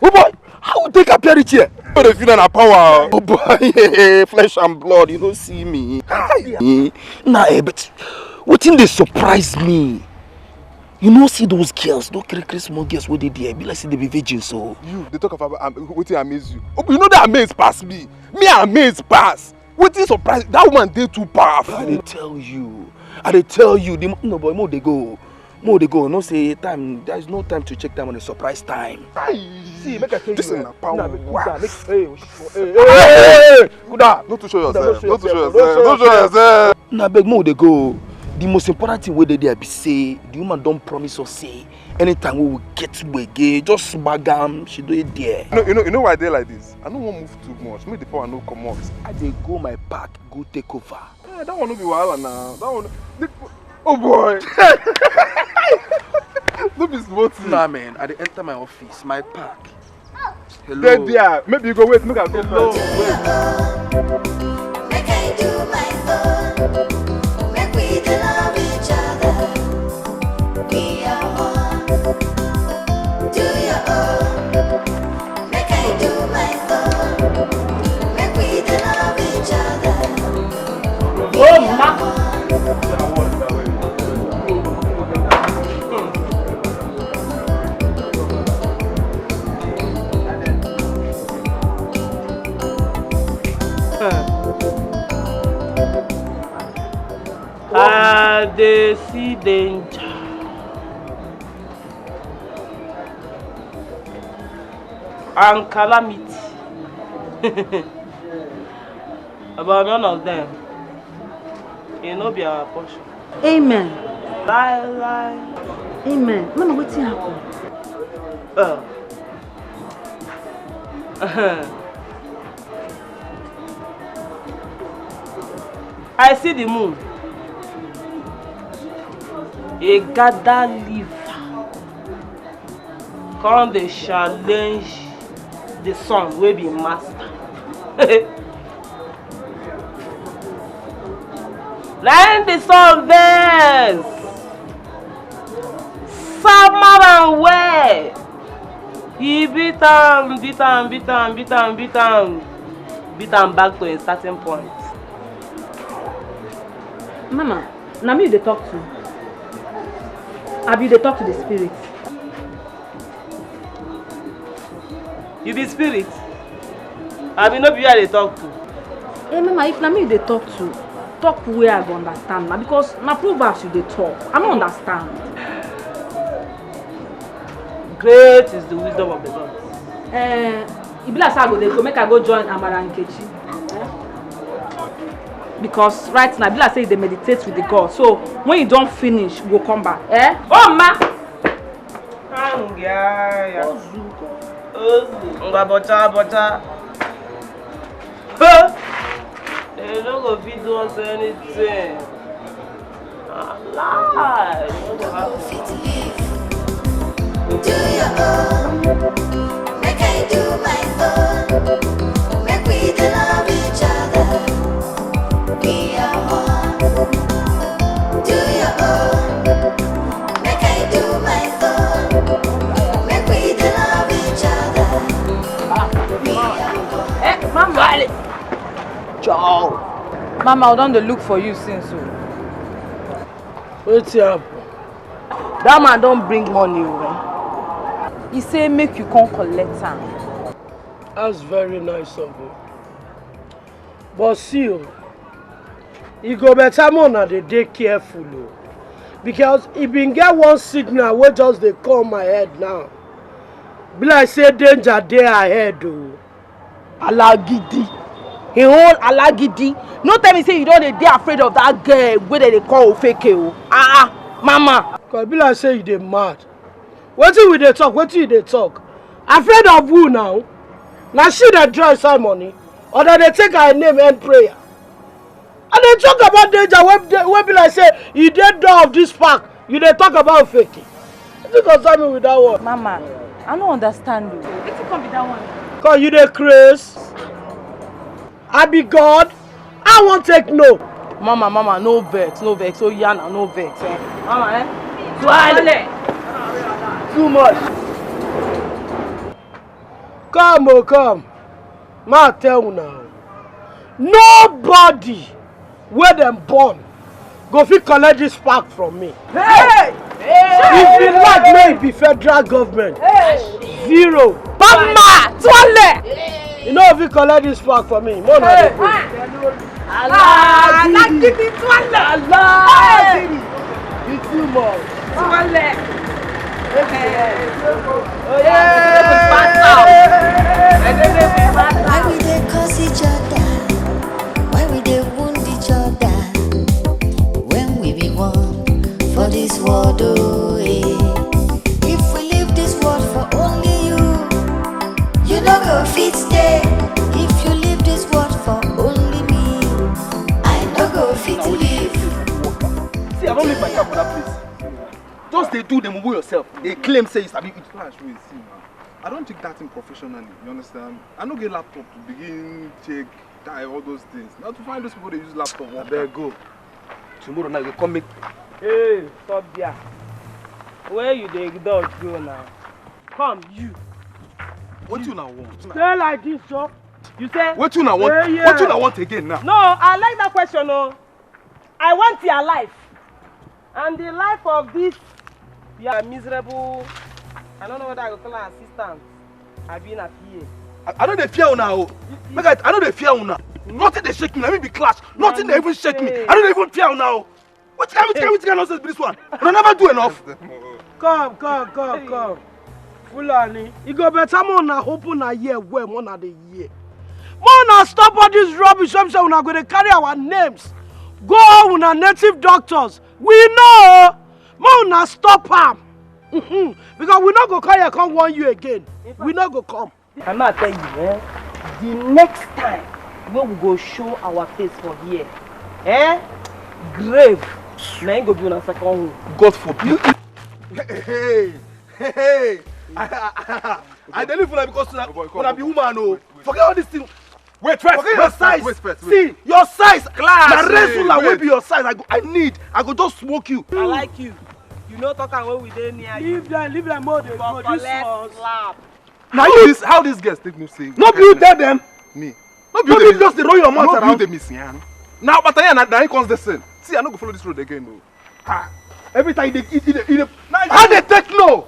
Oh boy, how we take appear reach here? Oh, the feel na power. Oh boy, flesh and blood, you no see me. Hi. Nah, eh, but wetin dey surprise me? You no see those girls, those kiri kiri small girls wey dey there, be like say they be virgins so. You dey talk about, um, wetin amaze you? Oh, you know that amaze pass me. Me amaze pass. Wetin surprise? That woman dey too powerful. I dey tell you, I dey tell you, the mo-, no boy, mo dey go, mo dey go. No say time, there is no time to check time on a surprise time. Aye. See, make I tell you, this is eh, na power. Nah, make, nah, make, hey, hey, hey, hey, hey, hey, Kuda. No too show yourself. No too show yourself. No too show yourself. Na beg mo dey go. The most important thing wey dey there be say the woman don promise us say anytime we will get gbege, just bag am, she dey there. You know, you know, you know why I dey like this? I no wan move too much. Make the power no comot. I dey go my park, go take over. Eh, that one no be wahala na. That one, the, oh boy. No be small thing. Nah, man, I dey enter my office, my park. Hello. Dey there. Maybe you go wait. Make I go first. Wait. Make I do my own. Make we dey love each other. Be your own. Do your own. Make I do my own. Make we dey love each other. Oh, ma. I dey see danger and calamity. But none of them, e no be our portion. Amen. Lie, lie. Amen. Mama, wetin happen? Uh. I see the moon. E gather liver. Come dey challenge the sun wey be master. Na im the sun vex. Sama am well. He beat am, beat am, beat am, beat am, beat am, beat am back to a certain point. Mama, na me you dey talk to? Abi you dey talk to the spirit? You be spirit? Abi no be you I dey talk to? Hey, mama, if na me you dey talk to, talk where I go understand na, because na proverbs you dey talk. I no understand. Great is the wisdom of the gods. Eh, e be like say I go dey go, make I go join Amara Nkechi. Eh? Because right now, e be like say you dey meditate with the God. So when you don finish, you go come back. Eh? Oh, ma! Ngaya. Ozu. Ozu. Ngwa bọcha bọcha. Huh? They no go fit do us anything. Lie. No go happen. Fit live. Do your own. Make I do my own. Make we dey love each other. We are one. Do your own. Make I do my own. Make we dey love each other. We are one. Eh, mama. Ciao. Mama, I don dey look for you since o. Wetin happen? That man don bring money o. He say make you come collect am. That's very nice of him. But see o, e go better make una dey dey careful o, because e bin get one signal wey just dey come my head now. Be like say danger dey ahead o. Alagidi. He hold alagidi. No tell me say you don dey dey afraid of that girl wey dem dey call Ofeke o. Ah ah, mama. Cause e be like say you dey mad. Wetin we dey talk? Wetin you dey talk? Afraid of who now? Na she dey draw inside money, or dem dey take her name end prayer? I dey talk about danger wey dey, wey be like say e dey door of this park. You dey talk about Ofeke. Wetin concern me with that one? Mama, I no understand o. Wetin come be that one? Cause you dey craze. I be God. I wan take no. Mama, mama, no vex, no vex. Oh yeah, na no vex. Eh? Mama, eh? Swale. Too much. Come o, come. Ma tell una o. Nobody wey dem born go fit collect this park from me. Hey! If you like, make e be federal government. Zero. Mama, Twale. You no fit collect this park from me. Mo na dey go. Alagidi Twale. Alagidi. You too much. Twale. Why we dey curse each other? Why we dey wound each other? When we be one for this world, oh eh. If we leave this world for only you, you no go fit stay. If you leave this world for only me, I no go fit leave. See, I don't leave my car for that place. Just dey do dem mumu yourself. Dey claim say you sabi. Flash, wait, see now. I don't take that thing professionally. You understand? I no get laptop to begin check, tie, all those things. Now to find those people dey use laptop. Abeg go. Tomorrow night you come make. Hey, stop there. Where you dey dodge go now? Come, you. Wetin una want? Stay like this, so. You say? Wetin una want? Eh, yeah. Wetin una want again now? No, I like that question o. I want your life. And the life of this your miserable, I don't know whether I go call her assistant. I be na P A. I, I no dey fear una o. Make I, I no dey fear una. Nothing dey shake me. Na me be clash. Nothing dey even shake me. I no dey even fear una o. Which kind, which kind, which kind nonsense be this one? Una never do enough. Come, come, come, come. Fulani, e go better make una open una ear well, make una dey hear. Make una stop all this rubbish wey be say una go dey carry our names go una native doctors. We know. Make una stop am. Mhm. Because we no go come here come warn you again. We no go come. I ma tell you, eh? The next time wey we go show our face for here, eh? Grave na im go be una second home. God forbid. Hey, hey, hey. I, I, I, I dey live una because una, una be woman o. Forget all this thing. Wait first. Forget your size. Wait first. Wait. See your size. Class. Na wrestler wey be your size. I go, I need. I go just smoke you. I like you. You no talk am when we dey near you. Leave them, leave them all dey go. This Collect ones. Slap. Now how this, how these girls take me say? No be you tell them. Me. No be you just dey roll your mouth around. No be you dey miss yan. Now but yeah, na na he cause the sin. See, I no go follow this road again o. Ha. Every time you dey, you dey, you dey. How dey take no?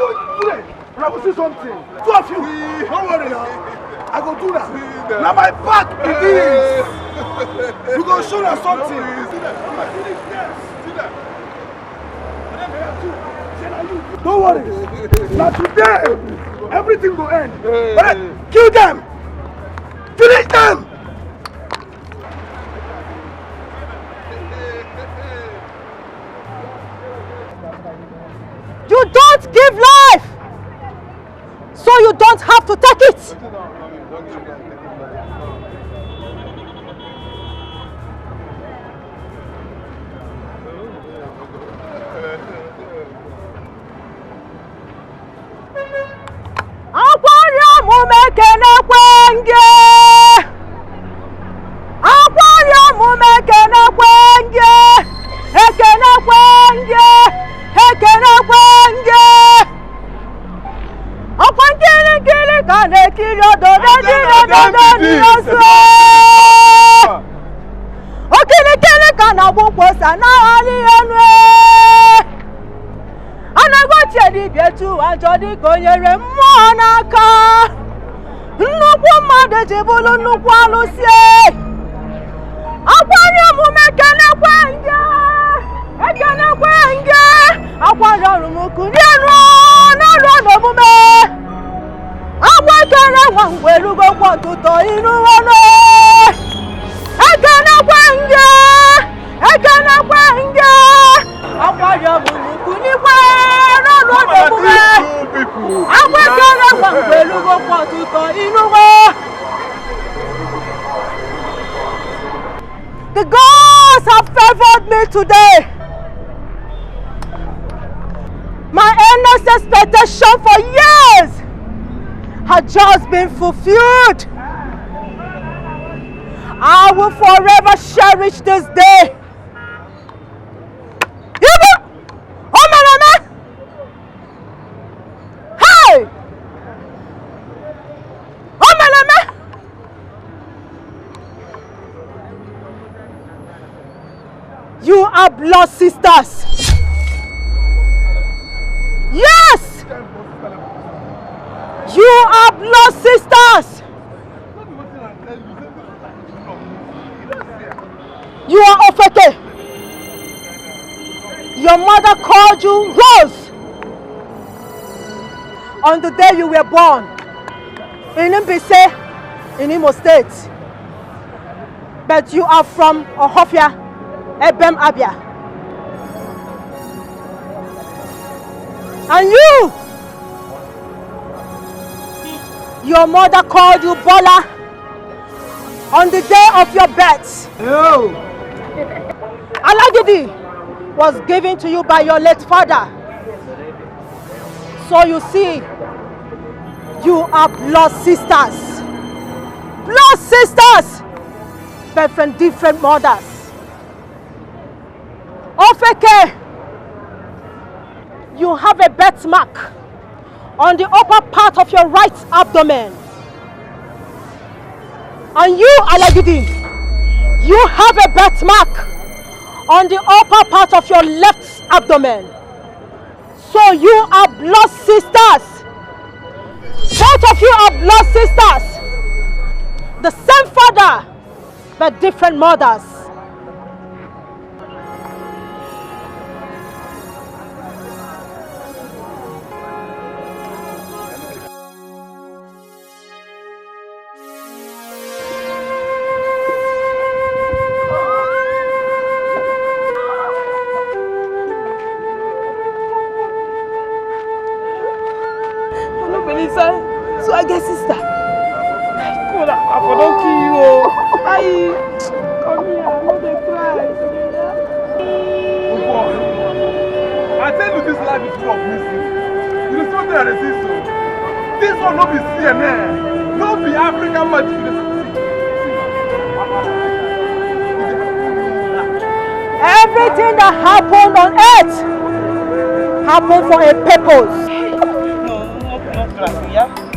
go do that. Una go see something. Two of you. No worry now. I go do that. Now my back be this. You go show us something. Don't worry. Now today, everything go end. Alright, kill them. Finish them. You don't give life, so you don't have to take it. Akwari omume kenekwe nge. Akwari omume kenekwe nge. Ekenekwe nge. Ekenekwe nge. Ọkwa nkiri nkiri ka na-ekiri ododo dị n'ododo dị n'ozu. Okirikiri ka na-agba ụkwụ ose na-agharị elu. Anaghị ochie dibịa etu ụwa njọ dịka o nyere mmụọ n'aka. Nnukwu mmadụ ji bụrụ nnukwu alụsị. Akwari omume kenekwe nge. Ekenekwe nge. Akwari ọrụ m kunie nụ n'ọrụ n'omume. Agwa ekere nwa mgbe erugo kwa ọtụtụ iru ọnụ. Ekenekwe nge. Ekenekwe nge. Akwari ọrụ m kunikwe n'ọrụ n'omume. Agwa ekere nwa mgbe erugo kwa ọtụtụ iru ọnụ. The gods have favored me today. My earnest expectation for years has just been fulfilled. I will forever cherish this day. Ibu! Omeleme! Hey! Omeleme! You are blood sisters. Yes! You are blood sisters. You are Ofeke. Your mother called you Rose on the day you were born. In Mbise, in Imo State, but you are from Ohafia, Ebem, Abia. And you, your mother called you Bola on the day of your birth. Oh. Alagidi was given to you by your late father. So you see, you are blood sisters. Blood sisters, but from different mothers. Ofeke, you have a birthmark on the upper part of your right abdomen. And you, Alagidi, you have a birthmark on the upper part of your left abdomen. So you are blood sisters. Both of you are blood sisters. The same father, but different mothers. I no believe say so I get sister. Kola, I for don kill you o. Ayi, come here, I no dey cry. I tell you, this life is full of mystery. You dey see wetin I dey see so? This one no be C N N, no be African magic. You dey see? Everything that happened on earth happened for a purpose. No, no, no, no, yeah.